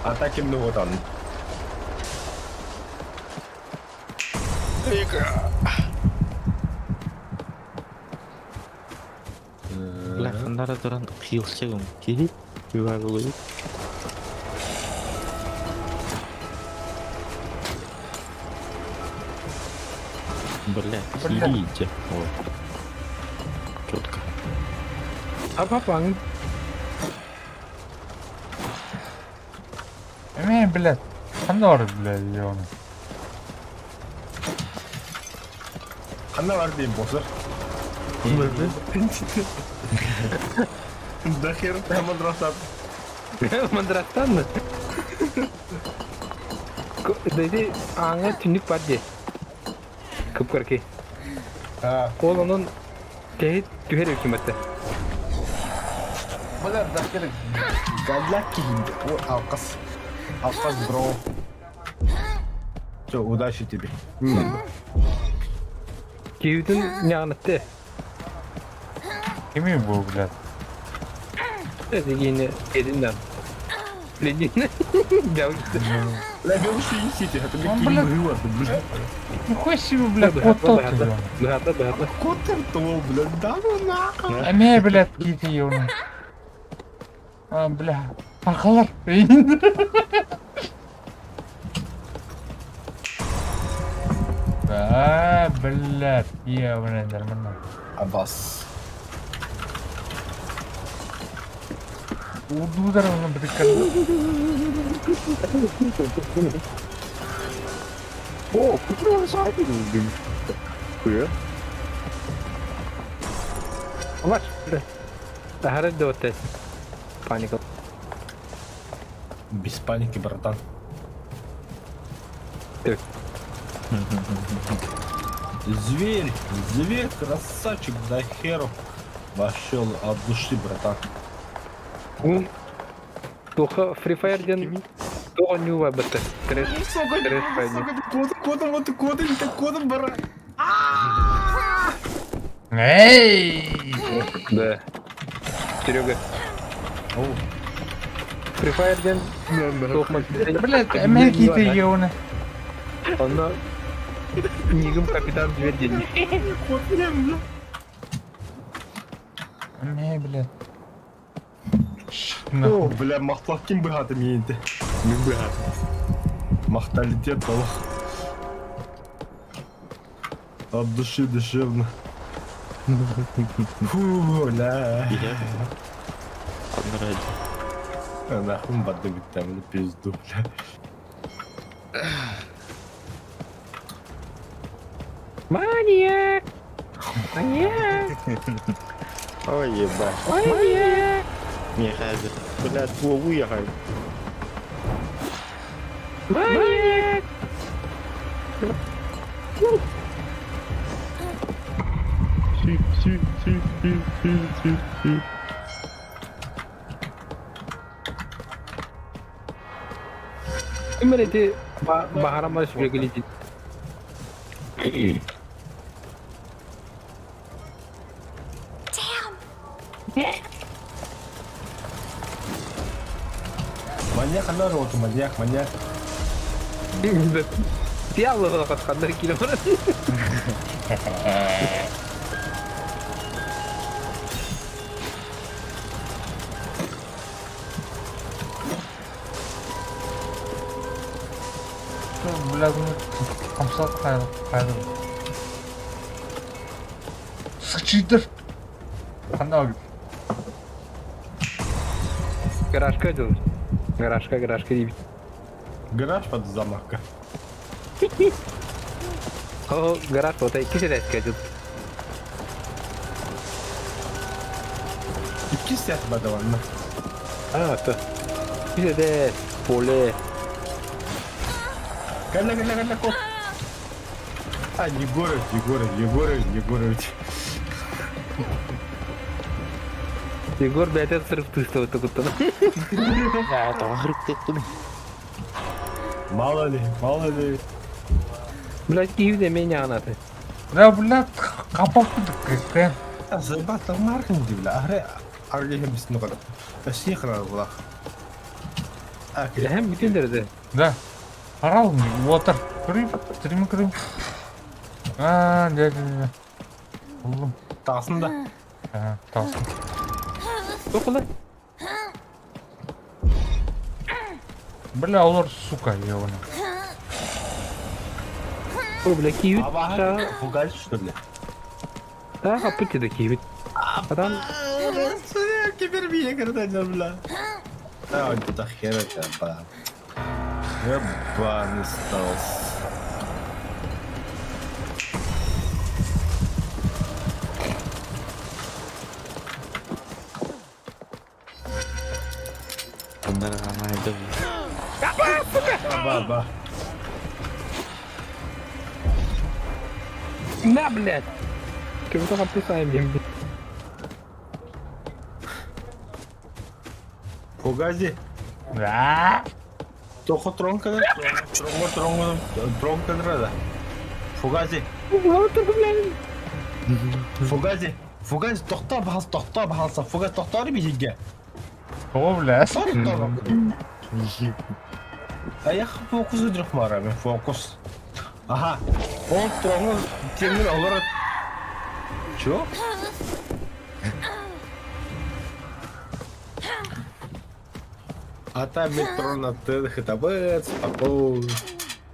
А так им вот он. Бля, хандара туран кыйлчыгым киһи үбагылы. Бля, Бля. кирите. Вот. Четко. Апапаң. Мен, блядь, хандар, блядь, ёбаный. Ханна бар дейм босыр. Да хер мандрасат. Мандраттан mı? Dedi аңа түнүк бар де. Кыпкырки. А, Ол onun tehit түһэр үкүмөттө. бля, да хер галяки. Ой, алкас. Алкас, бро. Все, удачи тебе. Кийүтүн нягынатты. Кими бу, блядь? Дегени эдинден. Ленин. Бля, белуши несите, это Он, мне блядь. было, блядь. Нихуя себе, блядь, кот тот, ёбаный. Быһата, быһата. Кот то, блядь, да ну нахуй. А мен, блядь, кити, ёбаный. А, бля, ахалар. А, блядь, ёбаный, нормально. Абас. Удудар оны бдыккан. О, кутура Хуя. Ваш. Тахара доте. Паника. Без паники, братан. Так. Зверь, зверь, красавчик, до херу. Вообще от души, братан. Ун. Тоха Free Fire ден тоға нюва бітті. Трэш. Трэш пайны. Кодом, кодом, вот кодом, так кодом, бара. Эй! Да. Серега. Free Fire ден тоқман. Блядь, мен кити, ёбаный. Онда Нигім капитан зверь ден. Код, бля, бля. Мен, блядь. О, Нахуй. бля, махтал ким быгаты миенте. Махталитет, аллах. От души душевно. Фу, бля. Хандара. А, Нахуй бады там, на пизду, бля. Маньяк! Маньяк! Ой, ебать. Маньяк! Не хазер. Блядь, Вову я хай. Маньяк! Си, си, си, си, си, си, си. Ким эрэ ити баһарама сүбэгэлиитин. Маньяк она роту, маньяк, маньяк. Дьявол ханна киирэ баран. Бля, хамсат хайыр. Сычыйдар. Ханна огит? Гаражка дьыл. Гаражка, гаражка диибит. Гараж под замокка. О, гараж вот икки сэрээскэ дьыл. Икки сет бадаванна. А, то. Икки поле. Кэллэ, кэллэ, кэллэ, кот. А, Егорович, Егорович, Егорович, Егорович. Егор бэйэтэ сырыктыыстабыт куттана. Я тоҕо хырыктыктым. Мало ли, мало ли. Блядь, киһи эмиэ ньаанаты. Да, блядь, хапаппыт кыккын. Заебаться маркин дивля. Ахре аргеhem бисну када. Сихра була. Эһэм бүтүн дэрдэ. Да. Арал уотар. Көрүй, стрим көрүй. Аа, дэ, дэ, дэ. Буллум. Тағсын да. Аа, тағсын. Токула. Бля, олар, сука, ебаный. О, бля, киевит. Фугась, что ли? Да, капыти да киевит. Адам... Теперь меня когда бля. А, да хера тебя, ба. Ебаный стал. Ба-ба. На, блядь! Ты вот там писаем, блядь. Фугази. Да. Тоқо тронкада, тронго тронго тронкада. Фугази. Фугази. Фугази тохтоо бахал тохтоо бахалса. Фугази тохтоору биһиге. О, бля. Аяқ фокус өдірік мара мен фокус. Аха. Ол троңы темір олар. Чё? Ата метрон аты хитабыт, спокойно.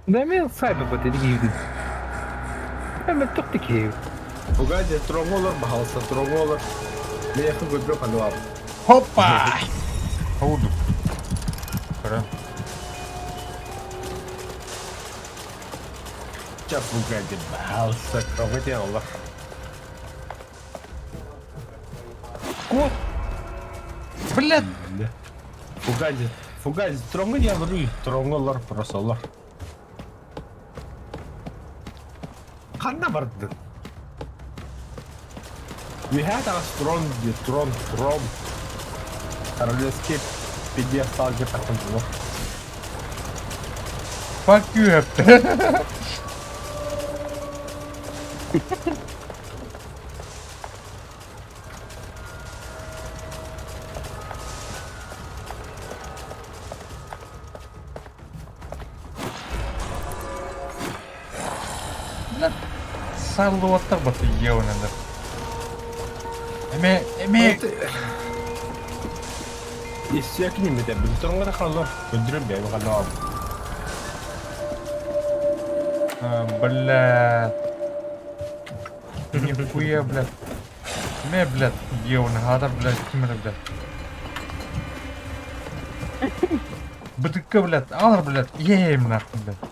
Да мен сайбы бат эдигиибит. Мен тохты киһи. Фугази троңолор бахалса троңолор. Мен яқын көтіріп қанып Хоппа! Хоуду. Көрө. Ча фугази бахалса троңы олар. Кот! Блядь! Фугази, фугази троңы я троңолор просто олар. Қанда барды? We had a strong, трон, трон. Королевский пьедестал где-то там было. Fuck you, хепте. Блядь, саллуаттар баты еунандар. Эме, эме, Иссиакни мете бүлтөрңөр халлар көдүрө бэби халлар. Бля. Нихуя, блядь. Ме, блядь, еуна, хата, блядь, кимер, блядь. Бытыкка, блядь, алар, блядь, еем, нахуй, блядь.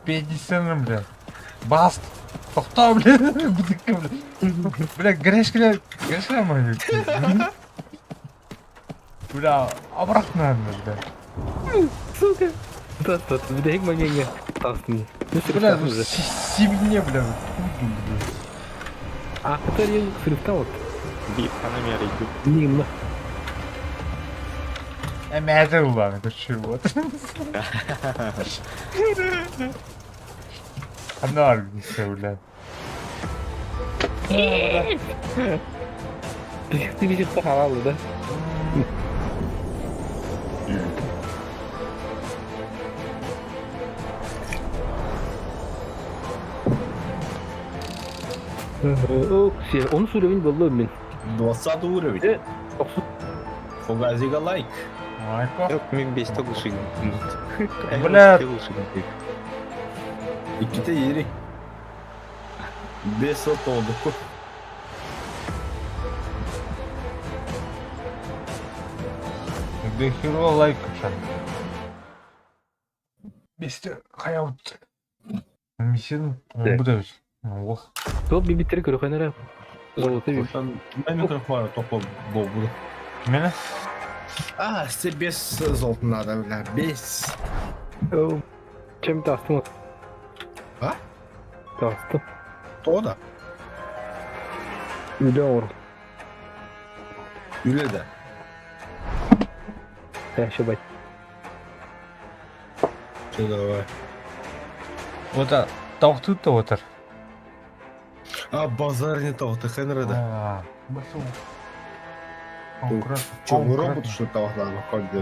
50, блядь. Баст. Тохтоо, блядь, бытыкка, блядь. Бля, грешкалар, грешкалар мой. Бля, обратно, блядь. Сука. Да, да, бүтэһик момеҥҥа таҕыстым. Бля, ну, сибине, бля, хуй, блядь. А, это сырыктан вот. Биир хана мерейдим. Нимна. Эмээдэ ыллааны көччү вот. Ханна аргысса, Ты видишь, халалы, да? Onu уровень был мин. 20 уровень. Фугазига лайк. Майко. Мин бесте лучше. Бля. Икките ери. Бес толдуку. Где херово лайк шан. Бесте хаyaут. Мисин будет. Ох. Топ бибиттери көрөхөнөрө. Золото би. Мен микрофон топо болду. Мене? А, все без золота надо, бля, без. Чем тастым? А? Тастым. То да. Үле ор. Үле да. Хорошо, бать. Все, давай. Вот а, тавтут то отыр. А, базар не того, ты хенры да. Басу. Че, мы робот, что ли, того надо, хоть где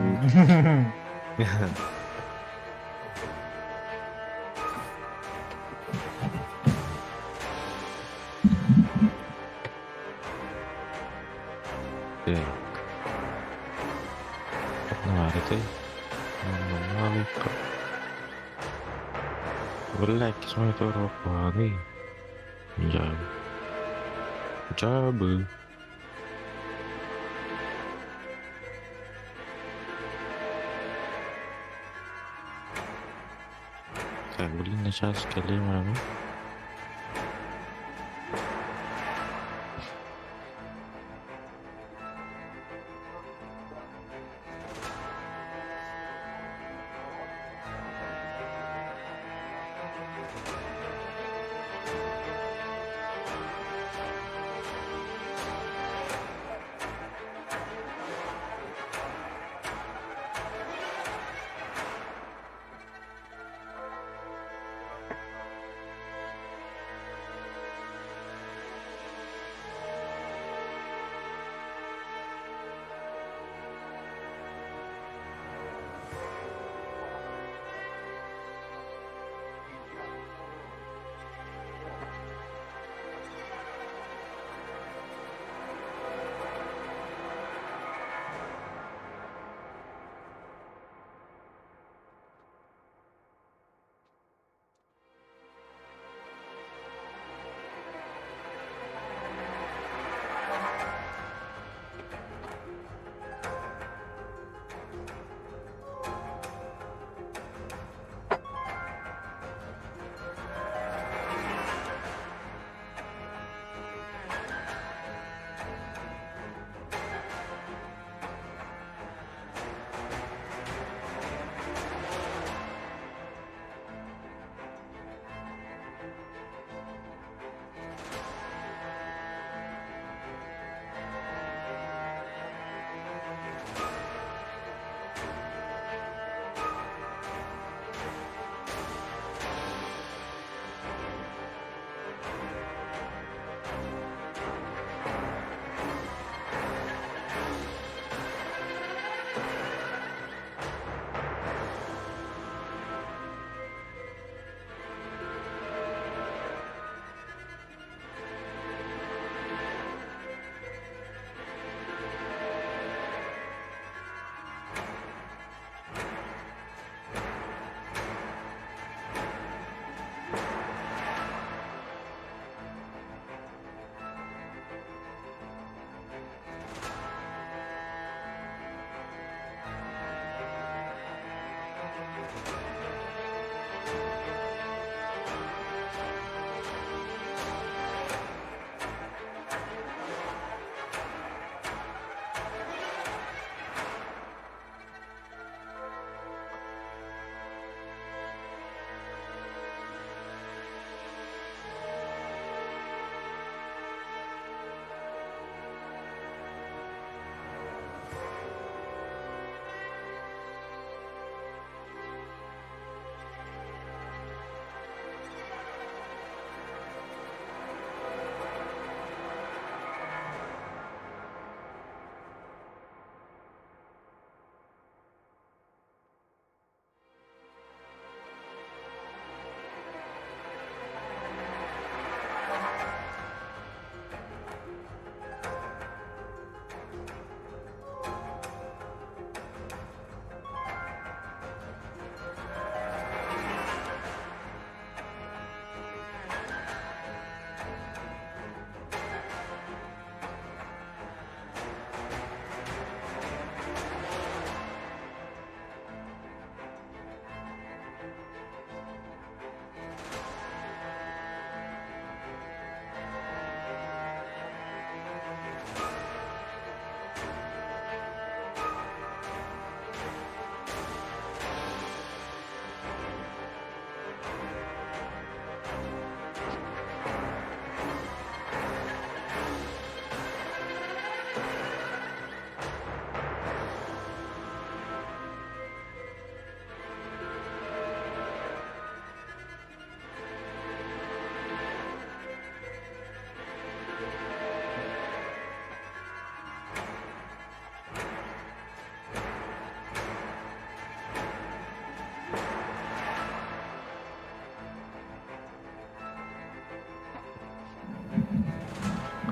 Так. Нарытай. Маленько. Блядь, смотри, рапаны. Я. Джабы. Так, блин, на час калимрами.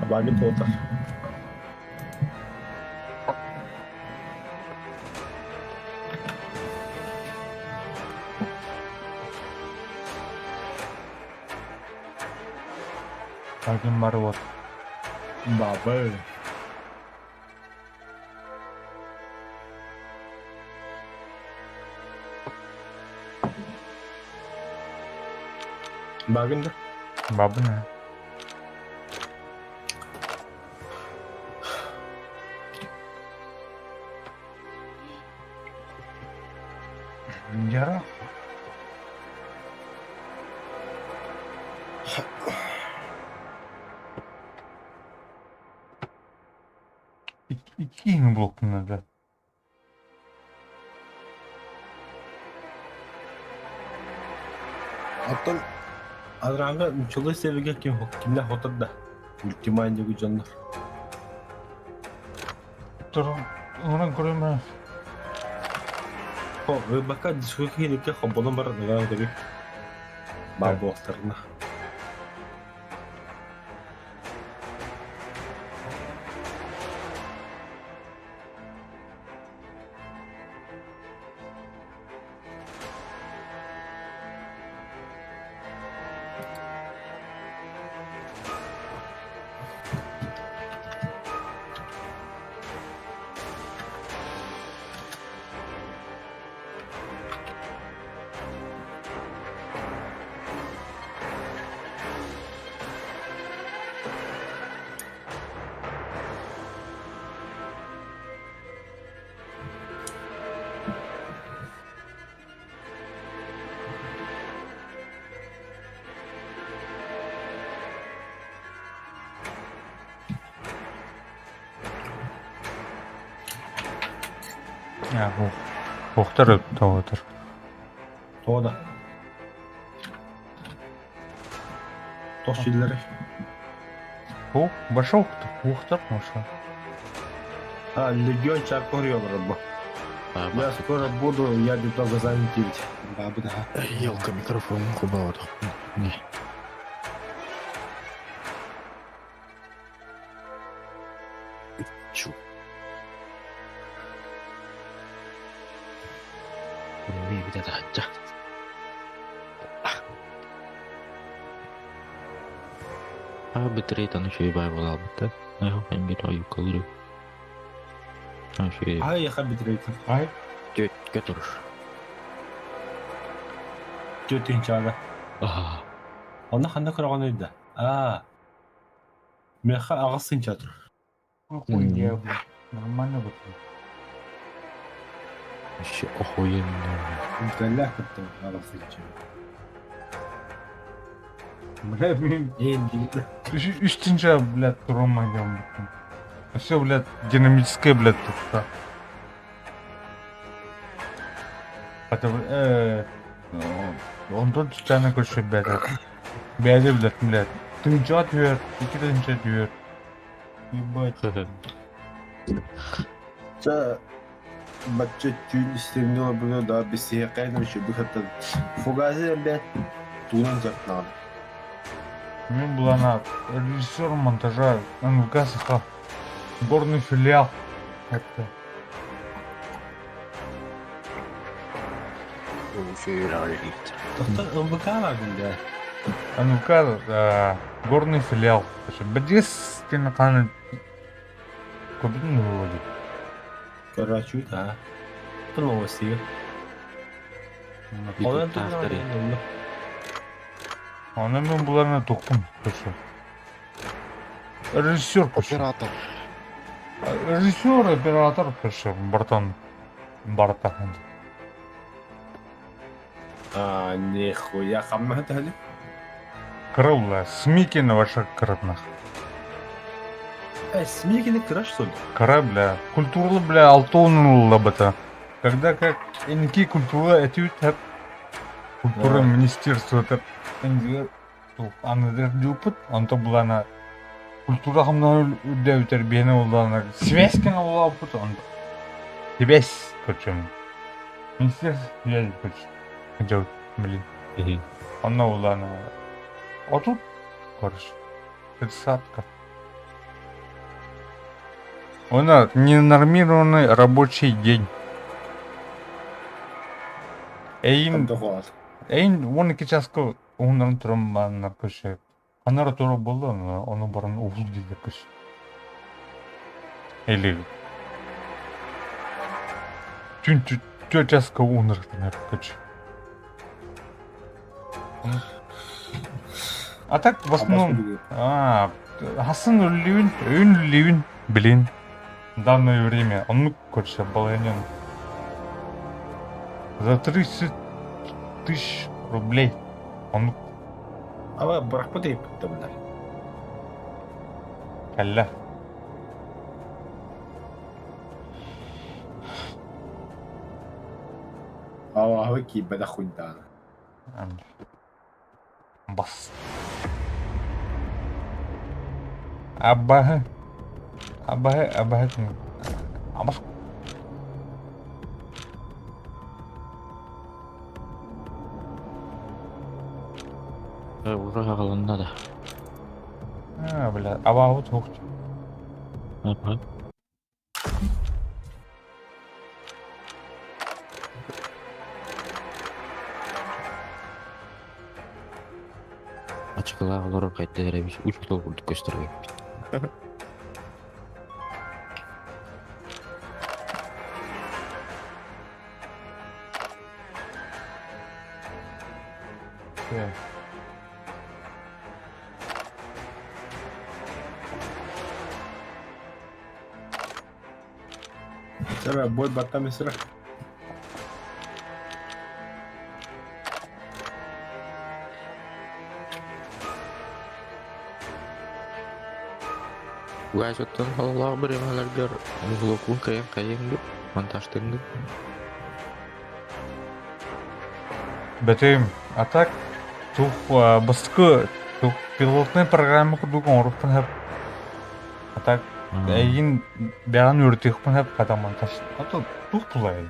Баги туотар. Багин бар вот. Бабы. Багин да? Бабына. Яра. Икки блоктунар да. Оттон Адраҥҥа нууччалыы сэбигэ ким кимнээх хотор да? Ультимайн диэки дьоннор. Онон көрүмэ. Хо, бакка дискука киһиникке хоббонон баран ыгаан көрү. Баар буолтарына. Уохтар тоҕотор. Тоҕо да? Тох силлэрий? О, башок уохтар маша. А, Легион Чакори олорор Я скоро буду, я немного занят ведь. Бабы, да. Елка микрофон кубаот. Не. Чу. Ми бит это. А битрейт аны үчүгэй баай буолаабыт да. Эн бит ойуккалыры. Үчүгэй. Ай, яха битрейт. Ай. Түөткө турur. Түөтүн чаада. Аа. Онно ханна көрөҕүнүй да? Аа. Миэхэ аҕыс тыынча турар. Охуя, блядь. Нормально вот. Вообще охуенно. Үктэллээх кытта аҕыс тыынча. Бля, блин. Ээн диир. Үс тыынча, блядь, турума диэн Все, блядь, динамическое, блядь, тут. Это, онтон түстээнэ көрсө бэйэтэ. Бэйэтэ блядь, блядь. Тыынчаҕа түһэр, икки тыһыынча түһэр. Ебать. Чэ, бачча түүн истиҥҥэ олорбута да билсиһиэххэйин үчүгэйдик сыттан. Фугази эмбэ тугунан дьарыктанаҕын? Мин булана режиссер монтажа НВК Саха. Горный филиал. Это. Тохтон НВК бааргын да? НВК горный филиал. Бэдиэс диэн хааны көбүтүн уһуга дии. Көрөөччүбүт аа. Тун новостига. Онон тугунан Оны мен буларына тухтум көрсө. Режиссер көрсө. Оператор. Режиссер, оператор көрсө. Бартан барта. Аа, нихуя хамнаһа төһөнүй? Кырылла, Смикина ваша кырытнах. Э, Смикини кыра что ли? Кыра, бля. Культуралы, бля, алтоннулла бата. Когда как инки культура этюд культура министерство это аныдыр диупут, онто булана культура хамна үрдәүтер биһине уллана связь кена улааппыт онто Связь, короче. Министерство связи, короче. Хотел, блин. Онно уллана. А тут, короче, тридцатка. Уонна ненормированный рабочий день. Эйин эйин 12 часка уһуннарын туран бараннар көрсө. Ханара тура буолла, ону баран уһул дииллэр көрсө. Или түн 4 часка уһуннарыктанар көрсө. А так в основном хасын үллүүн, өйүн үллүүн билин в данное время оннук короче балайынан за 30 тысяч рублей оннук Ама бырахпыт ыйыппыт да кэллэ. Абааһы киирбэтэх хуйдаана. Бас. Абаһы. Абаһы, абаһы. Абас. Ура аҕалынна да. А, бля, абаһы туох. Ага. Ачыкылаах олорор хайдах эрэ учуутал курдук көстөр эбиппит. Сара, бой баттам сыра. Guys, оттон хололоох бириэмэлэргэр уһулуккун кыайан хайыаҥ дуу, монтажтыаҥ дуу? Бэтим, а так тух бастакы тух пилотнай программа курдук оҥоруохпун сөп. А так эйигин бэҕэн үөрэтиэхпин сөп хата монтаж. А то тух тулай.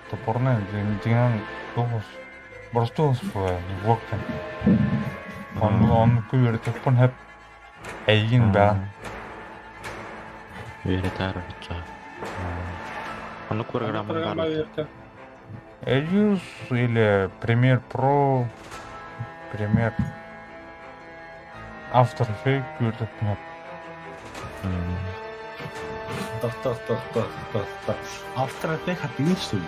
Топорнай дьиҥинэн туох боростуой буолай блоктан. Оннук үөрэтиэхпин сөп. Эйигин бэҕэн. Үөрэтээр оччо. Оннук программа баар. Эльюс или Premiere Pro, Premiere After Effects үөрдэхпинэ. Тох, тох, тох, тох, тох, тох. After Effects хатыыр что ли?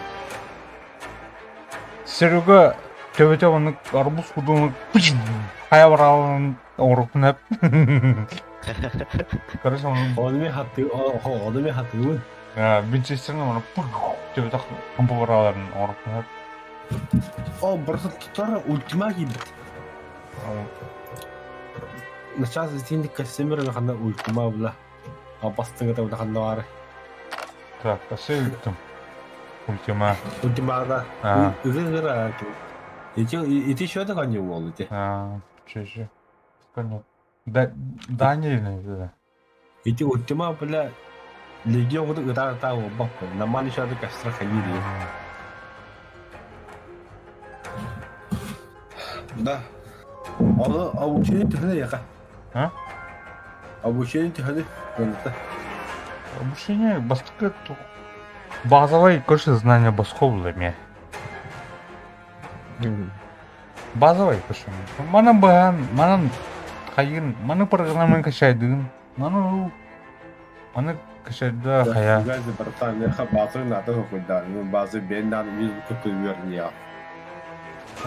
Серега төбөтө оннук арбуз курдук хайа бараалын оҥоруохпун сөп. Короче, он Оны мен хатыы, оны мен хатыыбын. Винчестерин оны төбөтө хампы барааларын оҥоруохпун сөп. О, просто тутар ультима киирбит. Начаас итинник костюмер ханна ультима була. Бастыҥыта була ханна баары. Так, өссө ыыттым. Ультима. Ультимада. Ыгы-ыгыра. Ити ити еще да не уол ити. Че Да, Даниэль, Ити ультима бля легион курдук ытаар-ытаа буолбаппын. Нормально еще костра хайыы Да. Ону обучение төһөнө яха? А? Обучение төһөнү гыныта? Обучение бастакы базовай короче знание босхо булла эмиэ. Базовай короче. Манан быһан, манан хайын, маны программаны качайдыгын, маны маны качайда хайа. Газы братан, меха базы надо хохуйдан, базы бен надо музыку көтөрүөр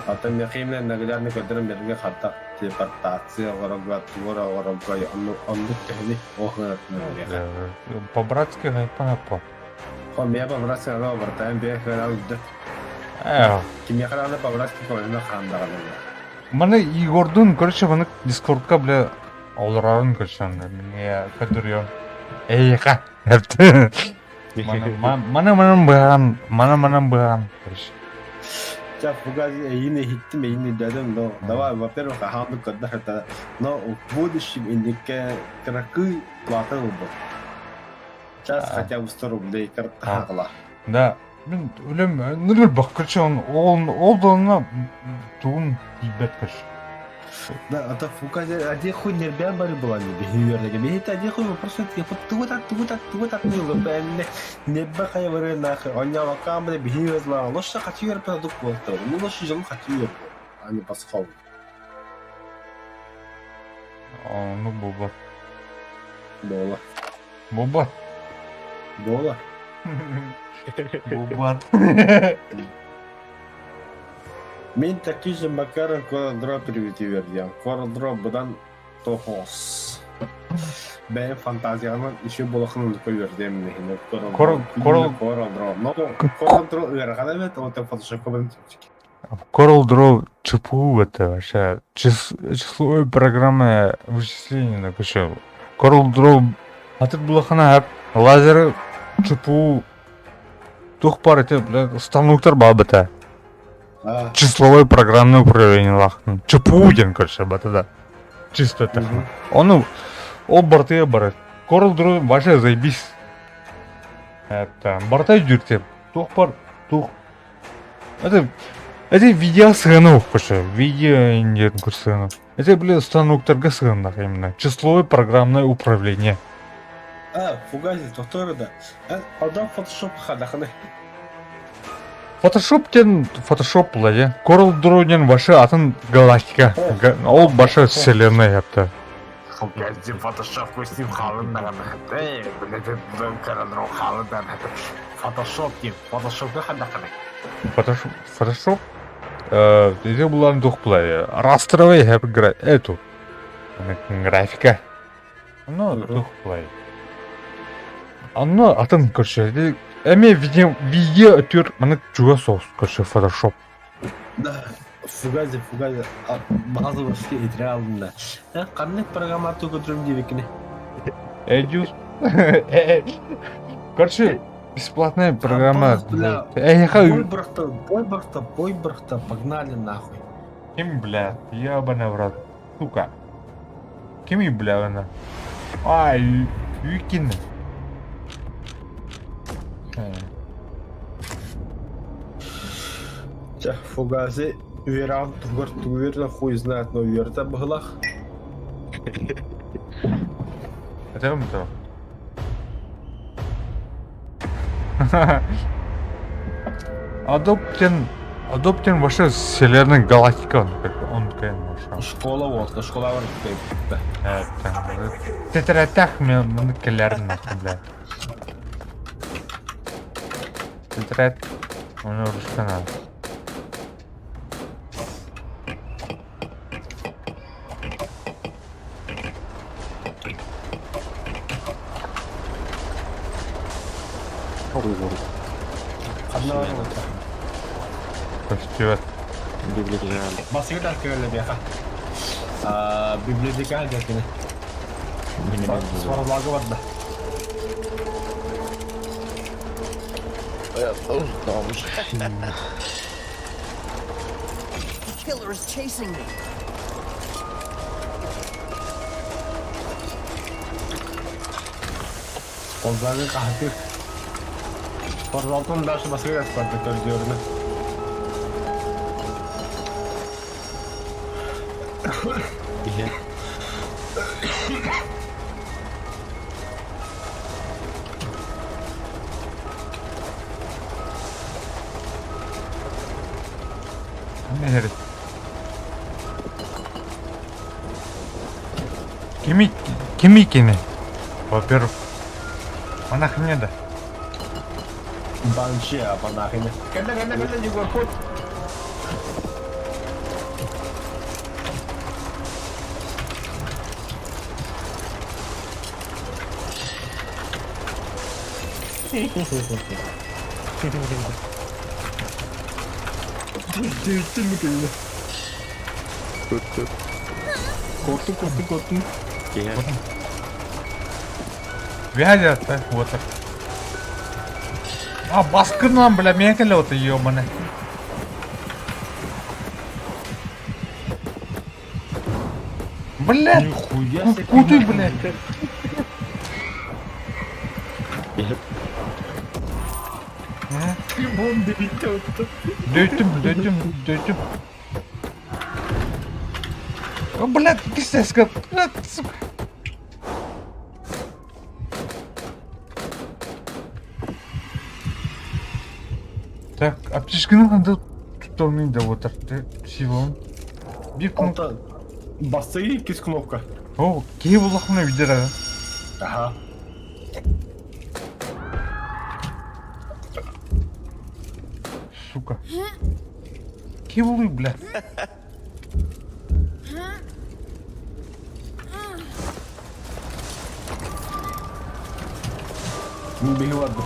Ата меха именно наглядно көтөрөн берге хата телепортация оҕорого, тугур оҕорого, оннук төһөнү оһыат По-братски хайпа Хо, меня по-братски ана братан бе хара удда. Кимиэхэ аны по-братски көмөлөмө хаандаҕына. Маны Егордун, короче, маны Дискордка, бля, олорорун, короче, мне көдүрүөн. Эйха. Маны манан быһаан, маны манан быһаан, короче. Сейчас фугази эйини иһиттим, эйини дедим, но давай, во-первых, аһаанды көрдөх но в будущем инникке кыракый плата ылбыт. Сейчас хотя бы 100 рублей картахала. Да, мин үлэм нырбах, короче, он ол ол да тугун тиийбэт, короче. Да, а то фука, один хуй нербян бары была не бихи Бихи один хуй просто я вот тугу так, тугу так, тугу так не лыбэнне. Небе хайвары нахуй. Он я вакамбре бихи верла. Лоша хочу верпе дук болтыр. Ну лоша жыл хочу верпе. А не пасхал. Ну буба. Бола. Буба. Бола. Буба. Мин такие же макаром Corel примитивер диэн. Corel быдан тоһоос. Бэйэм фантазиянан еще болохын көйөрдем мехине. Corel Corel Draw. Но Corel Draw ыарахан эбит, ол Photoshop көбөн Corel Draw ЧПУ это вообще числовая программа вычисления короче. Corel Draw атыт булахана лазеры ЧПУ тух пар это, бля, станоктар бабыта. Числовое программное управление лахтын. ЧПУ диэн короче бата да. Чисто так. Ону ол бартыга барар. Corel Draw вообще заебись. Это барта жүртеп. Тух бар, тух. Это видео сыганы короче, видео индиен сыганы. Это, бля, станоктарга сыгыннах именно. Числовое программное управление. А, фугази, тоқтор да. Адам Photoshop хадаханы. Photoshop ден Photoshop була Corel Draw ден башы атын галактика. Ол башы вселенная япты. Фугази Photoshop көстüm халын даҕаны. Блядь, Corel Draw халын даҕаны. Photoshop дим, Photoshop хадаханы. Photoshop, Photoshop эти булан дух була. Растровый хэп эту графика. Ну, дух була. Анна атын короче, эме видео видео өтүр маны чуга соус короче Photoshop. Да, фугази, фугази. Базы башки итре алдым да. Қандай программа көтөрүм дебекине. Эдюс. Короче, бесплатная программа. Бля, Эй, бой брахта, бой брахта, бой брахта, погнали нахуй. Ким, бля, ебаный в рот. Сука. Ким и бля она? Ай, Юкин. Ча, фугази, веран тугар туверна хуй знает, но верта бглах. Это то. Адоптен, Адоптен вообще вселенная галактика, он как он конечно. Школа вот, школа бар. Это. Тетратах мен мını келерин нахуй, бля. Тетрат. Оны русска надо. Костюм. Библиотека. Басыгы көрөлө бияка. А, библиотека жакыны. Сварлагы бар да. The killer is chasing me. Колдагы кахты. Спортзалтын дальше басыгы спорт көрдөрүнө. Не herif. Kimi kimi кини? Во-первых, монах не да. Банши, а монахиня. Кэллэ, кэллэ, кэллэ, Егор, хоть. Дүйттім кэллэ. Korktum, korktum, korktum. Вязят, вот так. А, баскынан, бля, мекеле вот ёбаный. Бля, Нихуя себе. куда, блядь? Бом дүйттім. Дөйтüm, дөйтüm, дөйтüm. О, блядь, кисеска, блядь, сука. Так, аптечканы ханды туттармын да отыр. Силон. Бир кнопка. Онтон бастыгы иккис кнопка. О, киһи буллахпына билдер ага. Аха. Сука. Киһи булуй, блядь. Мин биһи барбыт.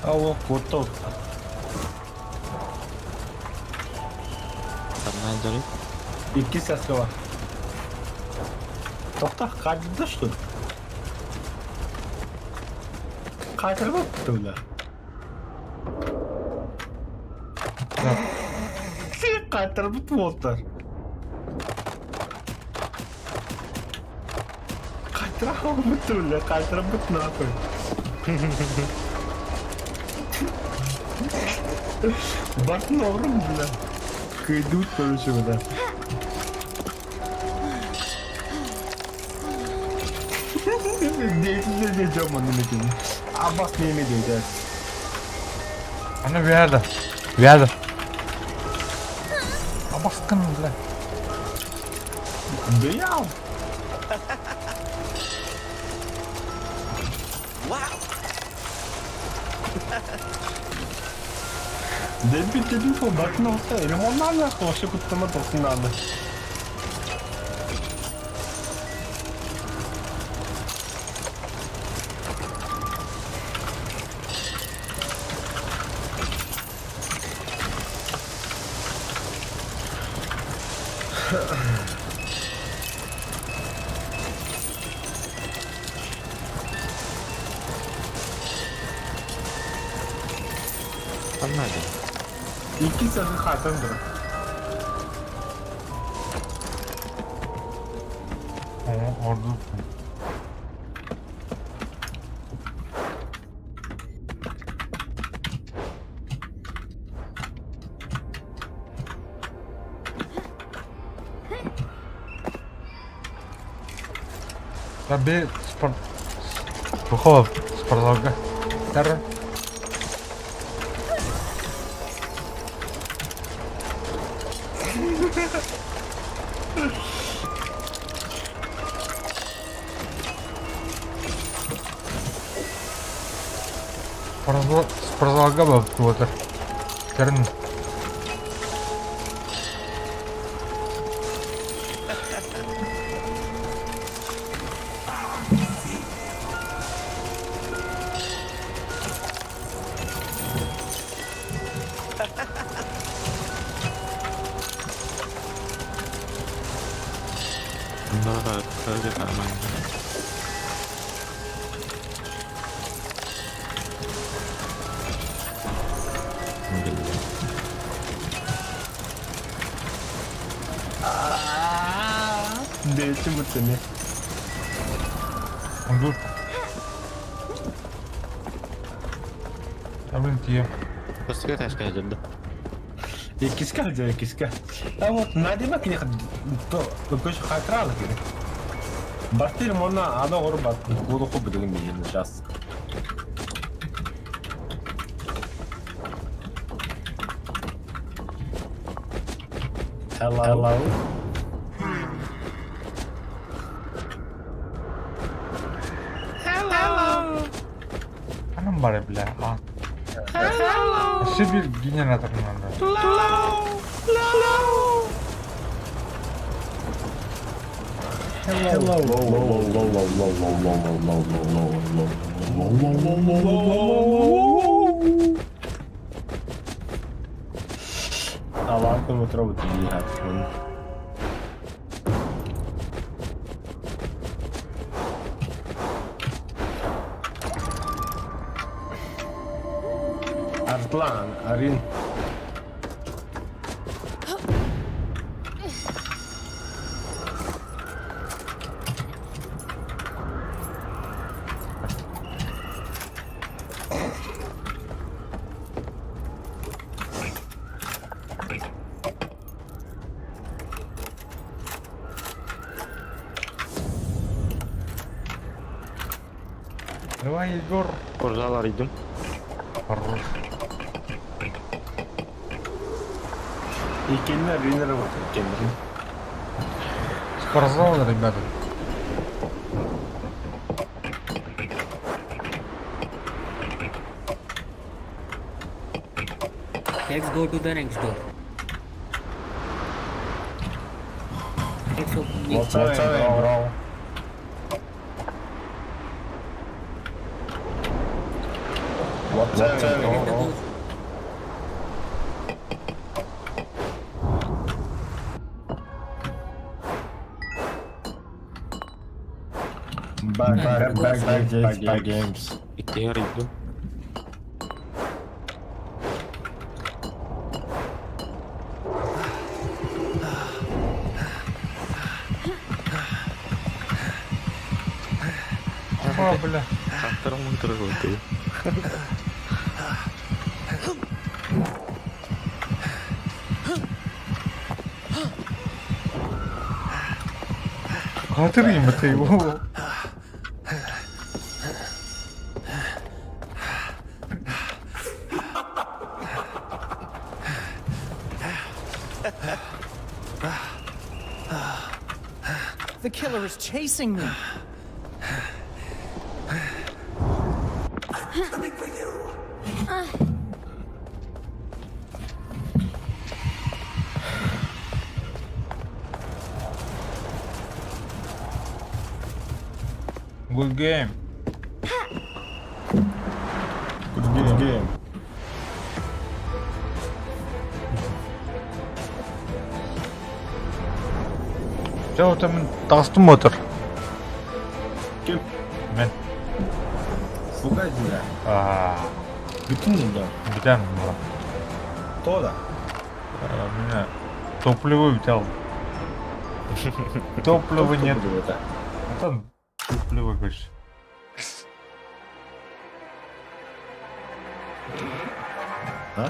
Алло, куоттал. Ханна дьарый? Иккис саскала. Тохта, хаалда что ли? Хаайтарбат бля. Хаайтарбыт буолтар. Хаайтарбыт бля, хаайтарбыт нахуй. Бартын оҕрум бля. Кыйдуут короче бля. Деятельность дьон манна мекени. Абас неме дейдер. Аны вяда. Вяда. Абаскын, бля. Бля. Дэбит дедим сол бартын olsa ремонтнан вообще куттама тоқсыннан. Ханна дьарый? Икки сазы хатан бир. О, орду. Да бе спорт. Бухова спортзалга. Тара. Спортзалга был кто-то. Терн. Да, это нормально. Блин. Деятельность бутыны. Онду. Блин, тие. Просто этажка идет, да? Иккиска дьэ иккиска. А вот Надима кини то көш хатралы кини. Бартыр мона ана ору бат кулу хуб деген мен сейчас. Hello. Hello. Анам бары, бля. А. Өссө биир генератор надо. Hello. Алан көмөтөрө бут Артлан, Арин. Давай, Егор. Спортзал арыйдым. Хорош. Иккиэннэр арыйан работают, иккиэннэрин. Спортзал, ребята. Let's go to the next door. Let's open next door. Молодцы, Get the ghost. Back, back, back, back, back, games. Иккиһи арыйдым. О, бля. Хаттарым мунтуру. Хатыр им это его. The killer is chasing me. I'm coming for you. Good game. Good game. Чэ, оттон мин таҕыстым мотор. Ким? Мин. Сука земля. Аа, Бүтүн земля. бүтэн була. То да. Меня топливо взял. Топлива нет. Это. А там топливо, говоришь. А?